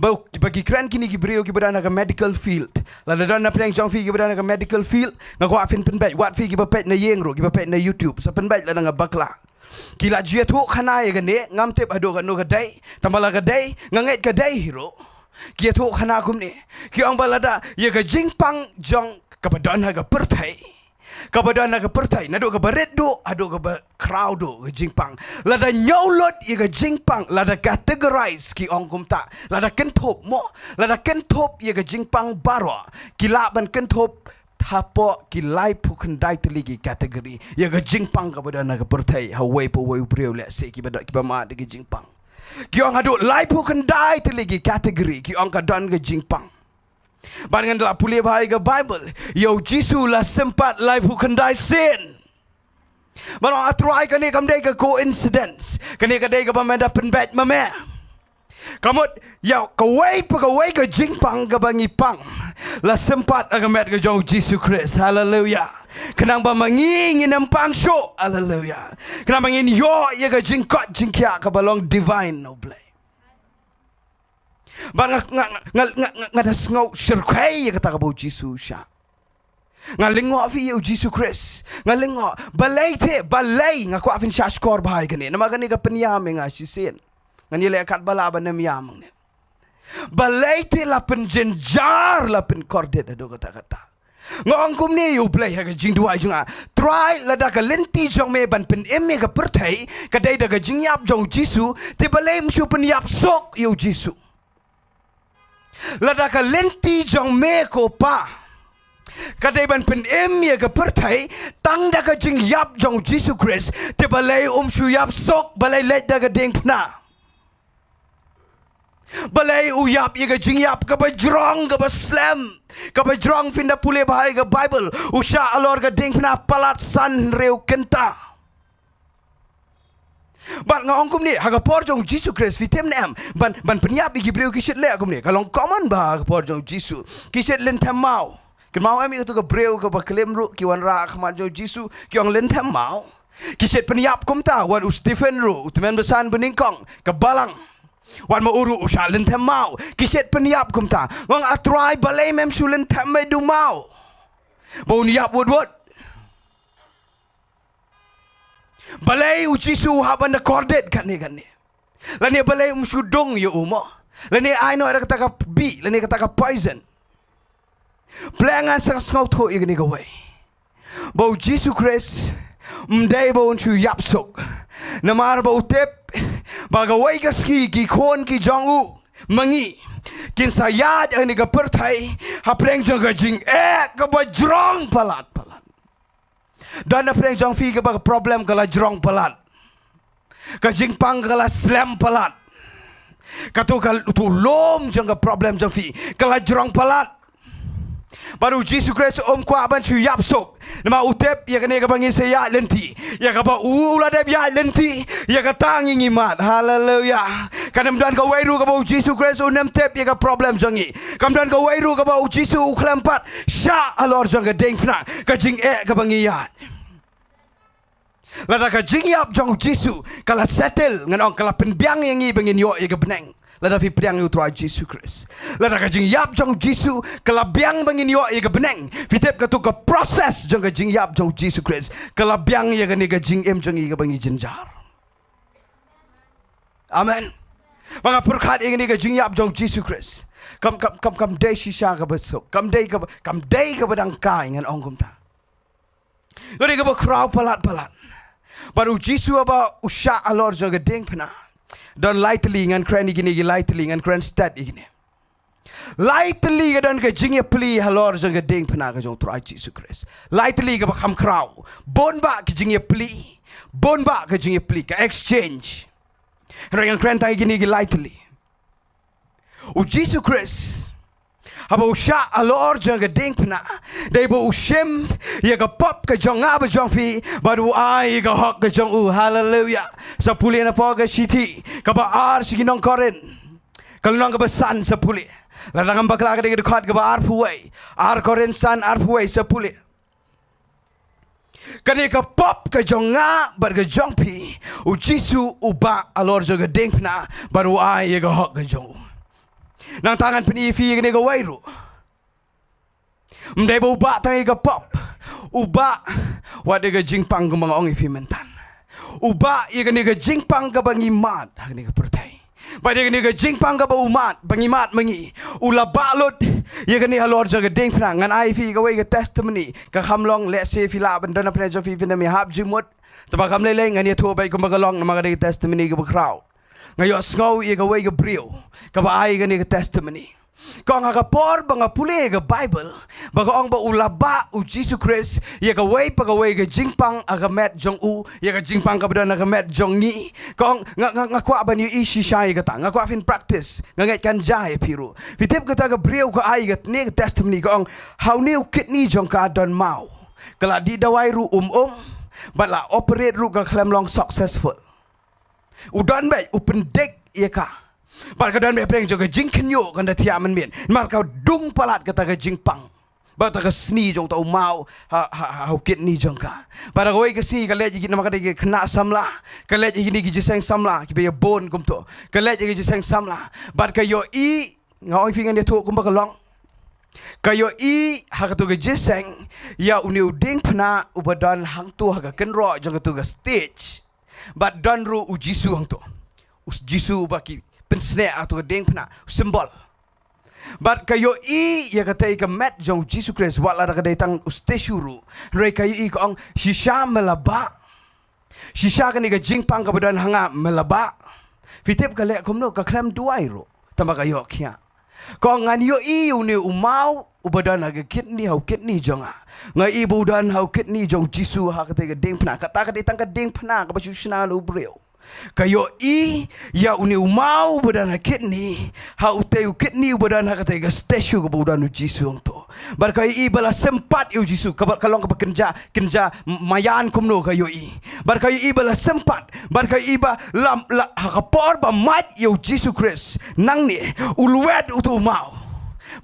Ba, ba ki kren kine ki briew kiba don ha ka medical field. Lada don na pdeng jong phi kiba don ha ka medical field, nga kwah phin pynbeit, wat phi kiba peit na ïing ruh, kiba peit na YouTube, sa pynbeit lada nga bakla. Ki la ju ïathuh khana ïa kane, ngam tip haduh katno ka dei, tang ba la ka dei, nga ngeit ka dei hi ruh. Ki ïathuh khana kumne. Ki ong ba lada ïa ka jingpang jong kaba don ha ka pyrthei, kaba don ha ka pyrthei, naduh kaba rit duh haduh kaba khraw duh ka jingpang. Lada hynñiew lut ïa ka jingpang, lada categorize ki ong kumta, lada kynthup mo, lada kynthup ïa ka jingpang baroh, ki lah ban kynthup hapoh ki laiphew khyndai tylli ki category ïa ka jingpang kaba don ha ka pyrthei. Ha uwei pa uwei u briew lehse kiba don, kiba mad ïa ka jingpang. Ki ong haduh laiphew khyndai tylli ki category ki ong ka don ka jingpang. Bad ngan da la pule bha ïa ka Bible, ïa U Jisu la sympat laiphew khyndai sien. Bad ong, A Trai, kane kam dei ka coincidence. Kane ka dei kaba me da pynbeit ma me. Ka mut ïa kawei pa kawei ka jingpang kaba ngi pang, la sympat ha ka met ka jong U Jisu Khrist. Haleluya. Khnang ba ma ngi ngin ym pang shuh. Haleluya. Khnang ba ngin ïoh ïa ka jingkoit jingkhiah kaba long divine na U Blei. Bad nga, nga, nga, nga, nga, nga da sngew shyrkhei ïa kata kaba U Jisu u shah. Nga lyngngoh phi ïa U Jisu Khrist. Nga lyngngoh. Balei te, balei, nga kwah phin shah shkor bha ïa kane. Namar kane ka pynïam ïa nga shisien. Ngan ïaleh katba lah ban ym ïam hangne. Balei te la pynjynjar, la pynkordit haduh katta katta. Nga ong kumne ïa U Blei ha ka jingduwai jong nga. Trai, lada ka lynti jong me ban pynim ïa ka pyrthei ka dei da ka jingïap jong U Jisu, te balei ym shu pynïap suk ïa U Jisu? Lada ka lynti jong me ko Pa ka dei ban pynim ïa ka pyrthei tang da ka jingïap jong U Jisu Khrist, te balei um shu ïap suk, balei leit da ka diengphna? Balei u ïap ïa ka jingïap kaba jrong, kaba slem, kaba jrong? Phin da pule bha ïa ka Baibl, u shah halor ka diengphna palat san hynriew kynta. Bad nga ong kumne, ha ka por jong U Jisu Khrist, phi tip ne em, ban, ban pynïap ïa ki briew ki shait leh kumne. Ka long common bha ha ka por jong U Jisu. Ki shait lynthem maw. Kynmaw em ïa katu ka briew kaba klim ruh, ki wanrah ha khmat jong U Jisu, ki ong lynthem maw. Ki shait pynïap kumta, wat u Stephen ruh, u tymmen basan ba nyngkong, ka balang. Wat ma u ruh u shah lynthem maw. Ki shait pynïap kumta. Nga ong, A Trai, balei mem shu lynthem me du maw, ba un ïap wut wut? Balei U Jisu u hap ban da kordit kane kane? Lane balei um shu dung ïa u mo? Lane ai noh ïa kata ka bih, lane kata ka poison. Pleng, ngan sa sngewthuh ïa kane kawei, ba U Jisu Khrist ym dei ba un shu ïap suk. Namar ba u tip ba kawei ka sngi ki khun ki jong u ma ngi kin sa ïaid ha kane ka pyrthei hapdeng jong ka jingeh kaba jrong palat palat. Don hapdeng jong phi kaba ka problem ka la jrong palat, ka jingpang ka la slem palat, katu ka, utu u lum jong ka problem jong phi ka la jrong palat. Bad U Jisu Khrist um kwah ban shu ïap suk, namar u tip ïa kane kaba ngi sa ïaid lynti, ïa kaba u la dep ïaid lynti, ïa kata ngi ngi mad. Haleluia. Kan ym don kawei ruh kaba U Jisu Khrist un ym tip ïa ka problem jong ngi. Kam don kawei ruh kaba U Jisu u khlem pat shah halor jong ka diengphna, ka jingeh kaba ngi ïaid. Lada ka jingïap jong U Jisu ka la settle, ngan ong, ka la pynbiang ïa ngi ba ngin ïoh ïa ka bneng. Lada phi pdiang ïa U Trai Jisu Khrist, lada ka jingïap jong U Jisu ka la biang ba ngin ïoh ïa ka bneng, phi tip katu ka process jong ka jingïap jong U Jisu Khrist ka la biang ïa kane ka jingim jong ngi kaba ngi jynjar. Amen. Ba nga pyrkhat ïa kane ka jingïap jong U Jisu Khrist, kam, kam, kam, kam dei shisha kaba suk, kam dei kaba, kam dei kaba dang kai, ngan ong kumta. Ka dei kaba khraw palat palat. Bad U Jisu haba u shah halor jong ka diengphna, don lai tylli, ngan kren ïa kine ki lai tylli, ngan kren stet ïa kine. Lai tylli ka don ka jingïapli halor jong ka diengphna ka jong U Trai Jisu Khrist. Lai tylli kaba kham khraw. Bun bah ka jingïapli, bun bah ka jingïapli, ka exchange. Hynrei ngan kren tang ïa kine ki lai tylli. U Jisu Khrist haba u shah halor jong ka diengphna, dei ba u shim ïa ka pop ka jong nga bad jong phi, bad u ai ïa ka hok ka jong u. Haleluia. Sa pule na pdeng ka shithi kaba ar sha ki nong Korinth, ka lynnong kaba san, sa pule. Lada ngam bakla ka dei ka dkhot kaba arphew wei, ar Korinth san arphew wei, sa pule. Kane ka pop ka jong nga bad ka jong phi, U Jisu u bah halor jong ka diengphna bad u ai ïa ka hok ka jong u. Nangta ngan pyni ïa phi ïa kane kawei ruh. Ym dei ba u bah tang ïa ka pop, u bah wat ïa ka jingpang kumba nga ong ïa phi mynta. U bah ïa kane ka jingpang kaba ngi mad ha kane ka pyrthei. Bad ïa kane ka jingpang kaba u mad, ba ngi mad ma ngi, u la bah lut ïa kane halor jong ka diengphna. Ngan ai ïa phi kawei ka testimony, ka kham long lehse phi lah ban don hapdeng jong phi, phin ym ïahap jingmut. Te ba kham lei lei ngan ïathuh beit kumba ka long namar ka dei ka testimony kaba khraw. Nga ïohsngew ïa kawei ka briew kaba ai kane ka testimony. Ka ong ha ka por ba nga pule ïa ka Baibl, ba ka ong ba u la bah U Jisu Khrist ïa kawei pa kawei ka jingpang ha ka met jong u, ïa ka jingpang kaba don ha ka met jong ngi. Ka ong nga, nga, nga kwah ban ïohi shisha ïa kata, nga kwah phin practice, nga ngeit kan jia ïa phi ruh. Phi tip kata ka briew ka ai kane ka testimony, ka ong ha une u kidney jong ka don maw. Ka la dih dawai ruh um um, bad la operate ruh ka khlem long successful. U don beit u pyndik ïa ka. Bad ka don beit hapdeng jong ka jingkhynñiuh, kan da thiah mynmiet. Namar ka dung palat kata ka jingpang. Bad kata ka sngi jong uta u maw ha, ha, ha, ha u kidney jong ka. Bad ha kawei ka sngi ka leit ïa ki, namar ka dei ka khynnah samla, ka leit ïa kine ki jingïaseng samla kiba ïa bun kumto. Ka leit ïa ki jingïaseng samla. Bad ka ïohi, nga ong ïa phi ngan ïathuh kumba ka long. Ka ïohi ha kato ka jingïaseng ïa une u diengphna uba don hangto ha ka kynroh jong kato ka stage. Bad don ruh U Jisu hangto. U Jisu uba ki pynsneh ha kato ka diengphna, u symbol. Bad ka ïohi ïa katei ka met jong u Jisu Khrist, wat la da ka dei tang u statue ruh. Hynrei ka ïohi, ka ong, shisha me la bah. Shisha kane ka jingpang kaba don ha nga me la bah. Phi tip ka leh kumno? Ka khlem duwai ruh, tangba ka ïoh khiah. Ka ong, ngan ïohi ïa une u maw uba don ha ka kidney, ha u kidney jong nga. Nga ïohi ba u don ha u kidney jong u Jisu ha katei ka diengphna. Kata ka dei tang ka diengphna kaba shu shna na u briew. Ka ïohi ïa une u maw uba don ha kidney, ha utei u kidney uba don ha katei ka statue kaba u don u Jisu hangto. Bad ka ïohi ba la sympat ïa u Jisu, kaba ka long kaba kynja, kynja m-, maïan kumno ka ïohi. Bad ka ïohi ba la sympat, bad ka ïohi ba la, la, ha ka por ba mad ïa u Jisu Khrist nangne, u lwet uto u maw.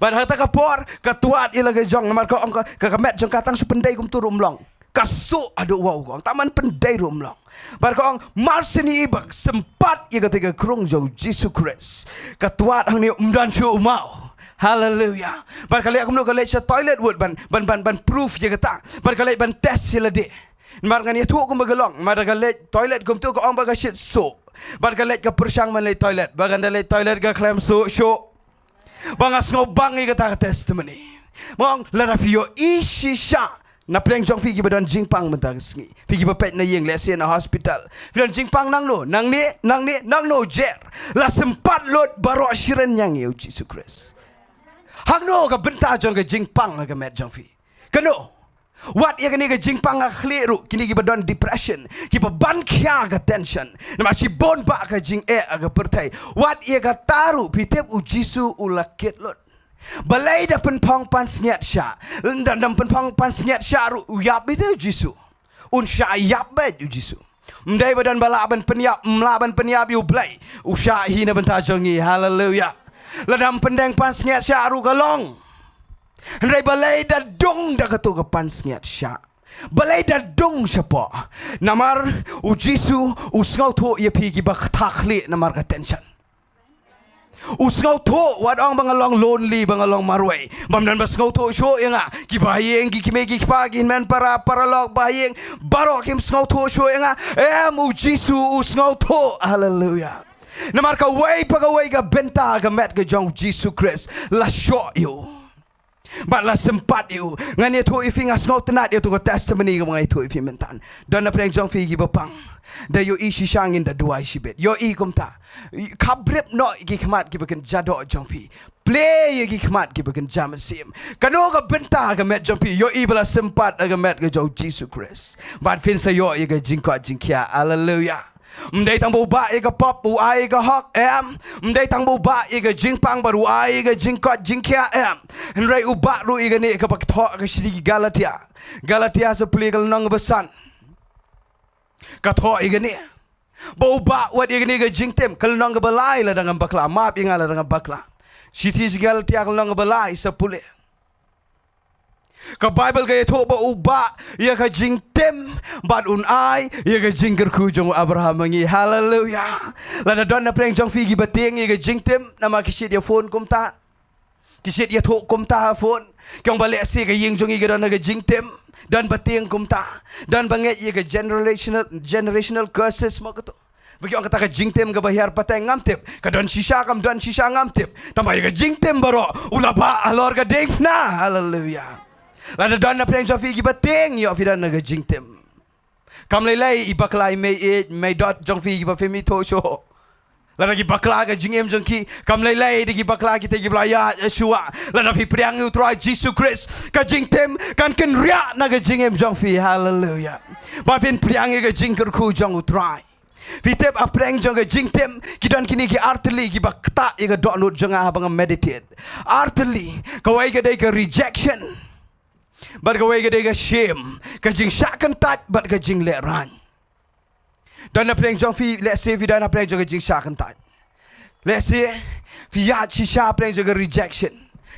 Bad ha kata ka por ka twad ïa la ka jong, namar ka ong ka, ka, ka met jong ka tang shu pyndei kumto ruh ym long. Ka suh haduh wow, ka ong, tang ban pyndei ruh ym long. Bad ka ong, mar shen ïa i ba sympat ïa katei ka krung jong u Jisu Khrist, ka twad hangne, ym don shuh u maw. Haleluya. Bad ka leit kumno? Ka leit sha toilet wut ban, ban, ban, ban proof ïa kata. Bad ka leit ban test ïa lade. Namar ngan ïathuh kumba ka long. Namar da ka leit toilet kumto, ka ong ba ka shit suh. Bad ka leit ka pyrshang ban leit toilet. Ba kan da leit toilet ka khlem suh shuh. Ba nga sngewbang ïa kata ka testimony. Nga ong, lada phi ïohi shisha na pdeng jong phi kiba don jingpang mynta ka sngi, phi kiba peit na ïing, lehse na hospital, phi don jingpang nangno, nangne, nangne, nangno jer, la sympat lut baroh shi rynïeng ïa u Jisu Khrist. Hangno ka bynta jong ka jingpang ha ka met jong phi? Kano? Wat ïa kane ka jingpang ha khlieh ruh, kine kiba don depression, kiba ban khia ka tension, namar shibun bah ka jingeh ha ka pyrthei. Wat ïa kata ruh, phi tip u Jisu u la kit lut. Balei da pynphong pansngiat shah? Da, da pynphong pansngiat shah ruh, u ïap beit u Jisu. Un shah ïap beit u Jisu. Ym dei ba don ba lah ban pynïap, ym lah ban pynïap ïa u Blei. U shah hi na bynta jong ngi. Haleluya. Lada ym pyndeng pansngiat shah ruh ka long. Hynrei balei da dung da kato ka pansngiat shah? Balei da dung shapoh? Namar u Jisu u sngewthuh ïa phi kiba ktah khlieh namar ka tension. U sngewthuh, wat ong ba nga long lonely, ba nga long marwei. Bym don ba sngewthuh shuh ïa nga. Kiba ha ïing, ki kmie ki kpa, ki hynmen para, paralok ba ha ïing, baroh kim sngewthuh shuh ïa nga. Em, u Jisu u sngewthuh. Haleluya. Namar kawei pa kawei ka bynta ha ka met ka jong u Jisu Khrist la shoh ïa u. Bad la sympat ïa u. Ngan ïathuh ïa phi, nga sngewtynnat ïa kato ka testimony kaba nga ïathuh ïa phi mynta. Don na pdeng jong phi kiba pang. Da ïohi shisha, ngin da duwai shibit. Ïohi kumta. Khabrip noh ïa ki khmat kiba kynja doh jong phi. Plie ïa ki khmat kiba kynja mynsiem. Kano ka bynta ha ka met jong phi? Ïohi ba la sympat ha ka met ka jong u Jisu Khrist. Bad phin sa ïoh ïa ka jingkoit jingkhiah. Haleluya. Ym dei tang ba u bah ïa ka pop, u ai ïa ka hok, em. Ym dei tang ba u bah ïa ka jingpang, bad u ai ïa ka jingkoit jingkhiah, em. Hynrei u bah ruh ïa kane kaba thoh ha ka shithi Galatia. Galatia saphew ka lynnong ba san. Ka thoh ïa kane. Ba u bah wat ïa kane ka jingtim, ka lynnong kaba lai lada ngam bakla, map ïa nga lada ngam bakla. Shithi Galatia ka lynnong kaba lai saphew. Ka Baibl ka ïathuh ba u bah ïa ka jingtim, bad un ai ïa ka jingkyrkhu jong u Abraham ha ngi. Haleluya. Lada don na pdeng jong phi kiba tieng ïa ka jingtim, namar ki shait ïa phone kumta. Ki shait ïathuh kumta ha phone. Ki ong ba lehse ka ïing jong ngi ka don ha ka jingtim. Don ba tieng kumta. Don ba ngeit ïa ka generational, generational curses mo kato. Ba ki ong kata ka jingtim kaba hiar pateng, ngam tip. Ka don shisha kam don shisha, ngam tip. Tangba ïa ka jingtim baroh u la bah halor ka diengphna. Haleluya. Lada don na pdeng jong phi kiba tieng, ïoh phi don na ka jingtim. Kam lei lei i bakla i mei ïeit mei dot jong phi kiba phim ithuh shuh. Lada ki bakla ka jingim jong ki, kam lei lei da ki bakla kita kiba la ïaid shuwa. Lada phi pdiang ïa u Trai Jisu Khrist, ka jingtim kan kynriah na ka jingim jong phi. Haleluya. Ba phin pdiang ïa ka jingkyrkhu jong u Trai. Phi tip, ha pdeng jong ka jingtim ki don kine ki artylli kiba ktah ïa ka dohnud jong nga haba nga meditate. Artylli, kawei ka dei ka rejection. Bad kawei ka dei ka shame, ka jingshah kyntait bad ka jinglehrain. Don na pdeng jong phi, lehse phi don na pdeng jong ka jingshah kyntait. Lehse phi ïaid shisha ha pdeng jong ka rejection.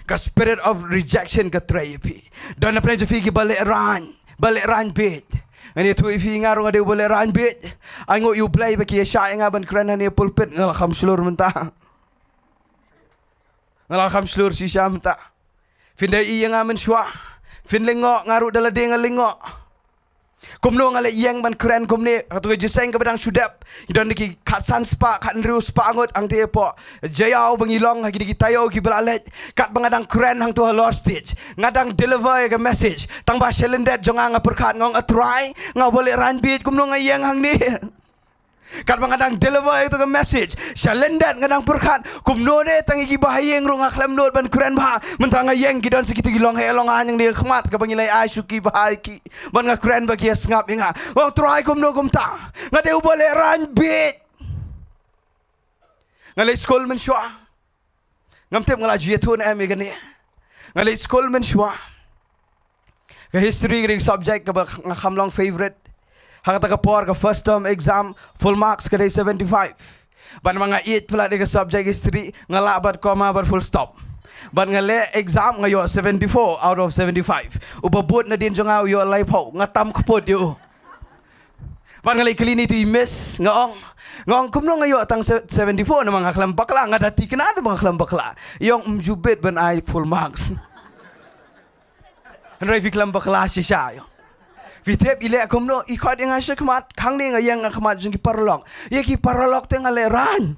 Ka spirit of rejection ka trei ïa phi. Don na pdeng jong phi kiba lehrain, ba lehrain beit. Ngan ïathuh ïa phi, nga ruh nga dei uba lehrain beit. Ai nguh ïa u Blei ba ki ïashah ïa nga ban kren hangne ha pulpit, nga la kham shlur mynta. Nga la kham shlur shisha mynta. Phin da ïohi ïa nga mynshuwa. Phin lyngngoh, nga ruh da lade nga lyngngoh. Kumno nga leh ïeng ban kren kumne, kato ka jingïaseng kaba dang shu dep. Ki don ki khatsan spah, khathynriew spah ngut hangtei hapoh Jaïaw ba ngi long, ha kine ki taïew kiba la leit. Katba nga dang kren hangto halor stage, nga dang deliver ïa ka message, tang ba sha lyndet jong nga nga pyrkhat, nga ong, A Trai, nga ba lehrain bieit, kumno nga ïeng hangne. Katba nga dang deliver ïa kato ka message, sha lyndet nga dang pyrkhat, kumno de tang ïa kiba ha ïing ruh nga khlem nud ban kren bha, mynta nga ïeng, ki don sa kito ki long heh long haiñ hangne ha khmat, kaba ngi la ai shuki bha ïa ki ban nga kren ba ki ïa sngap ïa nga. Nga ong, Trai, kumno kumta? Nga dei uba lehrain bieit. Nga leit skul mynshuwa. Ngam tip nga la ju ïathuh ne em ïa kane. Nga leit skul mynshuwa. Ka history ka dei ka subject kaba nga kham long favorite. Ha kata ka por, ka first term exam, full marks ka dei seventy-five. Bad ma nga ïeit palat ïa ka subject history, nga lah bad comma bad full stop. Bad nga leh exam, nga ïoh seventy-four out of seventy-five. Uba bud nadien jong nga u ïoh laiphew, nga tam kput ïa u. Bad nga leit kylli ïa ito i miss, nga ong, nga ong, kumno nga ïoh tang se-, seventy-four, namar nga khlem bakla, nga da thikna te ba nga khlem bakla. I ong, ym ju bit ban ai full marks. Hynrei phi khlem bakla shisha, i ong. Phi tip i leh kumno? I khot ïa nga sha khmat, hangne nga ïeng ha khmat jong ki paralok. Ïa ki paralok te nga lehrain.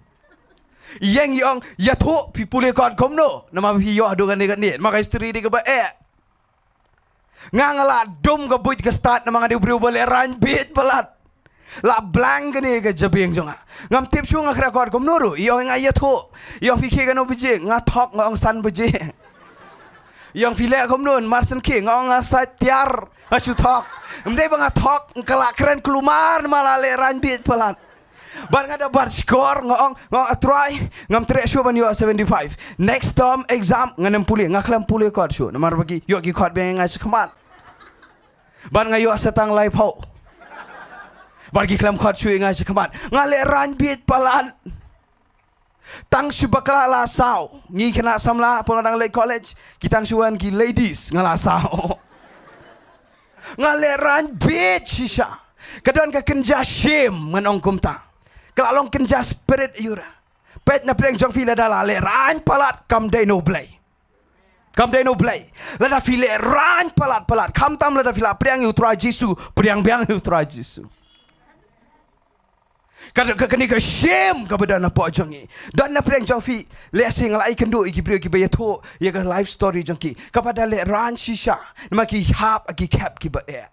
I ïeng, i ong, ïathuh, phi pule kot kumno? Namar phi ïoh haduh kane kane. Namar ka history dei kaba eh. Nga, nga la dum ka buit ka stad, namar nga dei u briew ba lehrain bieit palat. La blank kane ka jabieng jong nga. Ngam tip shuh nga khreh kot kumno ruh. I ong ïa nga, ïathuh. I ong, phi khie katno baje? Nga thok, nga ong, san baje. I ong, phi leh kumno? Mar shen khie. Nga ong, nga sait tiar, nga shu thok. Ym dei ba nga thok, nga la kren kulmar namar la lehrain bieit palat. Bad nga da bat shkor, nga ong, nga ong, A Trai, ngam treh shuh ban ïoh seventy-five. Next term exam ngan ym pule, nga khlem pule kot shuh. Namar ba ki ïoh ki khot biang ïa nga sha khmat. Bad nga ïoh sa tang laiphew. Bad ki khlem khot shuh ïa nga sha khmat. Nga lehrain bieit palat. Tang shu bakla la saw. Ngi khynnah samla, pynban dang leit college, ki tang shu wan ki ladies, nga la saw. Nga lehrain bieit shisha. Ka don ka kynja shame, ngan ong kumta. Ka la long kynja spirit ïa u re. Peit na pdeng jong phi, lada la lehrain palat, kam dei na U Blei. Kam dei na U Blei. Lada phi lehrain palat palat, khamtam lada phi la pdiang ïa U Trai Jisu, pdiang biang ïa U Trai Jisu. Ka, ka, kane ka shame kaba don hapoh jong ngi. Don na pdeng jong phi, lehse nga la ïakynduh ïa ki briew kiba ïathuh ïa ka life story jong ki, kaba da lehrain shisha. Namar ki hap ha ki khep kiba eh.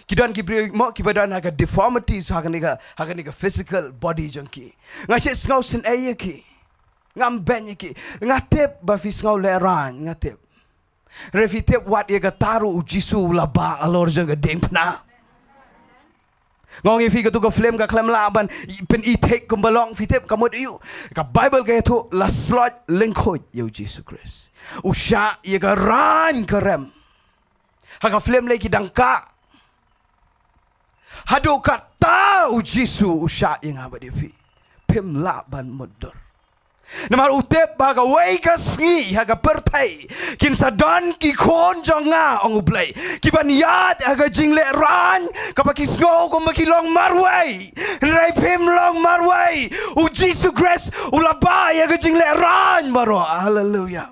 Ki don ki briew mo kiba don ha ka deformities ha kane ka, ha kane ka physical body jong ki. Nga shu sngew sngewsih ïa ki. Ngam beiñ ïa ki. Nga tip ba phi sngew lehrain, nga tip. Hynrei phi tip, wat ïa kata ruh U Jisu u la bah halor jong ka diengphna. Nga ong ïa phi, kato ka film ka khlem lah ban i-, pyn-i thik kumba long, phi tip ka mut aïu? Ka Bible ka ïathuh, la sloit lyngkhuid ïa U Jisu Khrist. U shah ïa ka rain ka rem. Ha ka film lei ki dang kah. Haduh katta U Jisu u shah ïa nga bad ïa phi. Phim lah ban mutdur. Namar u tip ba ha kawei ka sngi ha ka pyrthei kin sa don ki khun jong nga, ong U Blei, kiban ïaid ha ka jinglehrain kaba ki sngew kumba ki long marwei. Hynrei phim long marwei. U Jisu Khrist u la bah ïa ka jinglehrain baroh. Haleluia.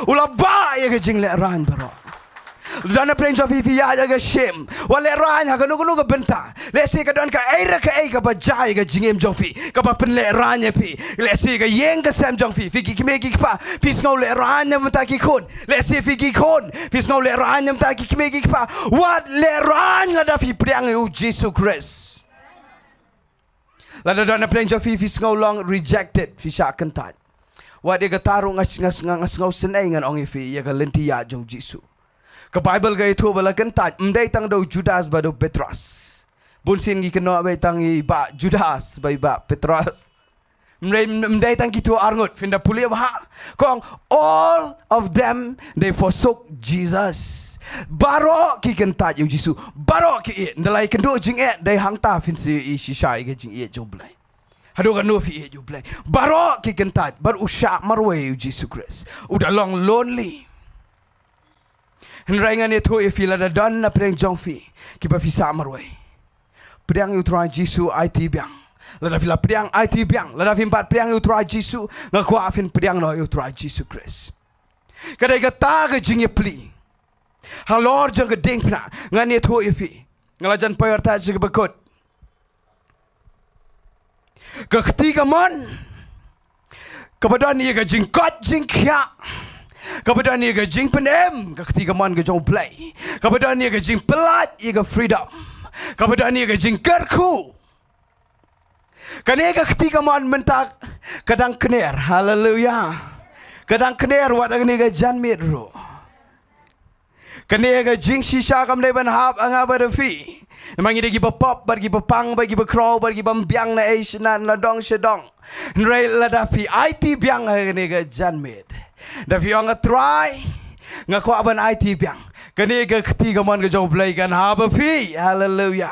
U la bah ïa ka jinglehrain baroh. Don na pdeng jong phi, phi ïaid ha ka shame. Wat lehrain ha kano kano ka bynta. Lehse ka don kaei re kaei kaba jia ïa ka jingim jong phi, kaba pynlehrain ïa phi. Lehse ka ïing ka sem jong phi, phi ki kmie ki kpa, phi sngew lehrain na bynta ki khun. Lehse phi ki khun, phi sngew lehrain na bynta ki kmie ki kpa. Wat lehrain lada phi pdiang ïa U Jisu Khrist. Lada don na pdeng jong phi, phi sngew long rejected, phi shah kyntait. Wat ïa kata ruh nga, nga, nga, nga sngew sngewsih ngan ong ïa phi ïa ka lynti ïaid jong U Jisu. Ka Bible ka ïathuh ba la kyntait, ym dei tang da u Judas bad u Petros. Bun sien ngi kynnoh ba tang i Bah Judas bad i Bah Petros. Ym dei, ym dei tang kito ar ngut, phin da pule bha. Ka ong, all of them, they forsook Jesus. Baroh ki kyntait ïa U Jisu. Baroh ki ïeit. Ynda la ïakynduh jingeh, dei hangta phin sa ïohi shisha ïa ka jingïeit jong U Blei. Haduh katno phi ïeit ïa U Blei. Baroh ki kyntait, baroh u shah marwei ïa U Jisu Khrist. U da long lonely. Hynrei ngan ïathuh ïa phi, lada don na pdeng jong phi kiba phi shah marwei, pdiang ïa U Trai Jisu, aiti biang. Lada phi la pdiang, aiti biang. Lada phim pat pdiang ïa U Trai Jisu, nga kwah phin pdiang noh ïa U Trai Jisu Khrist. Ka dei kata ka jingïapli. Halor jong ka diengphna, ngan ïathuh ïa phi. Nga la jan poi artat sha kaba kut. Ka kti kamon kaba don ïa ka jingkoit jingkhiah, kaba don ïa ka jingpynim, ka kti kamon ka jong U Blei, kaba don ïa ka jingpyllait, ïa ka freedom, kaba don ïa ka jingkyrkhu. Kane ka kti kamon mynta ka dang kner. Haleluya. Ka dang kner wat ha kane ka janmiet ruh. Kane ka jingshisha kam dei ban hap ha nga bad ha phi. Namar ngi dei kiba pop bad kiba pang bad kiba khraw bad kiba ym biang na ei sha na, na dong sha dong. Hynrei lada phi aiti biang ha kane ka janmiet, da phi ong, Trai, nga kwah ban aiti biang, kane ka kti kamon ka jong U Blei kan hap ha phi. Haleluya.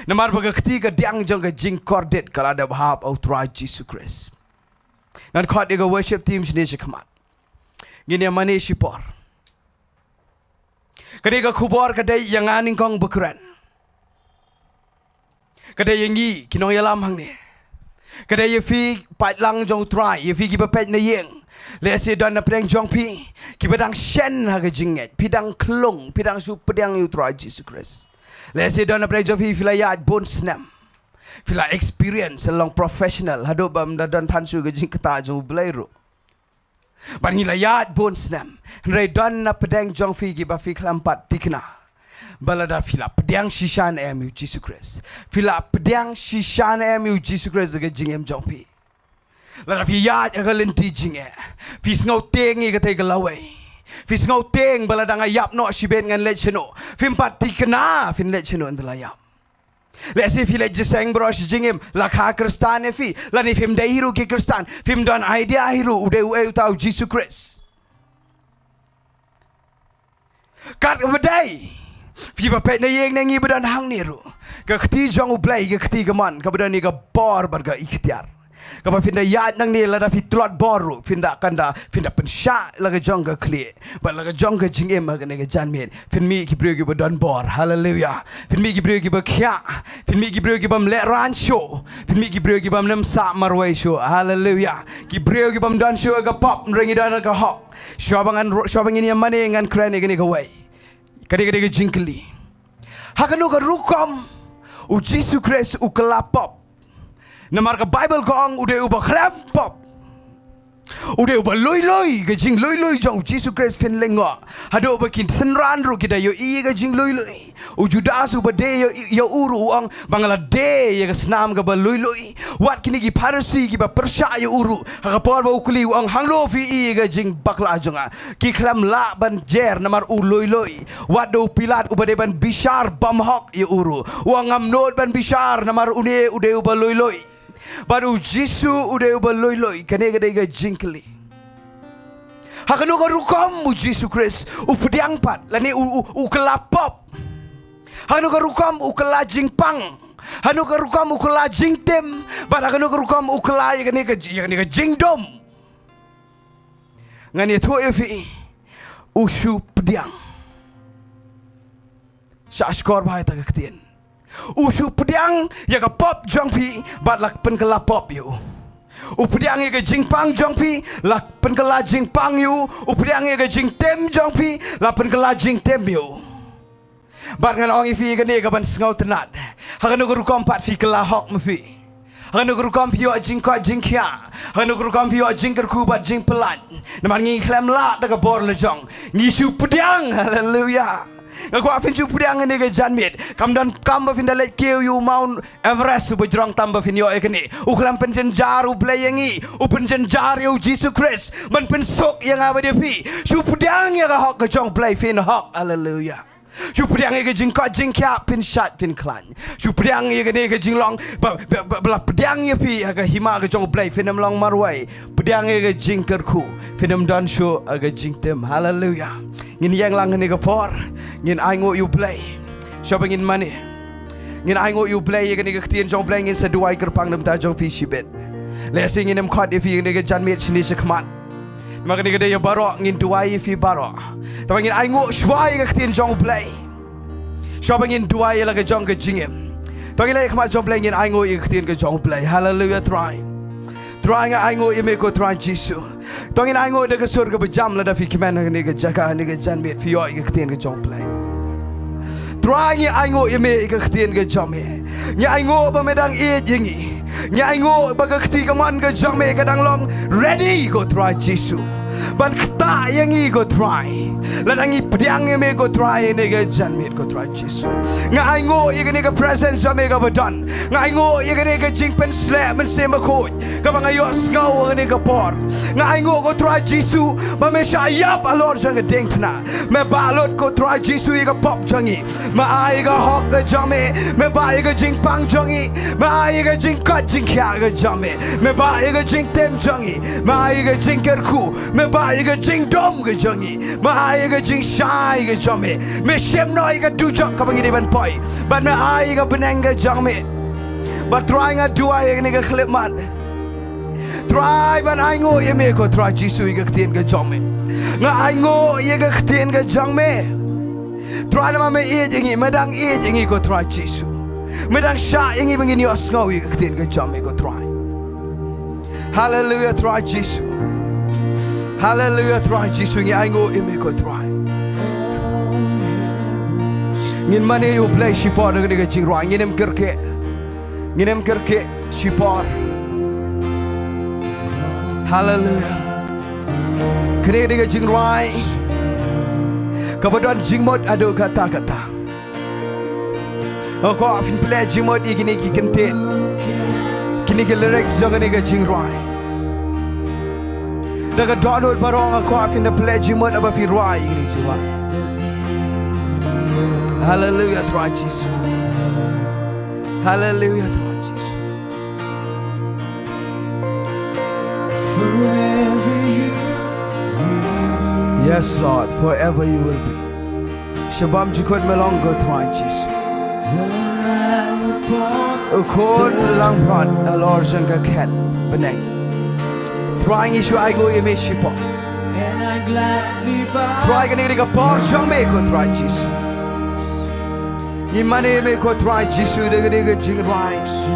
Namar ba ka kti kadiang jong ka jingkordit ka la dep hap ha U Trai Jisu Khrist. Ngan khot ïa ka worship team shane shakhmat. Ngin ïa mane shipor. Ka dei ka khubor ka dei ïa nga nyngkong ba kren. Ka dei ïa ngi ki nongïalam hangne. Ka dei ïa phi paidlang jong U Trai, ïa phi kiba peit na ïing. Lehse don na pdeng jong phi kiba dang shen ha ka jingngeit, phi dang khlung, phi dang shu pdiang ïa U Trai Jisu Khrist. Lehse don na pdeng jong phi, phi la ïaid bun snem, phi la experience long professional haduh ba ym da don than shuh ka jingkata jong U Blei ruh. Bad ngi la ïaid bun snem. Hynrei don na pdeng jong phi kiba phi khlem pat thikna ba lada phi la pdiang shisha ne em ïa U Jisu Khrist, phi la pdiang shisha ne em ïa U Jisu Khrist ha ka jingim jong phi. Lada phi ïaid ha ka lynti jingeh, phi sngewtieng ïa katei ka lawei, phi sngewtieng ba lada nga ïap noh shibit ngan leit shano, phim pat thikna phin leit shano ynda la ïap. Lehse phi leit jingïaseng baroh shi jingim, la kha Khristan ïa phi, lane phim dei hi ruh ki Khristan, phim don idea hi ruh u dei uei uta U Jisu Khrist. Katba dei phi ba peit na ïing ne ngi ba don hangne ruh, ka kti jong U Blei, ka kti kamon kaba don ïa ka bor bad ka iktiar, kaba phin da ïaid nangne, lada phi tlot bor ruh, phin da kan da, phin da pynshah la ka jong ka khlieh bad la ka jong ka jingim ha kane ka janmiet. Phin mih ki briew kiba don bor. Haleluya. Phin mih ki briew kiba khiah. Phin mih ki briew kiba ym lehraiñ shuh. Phin mih ki briew kiba ym nym sah marwei shuh. Haleluya. Ki briew kiba ym don shuh ha ka pop, hynrei ngi don ha ka hok. Shuwa ba ngan ru-, shuwa ba ngin ïa mane, ngan kren ïa kane kawei. Kane ka dei ka jingkylli. Ha kano ka rukom U Jisu Khrist u kylla pop? Namar ka Baibl ka ong u dei uba khlem pop. U dei uba lui lui, ka jinglui lui jong U Jisu Khrist phin lyngngoh. Haduh ba ki synran ruh ki da ïohi ïa ka jinglui lui. U Judas uba die ïa, ïa u ruh u ong, ba nga la die ïa ka snam kaba lui lui. Wat kine ki Pharisi kiba pyrshah ïa u ruh, ha ka por ba u kylli u ong, hangno phi ïohi ïa ka jingbakla jong nga? Ki khlem lah ban jer namar u lui lui. Wat da u Pilat uba dei ban bishar bymhok ïa u ruh, u ong, ngam nud ban bishar namar une u dei uba lui lui. Bad U Jisu u dei uba lui lui. Kane ka dei ka jingkylli. Ha kano ka rukom U Jisu Khrist u pdiang pat, lane u, u, u kylla pop? Ha kano ka rukom u kylla jingpang? Ha kano ka rukom u kylla jingtim? Bad ha kano ka rukom u kylla ïa kane ka, ïa kane ka jingdum? Ngan ïathuh ïa phi, u shu pdiang. Shah shkor bha ïa kata ka ktien. U shu pdiang ïa ka pop jong phi, bad la pynkylla pop ïa u. U pdiang ïa ka jingpang jong phi, la pynkylla jingpang ïa u. U pdiang ïa ka jingtim jong phi, la pynkylla jingtim ïa u. Bad ngan ong ïa phi kane kaban sngewtynnat. Ha kano ka rukom pat phi kylla hok ma phi? Ha kano ka rukom phi ïoh jingkoit jingkhiah? Ha kano ka rukom phi ïoh jingkyrkhu bad jingpyllait? Namar ngi khlem lah da ka bor la jong, ngi shu pdiang. Haleluya. Nga kwah phin shu pdiang ha kane ka janmiet. Kam don kam ba phin da leit kiew ïa u Mount Everest uba jrong tam ba phin ïoh ïa kane. U khlem pynjynjar U Blei ïa ngi, u pynjynjar ïa U Jisu Khrist ban pynsuk ïa nga bad ïa phi. Shu pdiang ïa ka hok ka jong U Blei, phin hok. Haleluya. Shu pdiang ïa ka jingkoit jingkhiah, phin shait phin khlaiñ. Shu pdiang ïa kane ka jinglong ba, ba, ba, ba la pdiang ïa phi ha ka hima ka jong U Blei, phin ym long marwei. Pdiang ïa ka jingkyrkhu, phin ym don shuh ha ka jingtim. Haleluya. Ngin ïeng lang ha kane ka por, ngin ainguh ïa U Blei. Shuwa ba ngin mane, ngin ainguh ïa U Blei ïa kane ka ktien jong U Blei, ngin sa duwai kyrpang na ka bynta jong phi shibit. Lehse ngin ym khot ïa phi ha kane ka janmiet shane shakhmat. Namar kane ka dei ïa baroh, ngin duwai ïa phi baroh. Te ba ngin ainguh shuwa ïa ka ktien jong U Blei. Shuwa ba ngin duwai ïa la ka jong ka jingim. Te ba ngin leit ha khmat jong U Blei, ngin ainguh ïa ka ktien ka jong U Blei. Haleluya, Trai. Trai, nga ainguh ïa me ko Trai Jisu. To ngin ainguh da ka sur kaba jam lada phi kmen ha kane ka jaka, ha kane ka janmiet phi ïoh ïa ka ktien ka jong U Blei. Trai, ngi ainguh ïa me ïa ka ktien ka jong me. Ngi ainguh ba me dang ïeit ïa ngi. Ngi ainguh ba ka kti kamon ka jong me ka dang long ready ko Trai Jisu ban ktah ïa ngi ko Trai. Lada ngi pdiang ïa me ko Trai ha kane ka janmiet ko Trai Jisu. Nga ainguh ïa kane ka presence jong me kaba don. Nga ainguh ïa kane ka jingpynsleh Mynsiem Bakhuid kaba nga ïohsngew ha kane ka por. Nga ainguh ko Trai Jisu ba me shah ïap halor jong ka diengphna. Me bah lut ko Trai Jisu ïa ka pop jong ngi. Me ai ïa ka hok ka jong me. Me bah ïa ka jingpang jong ngi. Me ai ïa ka jingkoit jingkhiah ka jong me. Me bah ïa ka jingtem jong ngi. Me ai ïa ka jingkyrkhu. Me bah ïa ka jingdum ka jong ngi. Me ai ïa ka jingshai ka jong me. Me shim noh ïa ka dujok kaba ngi dei ban poi. Bad me ai ïa ka bneng ka jong me. Bad Trai, nga duwai ha kane ka khyllipmat, Trai, ban ainguh ïa me ko Trai Jisu ïa ka ktien ka jong me. Nga ainguh ïa ka ktien ka jong me. Trai, namar me ïeit ïa ngi, me dang ïeit ïa ngi ko Trai Jisu. Me dang shah ïa ngi ba ngin ïohsngew ïa ka ktien ka jong me ko Trai. Haleluia Trai Jisu. Haleluia Trai Jisu, ngi ainguh ïa me ko Trai. Ngin mane ïa U Blei shipor da kane ka jingrwai, ngin ym kyrkieh. Ngin ym kyrkieh shipor. Haleluia. Kane ka dei ka jingrwai kaba don jingmut haduh katta katta. Nga kwah phin pynleit jingmut ïa kine ki kyntien, kine ki lyrics jong kane ka jingrwai. Da ka dohnud baroh nga kwah phin da pynleit jingmut haba phi rwai ïa kine ki jingrwai. Haleluia Trai Jisu. Haleluia Trai Jisu. Forever you will be. Yes Lord, forever you will be. Sha bymjukut me long ko Trai Jisu. The Lamb upon the throne. U khun langbrot halor jong ka khet bneng. Trai, ngi shu ainguh ïa me shipor. And I gladly bow. Trai, kane ka dei ka por jong me ko Trai Jisu. Ngi mane ïa me ko Trai Jisu da kane ka jingrwai. To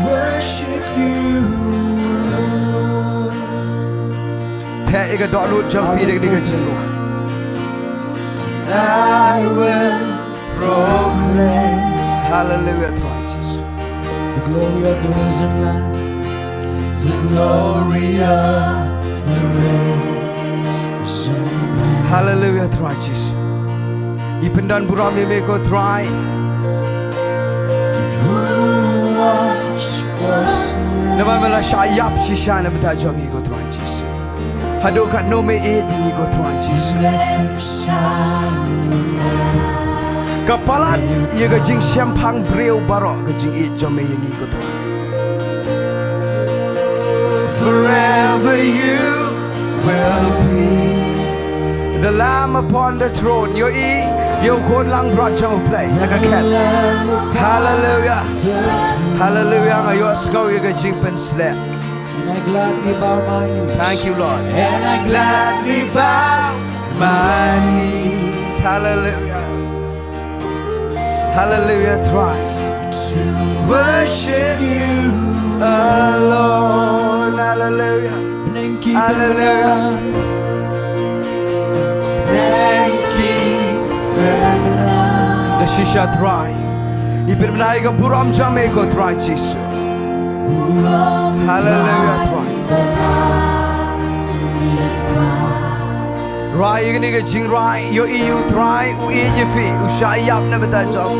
worship you. Theh ïa ka dohnud jong phi da kane ka jingrwai. I will proclaim. Haleluia Trai Jisu. The glory of the risen Lamb. The glory of the risen Lamb. Haleluia Trai Jisu. Ngi pyndonburom ïa me ko Trai. Who once was slain. Namar me la shah ïap shisha na ka bynta jong ngi ko Trai Jisu. Haduh katno me ïeit ïa ngi ko Trai Jisu. Ka palat ïa ka jingshemphang briew baroh ka jingïeit jong me ïa ngi ko Trai. Forever you will be. The Lamb upon the throne. Ïohi ïa u khun langbrot jong U Blei ha ka khet. Haleluia. Haleluia. Nga ïohsngew ïa ka jingpynsleh. And I gladly bow my knees. Thank you, Lord. And I gladly bow my knees. Hallelujah. Hallelujah, Trai. To worship you alone. Hallelujah. Hallelujah. Da shisha Trai. Ngi pynbna ïa ka burom jong me ko Trai Jisu. Haleluia Trai. Rwai ïa kane ka jingrwai, ïohi ïa u Trai u ïeit ïa phi, u shah ïap na ka bynta jong.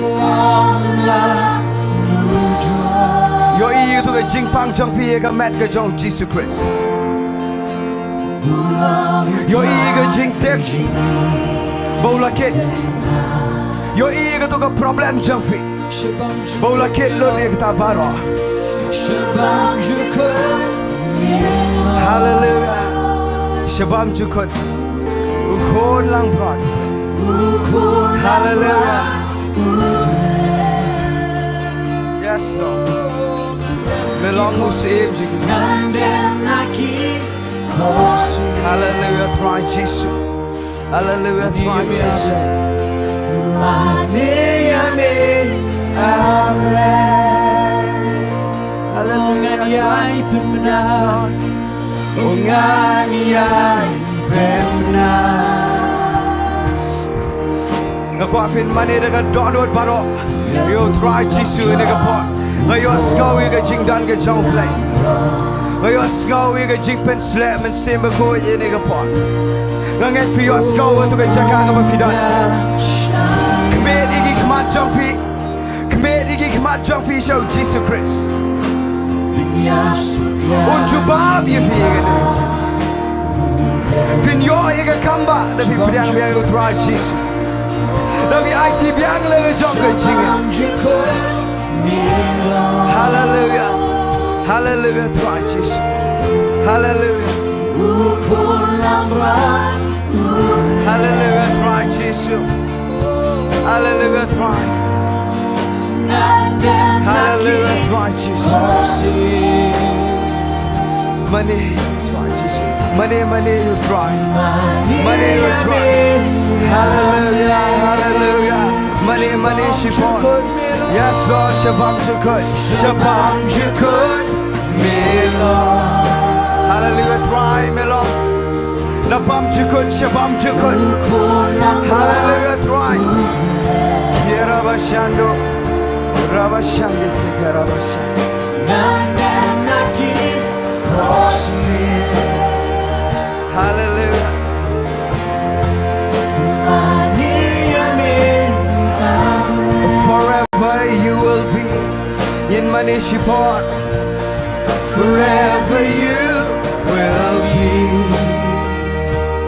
Ïohi ïa ka jingpang jong phi ïa ka met ka jong u Jisu Khrist. Ïohi ïa ka jingtip ba u la kit. Ïohi ïa kato ka problem jong phi ba u la kit lut ïa kata baroh. Haleluia. Sha bymjukut u khun langbrot. Haleluia. Yes, Lord. Me long u syiem jong ki. Haleluia, Trai Jisu. Haleluia, Trai Jisu. Amen. Ngan ïai pynbna. Ngan ïai pynbna. Nga kwah phin mane da ka dohnud baroh ïa u Trai Jisu ïa kane ka por. Nga ïohsngew ïa ka jingdon ka jong U Blei. Nga ïohsngew ïa ka jingpynshlur Mynsiem Bakhuid ïa kane ka por. Nga ngeit phi ïohsngew ïa katu ka jaka kaba phi don. Khmih ïa ki khmat jong phi. Khmih ïa ki khmat jong phi sha u Jisu Khrist. Un jubab ïa phi ïa kane ka jingim. Phin ïoh ïa ka kam ba da phi pdiang biang ïa u Trai Jisu. Da phi aiti biang la ka jong ka jingim. Haleluya. Haleluya Trai Jisu. Haleluya. Haleluya Trai Jisu. Haleluya Trai. Haleluya Trai Jisu. Mane Trai Jisu. Mane, mane ïa u Trai. Mane ïa u Trai. Haleluya, haleluya. Mane, mane shipor. Yes Lord, sha bam jukut. Sha bam jukut. Me long. Haleluya Trai, me long. Na bam jukut, sha bam jukut. Haleluya Trai. Kira bashando. Rabashandi sika rabashandi. Haleluya. Forever you will be in mane shipor. Forever you will be.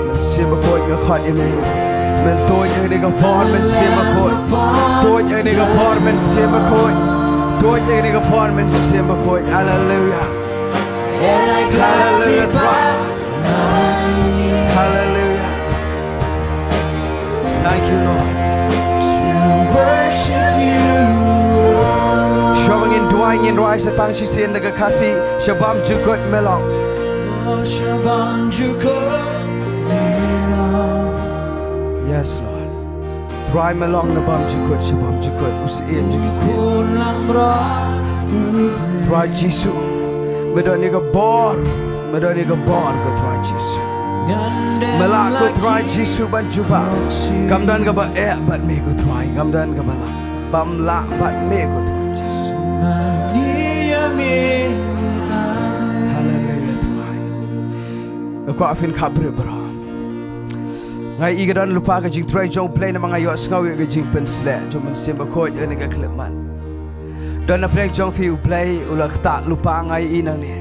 Mynsiem Bakhuid nga khot ïa me. Men tuid ïa kane ka por Mynsiem Bakhuid. Tuid ïa kane ka por Mynsiem Bakhuid. Tuid ïa kane ka por Mynsiem Bakhuid. Haleluya. Haleluya Tuhan. Haleluya. Thank you Lord. Shuwa ba ngin duwai ngin rwai sa tang shisien da ka Khasi, sha bam jukut me long. Sha bam jukut me long. Yes Lord. Trai me long na bam jukut sha bam jukut, u Syiem jong ki syiem. Trai Jisu, me don ïa ka bor, me don ïa ka bor ko Trai Jisu. Me lah ko Trai Jisu ban jubab. Kam don kaba eh bad me ko Trai, kam don kaba lah. Bam lah bad me ko Trai Jisu. Haleluya Trai. Nga kwah phin khapbrip baroh. Nga ïohi ka don lypa ka jingtrei jong U Blei namar nga ïohsngew ïa ka jingpynshlur jong u Mynsiem Bakhuid ïa kane ka khyllipmat. Don na pdeng jong phi U Blei u la ktah lypa nga ïohi nangne.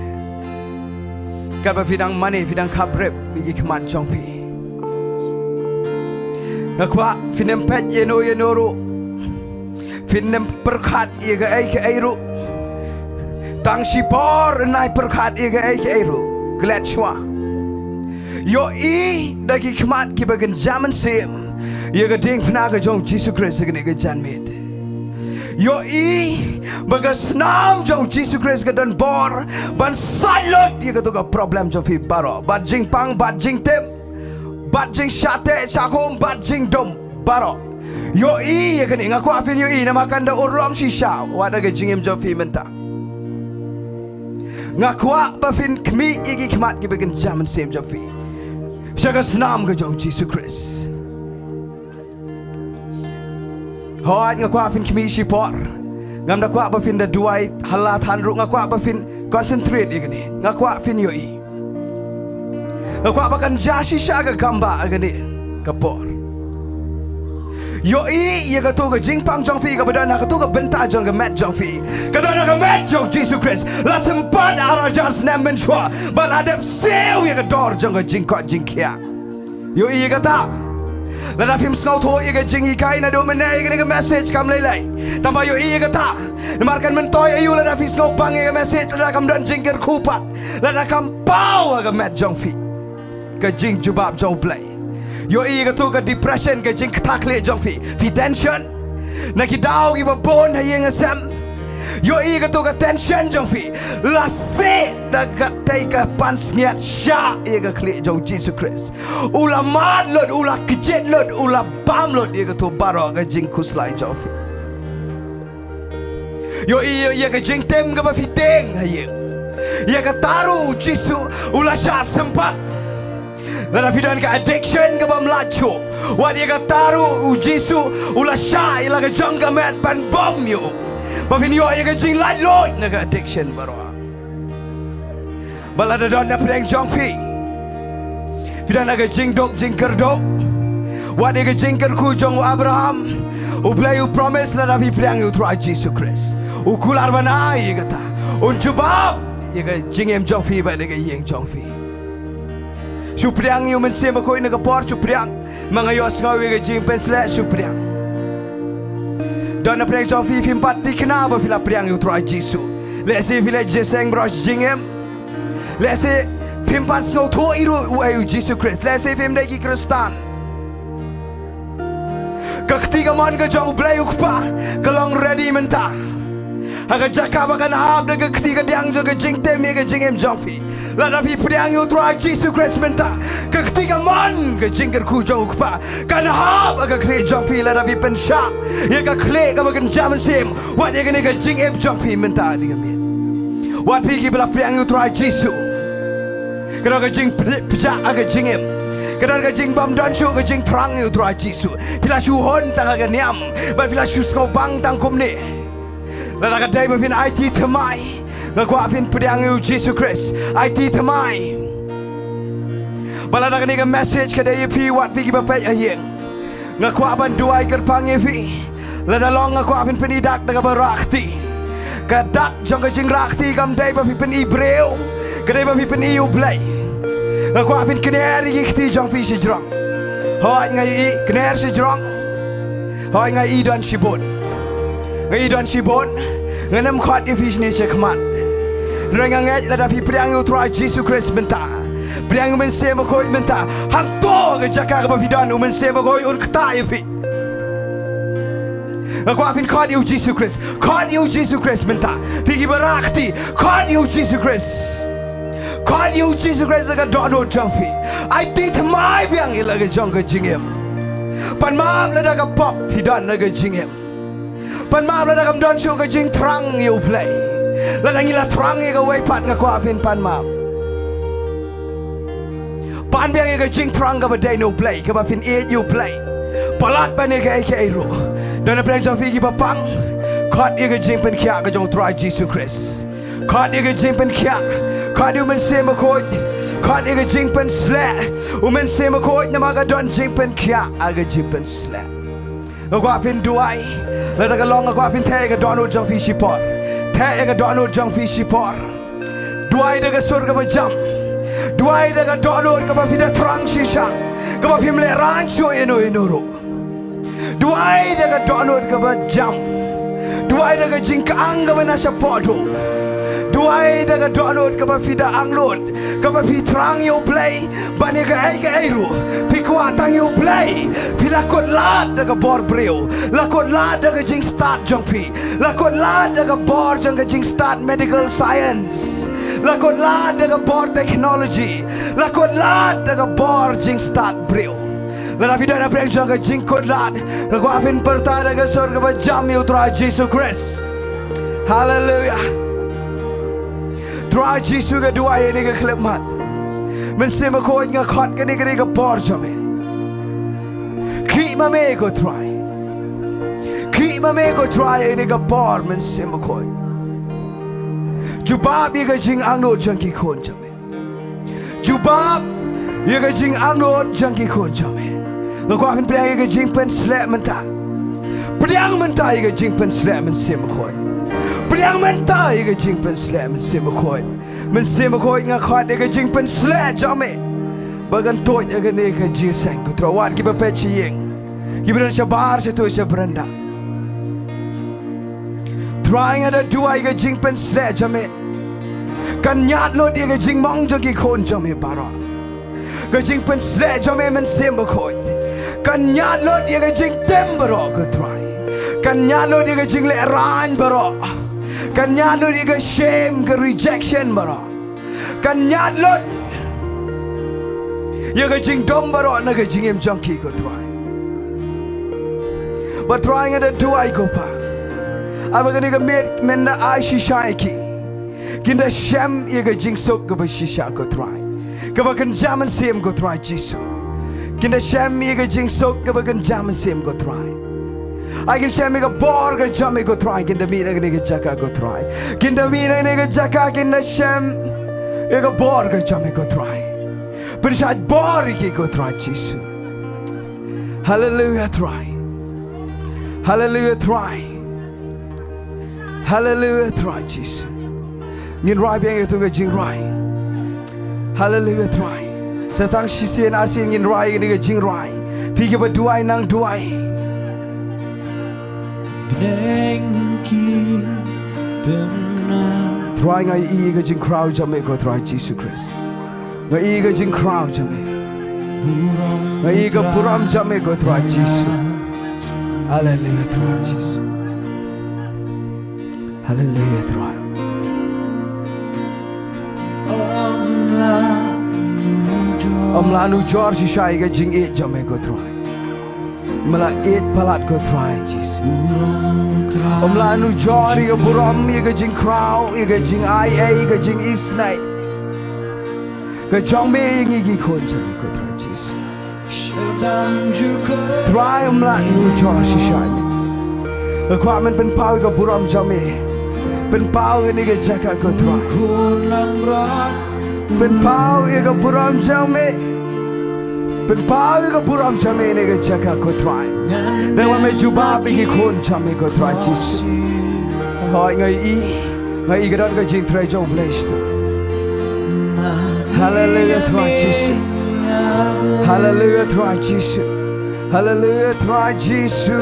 Katba phi dang mane phi dang khapbrip ïa ki khmat jong phi. Nga kwah phin ym peit ïano ïano ruh. Phin ym pyrkhat ïa kaei kaei ruh. Tang shipor nai pyrkhat ïa kaei kaei ruh. Klet shuwa. Ïohi da ki khmat kiba kynja mynsiem ïa ka diengphna ka jong u Jisu Khrist ha kane ka janmiet. Ïohi ba ka snam jong u Jisu Khrist ka don bor ban sait lut ïa kato ka problem jong phi baroh, bad jingpang bad jingtip, bad jingshah teh shah khum bad jingdum baroh. Ïohi ïa kane, nga kwah phin ïohi namar kan da urlong shisha wat ha ka jingim jong phi mynta. Nga kwah ba phin khmih ïa ki khmat kiba kynja mynsiem jong phi sha ka snam ka jong u Jisu Khrist. Hooid, nga kwah phin khmih shipor. Ngam da kwah ba phin da duwai ha la than ruh, nga kwah ba phin concentrate ïa kane. Nga kwah phin ïohi. Nga kwah ba kan jia shisha ka kam ba ha kane ka por. Ïohi ïa kato ka jingpang jong phi kaba don ha kato ka bynta jong ka met jong phi. Ka don ha ka met jong u Jisu Khrist. La sympat ar hajar snem mynshuwa ba la dep siew ïa ka dor jong ka jingkoit jingkhiah. Ïohi ïa kata. Lada phim sngewthuh ïa ka jinghikai naduh mynne ïa kane ka message kam lei lei. Tangba ïohi ïa kata. Namar kan myntoi aïu lada phi sngewbang ïa ka message lada kam don jingkyrkhu pat. Lada kam paw ha ka met jong phi ka jingjubab jong U Blei. Ïohi ïa kato ka depression ka jingkthah khlieh jong phi. Phi tension. Na ki daw kiba bun ha ïing ha sem. Ïohi ïa kato ka tension jong phi. Lashai da katei ka pansngiat shah ïa ka khlieh jong u Jisu Khrist. U la mad lut, u la kjit lut, u la bam lut ïa kato baroh ka jingkhuslai jong phi. Ïohi ïa ka jingtim kaba phi tieng ha ïing. Ïa kata ruh u Jisu u la shah sympat. Lada phi don ka addiction kaba ym lah shuh, wat ïa kata ruh u Jisu u la shah ïa la ka jong ka met ban bam ïa u, ba phin ïoh ïa ka jinglaitluid na ka addiction baroh. Bad lada don na pdeng jong phi, phi don ha ka jingduk jingkyrduh, wat ïa ka jingkyrkhu jong u Abraham, U Blei u promise lada phi pdiang ïa u Trai Jisu Khrist, u kular ban ai ïa kata. Un jubab ïa ka jingim jong phi bad ïa ka ïing jong phi. Shu pdiang ïa u Mynsiem Bakhuid na ka por, shu pdiang. Ma nga ïohsngew ïa ka jingpynsleh, shu pdiang. Don na pdeng jong phi phim pat thikna ba phi la pdiang ïa u Trai Jisu. Lehse phi leh jingïaseng baroh shi jingim. Lehse phim pat sngewthuh ei ruh uei u Jisu Khrist. Lehse phim dei ki Khristan. Ka kti kamon ka jong U Blei U Kpa ka long ready mynta. Ha ka jaka ba kan hap da ka kti kadiang jong ka jingtim ïa ka jingim jong phi, lada phi pdiang ïa u Trai Jisu Khrist mynta, ka kti kamon ka jingkyrkhu jong U Kpa kan hap ha ka khlieh jong phi lada phi pynshah ïa ka khlieh kaba kynja mynsiem wat ïa kane ka jingim jong phi mynta ha kane ka miet. Wat phi kiba la pdiang ïa u Trai Jisu, ka don ka jingpjah ha ka jingim, ka don ka jingbymdon shuh ka jingthrang ïa u Trai Jisu. Phi la shu hun tang ha ka niam bad phi la shu sngewbang tang kumne. Lada ka dei ba phin aiti thymmai, nga kwah phin pdiang ïa u Jisu Khrist. Aiti thymmai. Bad lada kane ka message ka dei ïa phi, wat phi kiba peit ha ïing, nga kwah ban duwai kyrpang ïa phi. Lada long, nga kwah phin pyni dak da kaba rah kti. Ka dak jong ka jingrah kti kam dei ba phi pyni briew, ka dei ba phi pyni U Blei. Nga kwah phin kner ïa ki kti jong phi shajrong. Hooid, nga ïohi kner shajrong. Hooid, nga ïohi don shibun. Nga ïohi don shibun. Ngam khot ïa phi shane shakhmat. Hynrei nga ngeit lada phi pdiang ïa u Trai Jisu Khrist mynta, pdiang ïa u Mynsiem Bakhuid mynta, hangto ka jaka kaba phi don u Mynsiem Bakhuid un ktah ïa phi. Nga kwah phin khot ïa u Jisu Khrist. Khot ïa u Jisu Khrist mynta. Phi kiba rah kti, khot ïa u Jisu Khrist. Khot ïa u Jisu Khrist ha ka dohnud jong phi. Aiti thymmai biang ïa la ka jong ka jingim. Pan map lada ka pop phi don ha ka jingim. Pan map lada kam don shuh ka jingthrang ïa U Blei. Lada ngi la thrang ïa kawei pat, nga kwah phin pan map. Pan biang ïa ka jingthrang kaba dei na U Blei, kaba phin ïeit ïa U Blei. Palat ban ïa kaei kaei ruh. Don na pdeng jong phi kiba pang, khot ïa ka jingpynkhiah ka jong u Trai Jisu Khrist. Khot ïa ka jingpynkhiah. Khot ïa u Mynsiem Bakhuid. Khot ïa ka jingpynsleh u Mynsiem Bakhuid, namar ka don jingpynkhiah ha ka jingpynsleh. Nga kwah phin duwai. Lada ka long, nga kwah phin theh ïa ka dohnud jong phi shipor. Theh ïa ka dohnud jong phi shipor. Duwai da ka sur kaba jam. Duwai da ka dohnud kaba phi da thrang shisha, kaba phim lehraiñ shuh ïano ïano ruh. Duwai da ka dohnud kaba jam. Duwai da ka jingkyang kaba na shapoh duh. Duwai da ka dohnud kaba phi da angnud, kaba phi thrang ïa U Blei ban ïa kaei kaei ruh. Phi kwah tang ïa U Blei. Phi la kut lad da ka bor briew, la kut lad da ka jingstad jong phi, la kut lad da ka bor jong ka jingstad medical science, la kut lad da ka bor technology, la kut lad da ka bor jingstad briew. Lada phi don ha pdeng jong ka jingkut lad, nga kwah phin pyrta da ka sur kaba jam ïa u Trai Jisu Khrist. Haleluia. Trai Jisu, nga duwai ïa kane ka khyllipmat. Mynsiem Bakhuid, nga khot kane, kane ka por jong me. Khih ma me ko Trai. Khih ma me ko Trai ïa kane ka por, Mynsiem Bakhuid. Jubab ïa ka jingangnud jong ki khun jong me. Jubab ïa ka jingangnud jong ki khun jong me. Nga kwah phin pdiang ïa ka jingpynsleh mynta. Pdiang mynta ïa ka jingpynsleh, Mynsiem Bakhuid. Pdiang mynta ïa ka jingpynsleh, Mynsiem Bakhuid. Mynsiem Bakhuid, nga khot ïa ka jingpynsleh jong me ba kan tuid ïa kane ka jingïaseng ko Trai. Wat kiba peit sha ïing, kiba don shabar, sha tu, sha baranda. Trai, nga da duwai ka jingpynsleh jong me kan ñiad lut ïa ka jingmong jong ki khun jong me baroh. Ka jingpynsleh jong me, Mynsiem Bakhuid, kan ñiad lut ïa ka jingtim baroh ko Trai. Kan ñiad lut ïa ka jinglehraiñ baroh. Kan ñiad lut ïa ka shame, ka rejection baroh. Kan ñiad lut ïa ka jingdom baroh na ka jingim jong ki ko Trai. Bad Trai, nga da duwai ko Pa, Ai ba kane ka miet men da ai shisha ïa ki. Kin da shem ïa ka jingsuk kaba shisha ko Trai. Kaba kynja mynsiem ko Trai Jisu. Kin da shem ïa ka jingsuk kaba kynja mynsiem ko Trai. Ai kin shem ïa ka bor ka jong me ko Trai, kin da mih na kane ka jaka ko Trai. Kin da mih na kane ka jaka, kin da shem ïa ka bor ka jong me ko Trai. Pynshait bor ïa ki ko Trai Jisu. Haleluya Trai. Haleluya Trai. Haleluya Trai Jisu. Ngin rwai biang ïa tu ka jingrwai. Haleluya Trai. Sa tang shisien arsien ngin rwai ïa kane ka jingrwai. Phi kiba duwai nang duwai. Thank you. Trai nga ïohi ïa ka jingkhraw jong me ko Trai Jisu Khrist. Nga ïohi ïa ka jingkhraw jong me. Nga ïohi ïa ka burom jong me ko Trai Jisu. Haleluya Trai Jisu. Haleluya Trai. Ym lah nujor shisha ïa ka jingïeit jong me ko Trai. Me la ïeit palat ko Trai Jisu. Ym lah nujor ïa ka burom, ïa ka jingkhraw, ïa ka jingai ei, ïa ka jingisynei ka jong me ïa ngi ki khun jong me ko Trai Jisu. Trai ym lah nujor shisha ïa me. Nga kwah men pynpaw ïa ka burom jong me. Pynpaw ïa kane ka jaka ko Trai. Pynpaw ïa ka burom jong me. Pynpaw ïa ka burom jong me ïa kane ka jaka ko Trai. Dei ba me jubab ïa ki khun jong me ko Trai Jisu. Hooid nga ïohi, nga ïohi ka don ka jingtrei jong U Blei sha tu. Haleluya Trai Jisu. Haleluya Trai Jisu. Haleluya Trai Jisu.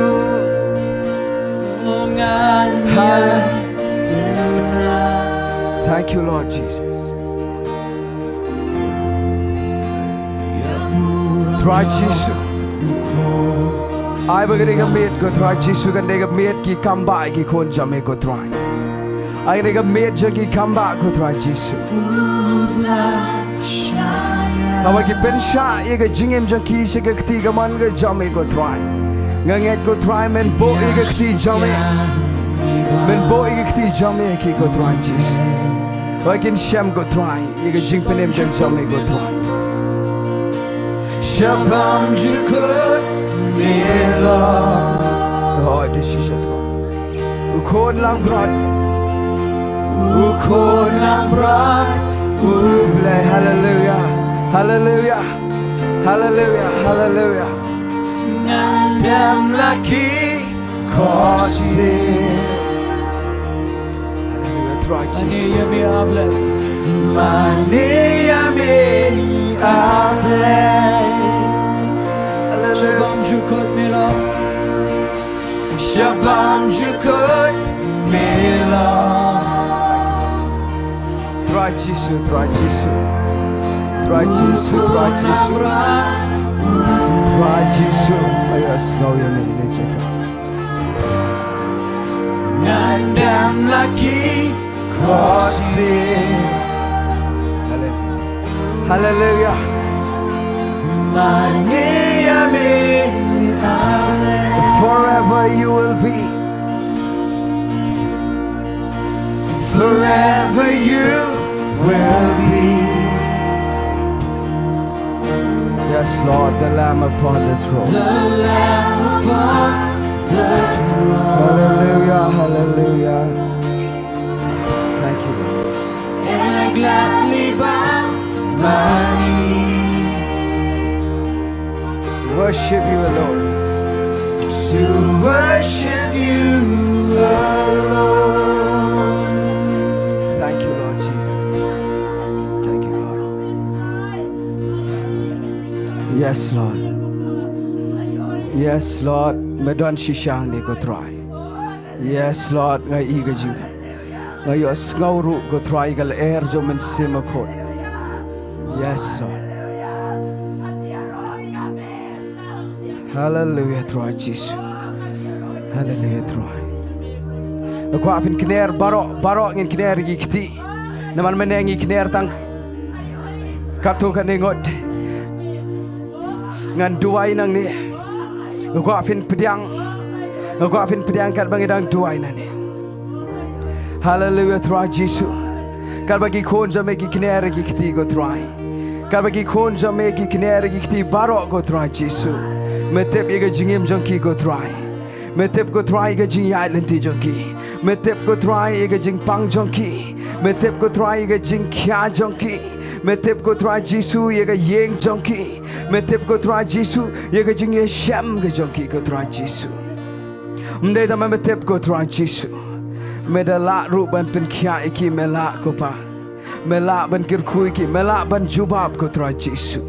Haleluya. Thank you Lord Jesus. Trai Jisu. Ai ba kane ka miet ko Trai Jisu kan dei ka miet ki kam bah ki khun jong me ko Trai. Ai kane ka miet jong ki kam bah ko Trai Jisu. Haba ki pynshah ïa ka jingim jong ki sha ka kti kamon ka jong me ko Trai. Nga ngeit ko Trai men buh ïa ka kti jong me. Men buh ïa ka kti jong me ki ko Trai Jisu. Ba kin shem ko Trai ïa ka jingpynim ka jong me ko Trai. Shaphang jukut me la. Hooid shisha Trai. U khun langbrot. U khun langbrot. U Blei haleluya. Haleluya. Haleluya. Haleluya. Ngan dem la ki khohsiew. Haleluya Trai Jisu. Mane ïa me a Blei. Mane ïa me a Blei. Haleluya. Shaphang jukut me la. Shaphang jukut me la. Trai Jisu, Trai Jisu. Trai Jisu, Trai Jisu. Trai Jisu. Ayo, sngew ïa me, ïa me jaka. Ngan dem la ki khohsiew. Haleluya. Haleluya. Mane ïa me a Blei. Forever you will be. Forever you will be. Yes, Lord, the Lamb upon the throne. The Lamb upon the throne. Hallelujah, hallelujah. Thank you, Lord. And I gladly bow my knees. Worship you alone. To worship you alone. Thank you, Lord Jesus. Thank you, Lord. Yes, Lord. Yes, Lord. Me don shisha hangne ko Trai. Yes, Lord, nga ïohi ka jing. Nga ïohsngew ruh ko Trai ka lyer jong u Mynsiem Bakhuid. Yes, Lord. Haleluya, Trai Jisu. Haleluya, Trai. Nga kwah phin kner baroh, baroh ngin kner ki kti. Namar mynne ngi kner tang katto katne ngut. Ngan duwai nangne. Nga kwah phin pdiang. Nga kwah phin pdiang katba ngi dang duwai nangne. Haleluia, Trai Jisu. Katba ki khun jong me ki kner ïa ki kti, ko Trai. Katba ki khun jong me ki kner ïa ki kti baroh, ko Trai Jisu. Me tip ïa ka jingim jong ki, ko Trai. Me tip, ko Trai, ïa ka jingïaid lynti jong ki. Me tip, ko Trai, ïa ka jingpang jong ki. Me tip, ko Trai, ïa ka jingkhia jong ki. Me tip, ko Trai Jisu, ïa ka ïing jong ki. Me tip, ko Trai Jisu, ïa ka jingïashem ka jong ki, ko Trai Jisu. Ym dei tang ba me tip, ko Trai Jisu. Me da lah ruh ban pynkhiah ïa ki, me lah, ko Pa. Me lah ban kyrkhu ïa ki, me lah ban jubab, ko Trai Jisu.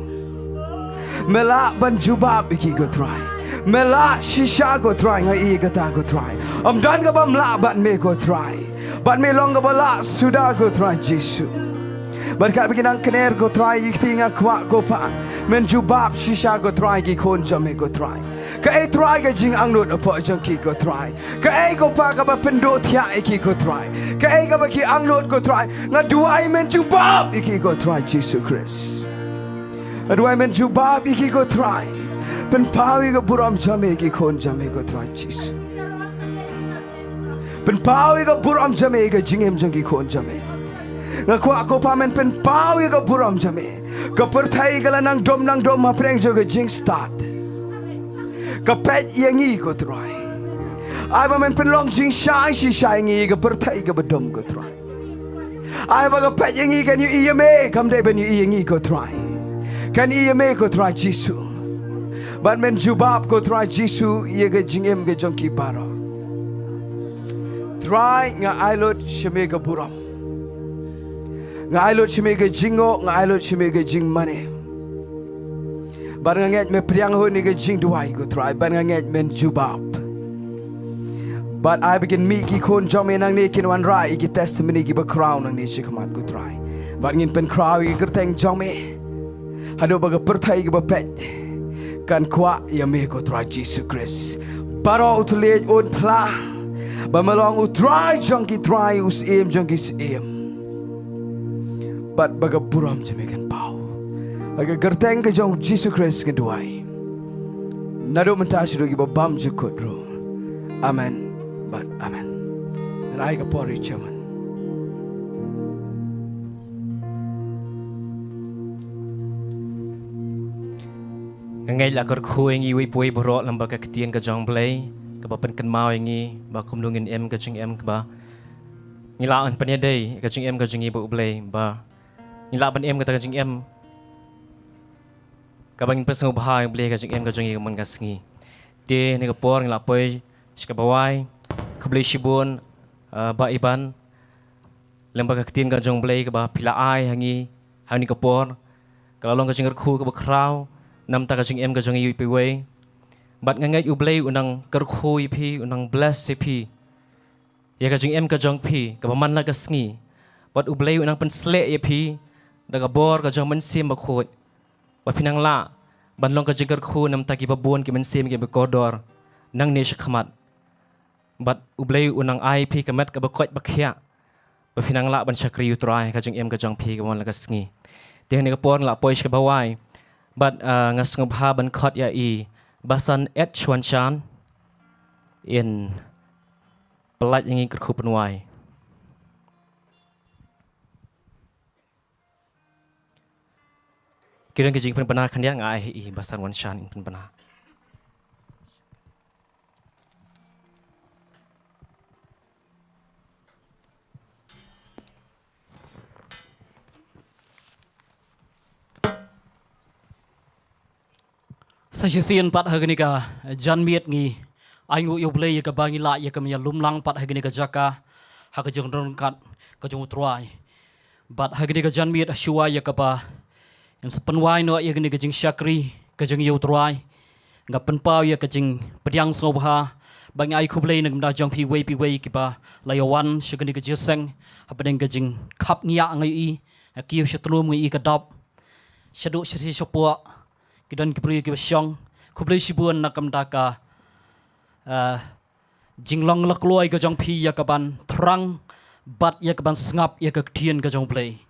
Me lah ban jubab ïa ki, ko Trai. Me lah shisha, ko Trai, nga ïohi kata, ko Trai. Ym don kaba ym lah bad me, ko Trai. Bad me long kaba lah suda, ko Trai Jisu. Bad katba ki nang kner, ko Trai, ïa ki kti, nga kwah, ko Pa, men jubab shisha, ko Trai, ki khun jong me, ko Trai. Kaei, Trai, ka jingangnud hapoh jong ki, ko Trai? Kaei, ko Pa, kaba pynduh thiah ïa ki, ko Trai? Kaei kaba ki angnud, ko Trai? Nga duwai men jubab ïa ki, ko Trai Jisu Khrist. Nga duwai men jubab ïa ki, ko Trai. Pynpaw ïa ka burom jong me ïa ki khun jong me, ko Trai Jisu. Pynpaw ïa ka burom jong me ïa ka jingim jong ki khun jong me. Nga kwah, ko Pa, men pynpaw ïa ka burom jong me. Ka pyrthei ka la nang dum nang dum hapdeng jong ka jingstad. Ka peit ïa ngi, ko Trai. Ai ba men pynlong jingshai shisha ïa ngi ïa ka pyrthei kaba dum, ko Trai. Ai ba ka peit ïa ngi kan ïohi ïa me, kam dei ban ïohi ïa ngi, ko Trai. Kan ïohi ïa me, ko Trai Jisu. Bad men jubab, ko Trai Jisu, ïa ka jingim ka jong ki baroh. Trai, nga ai lut sha me ka burom. Nga ai lut sha me ka jingnguh, nga ai lut sha me ka jingmane. Bad nga ngeit me pdiang hun ïa ka jingduwai, ko Trai, bad nga ngeit men jubab. Bad ai ba kin mih ki khun jong me nangne, kin wanrah ïa ki testimony kiba khraw nangne shakhmat, ko Trai. Bad ngin pynkhraw ïa ki kyrteng jong me. Haduh ba ka pyrthei kaba peit kan kwah ïa me, ko Trai Jisu Khrist. Baroh u thylliej un phla ba me long u Trai jong ki trai, u Syiem jong ki syiem. Bad ba ka burom jong me kan paw. Ha ka kyrteng ka jong u Jisu Khrist nga duwai. Naduh mynta shaduh kiba bymjukut ruh. Amen. Bad amen. Ngan ai ka por ïa u chairman. Nga ngeit la kyrkhu ïa ngi iwei pa iwei baroh lyngba ka ktien ka jong u Blei, kaba pynkynmaw ïa ngi ba kumno ngin im ka jingim kaba ngi lah ban pynïadei ka jingim ka jong ngi bad u Blei, ba ngi lah ban im kata ka jingim kaba ngin pynsngewbha ïa u Blei ha ka jingim ka jong ngi man ka sngi. Te ha kane ka por ngi lah poi sha kaba wai. Khublei shibun, ah, Bah Iban, lyngba ka ktien ka jong u Blei kaba phi la ai ha ngi ha kane ka por. Ka la long ka jingkyrkhu kaba khraw namar ka jingim ka jong ngi iwei pa iwei. Bad nga ngeit u Blei u nang kyrkhu ïa phi, u nang bless ïa phi ïa ka jingim ka jong phi kaba man la ka sngi. Bad u Blei u nang pynshlur ïa phi da ka bor ka jong u Mynsiem Bakhuid, ba phin nang lah ban long ka jingkyrkhu namar kiba bun ki mynsiem kiba kordor nangne shakhmat. Bad u Blei u nang ai ïa phi ka met kaba koit ba khiah, ba phin nang lah ban shakri ïa u Trai ha ka jingim ka jong phi kaba man la ka sngi. Te ha kane ka por ngi lah poi sha kaba wai. Bad, ah, nga sngewbha ban khot ïa i Basan H Wanshan in pynlait ïa ngi kyrkhu pynwai. Ki don ki jingpynbna khyndiat, nga ai ha i Basan Wanshan in pynbna. Sa shisien pat ha kane ka janmiet ngi ainguh ïa u Blei ïa kaba ngi lah ïa ka mynta lum lang pat ha kane ka jaka ha ka jingryngkat ka jong u Trai. Bad ha kane ka janmiet ha shuwa ïa kaba ngin sa pynwai noh ïa kane ka jingshakri ka jong u Trai, nga pynpaw ïa ka jingpdiang sngewbha ba ngi ai khublei na ka bynta jong phi iwei pa iwei kiba la ïa wan sha kane ka jingïaseng hapdeng ka jingkhapngiah, nga ïohi ha kiew sha tlum, nga ïohi ka dap shaduh shathie shapoh. Ki don ki briew kiba shong. Khublei shibun na ka bynta ka, ah, jinglong la kloi ka jong phi ïa kaban thrang bad ïa kaban sngap ïa ka ktien ka jong u Blei.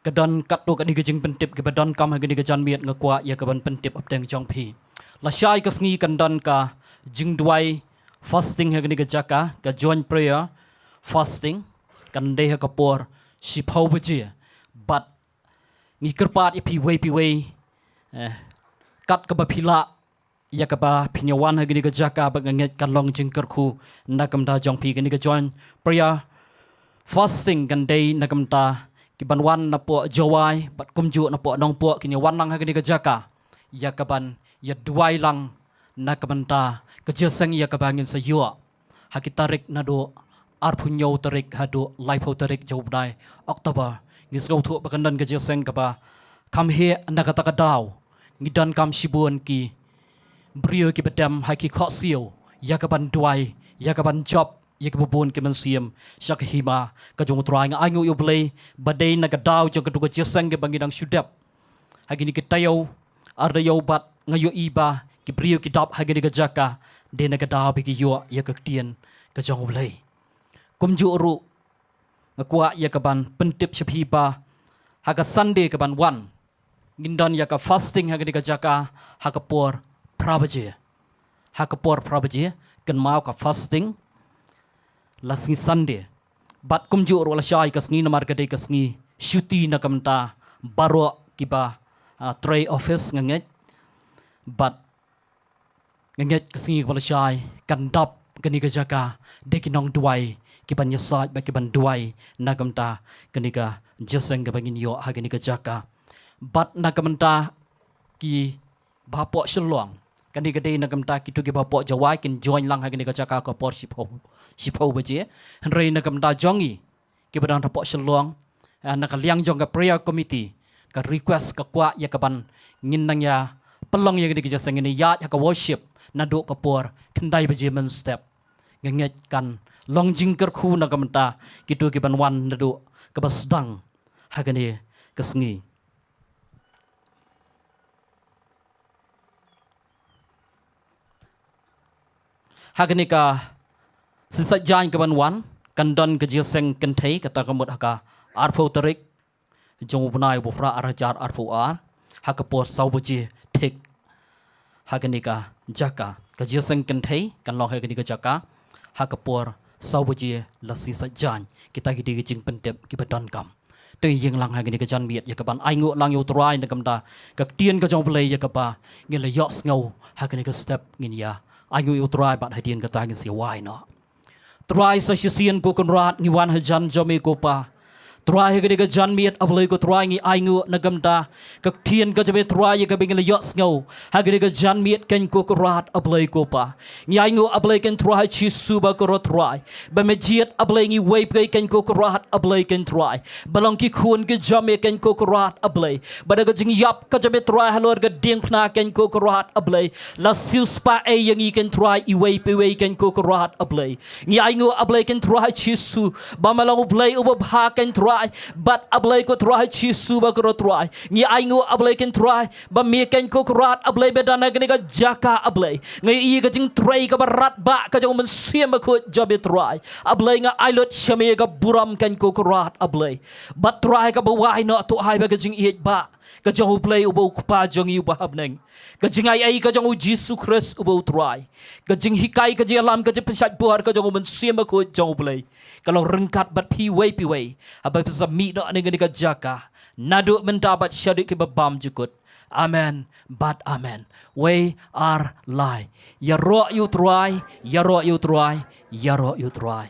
Ka don katto katne ka jingpyntip kiba donkam ha kane ka janmiet, nga kwah ïa kaban pyntip hapdeng jong phi. Lashai ka sngi kan don ka jingduwai fasting ha kane ka jaka, ka joint prayer fasting. kan dei ha ka por shiphew baje. Bad ngi kyrpad ïa phi wei phi wei, eh, kat kaba phi lah, ïa kaba phin ïa wan ha kane ka jaka, ba nga ngeit kan long jingkyrkhu na ka bynta jong phi. Kane ka joint prayer fasting kan dei na ka bynta ki ban wan napoh Jowai bad kumjuh napoh Nongpoh, kin ïa wan lang ha kane ka jaka ïa ka ban ïa duwai lang na ka bynta ka jingïaseng ïa kaba ngin sa ïoh ha ki tarik naduh arphew hynñiew tarik haduh laiphew tarik jong u bnai October. Ngi sngewthuh ba kan don ka jingïaseng kaba kham heh. Na kata ka daw ngi donkam shibun ki briew kiba dem ha ki khohsiew ïa ka ban duwai, ïa ka ban jop ïa kiba bun ki mynsiem sha ka hima ka jong u Trai. Nga ainguh ïa u Blei ba dei na ka daw jong katu ka jingïaseng kaba ngi dang shu dep ha kine ki taïew ar taïew, bad nga ïohi ba ki briew ki dap ha kane ka jaka dei na ka daw ba ki ïoh ïa ka ktien ka jong u Blei. Kumjuh ruh nga kwah ïa ka ban pyntip sha phi ba ha ka Sunday ka ban wan ngin don ïa ka fasting ha kane ka jaka ha ka por phra baje. Ha ka por phra baje, kynmaw, ka fasting la sngi Sunday. Bad kumjuh ruh lashai ka sngi, namar ka dei ka sngi shuti na ka bynta baroh kiba, ah, trei office, nga ngeit. Bad nga ngeit ka sngi kaba lashai kan dap kane ka jaka da ki nongduwai ki ban ïasaid bad ki ban duwai na ka bynta kane ka jingïaseng kaba ngin ïoh ha kane ka jaka. Bad na ka bynta kiba hapoh Shillong, kane ka dei na ka bynta kito kiba hapoh Jowai kin join lang ha kane ka jaka ka por shiphew, shiphew baje. Hynrei na ka bynta jong ngi kiba don hapoh Shillong, ah, na ka liang jong ka prayer committee, ka request, ka kwah ïa ka ban ngin nang ïa pynlong ïa kane ka jingïaseng, ngin ïaid ha ka worship naduh ka por khyndai baje mynstep. Nga ngeit kan long jingkyrkhu na ka bynta kito ki ban wan naduh kaba sdang ha kane ka sngi. Ha kane ka sngi Saitjaiñ ka ban wan kan don ka jingïaseng kynthei, kata ka mut ha ka arphew tarik jong u bnai ba phra ar hajar arphew ar, ha ka por saw baje thik. Ha kane ka jaka ka jingïaseng kynthei kan long ha kane ka jaka ha ka por saw baje la sngi Saitjaiñ. Kita ki dei ki jingpyntip kiba donkam. Te ïeng lang ha kane ka janmiet ïa ka ban ainguh lang ïa u Trai na ka bynta ka ktien ka jong u Blei ïa kaba ngin la ïohsngew ha kane ka step. Ngin ïa ainguh ïa u Trai bad hadien kata ngin sa ïa wai noh. Trai, sa shisien ko Kynrad ngi wan hajan jong me ko Pa. Trai, ha kane ka janmiet, A Blei ko Trai, ngi ainguh na ka bynta ka ktien ka jong me Trai ïa kaba ngi la ïohsngew ha kane ka janmiet, keiñ ko Kynrad, A Blei ko Pa. Ngi ainguh, A Blei keiñ Trai Jisu ba kyrkhu Trai, ba me jied, A Blei, ngi iwei pa iwei, keiñ ko Kynrad, A Blei keiñ Trai, ba long ki khun ki jong me, keiñ ko Kynrad, A Blei, ba da ka jingïap ka jong me Trai halor ka diengphna, keiñ ko Kynrad, A Blei, la siewspah ei ïa ngi, keiñ Trai, iwei pa iwei, keiñ ko Kynrad, A Blei. Ngi ainguh, A Blei keiñ Trai Jisu, ba me long U Blei uba bha, keiñ Trai, bad A Blei ko Trai Jisu ba kyrkhu Trai, ngi ainguh, A Blei keiñ Trai, ba me keiñ ko Kynrad, A Blei, me don ha kane ka jaka, A Blei. Nga ïohi ka jingtrei kaba radbah ka jong u Mynsiem Bakhuid jong me Trai. A Blei, nga ai lut sha me ka burom, keiñ ko Kynrad, A Blei. Bad Trai, kaba wai noh, to ai ba ka jingïeit ba ka jong U Blei uba U Kpa jong ngi uba ha bneng, ka jingai ei ka jong U Jisu Khrist uba U Trai, ka jinghikai, ka jingïalam, ka jingpynshait bor ka jong u Mynsiem Bakhuid jong U Blei, ka long ryngkat bad phi iwei pa iwei haba phi sa mih noh na kane ka jaka, naduh mynta bad shaduh kiba bymjukut. Amen bad amen. Wei, ar, lai. Ïaroh ïa u Trai, ïaroh ïa u Trai, ïaroh ïa u Trai.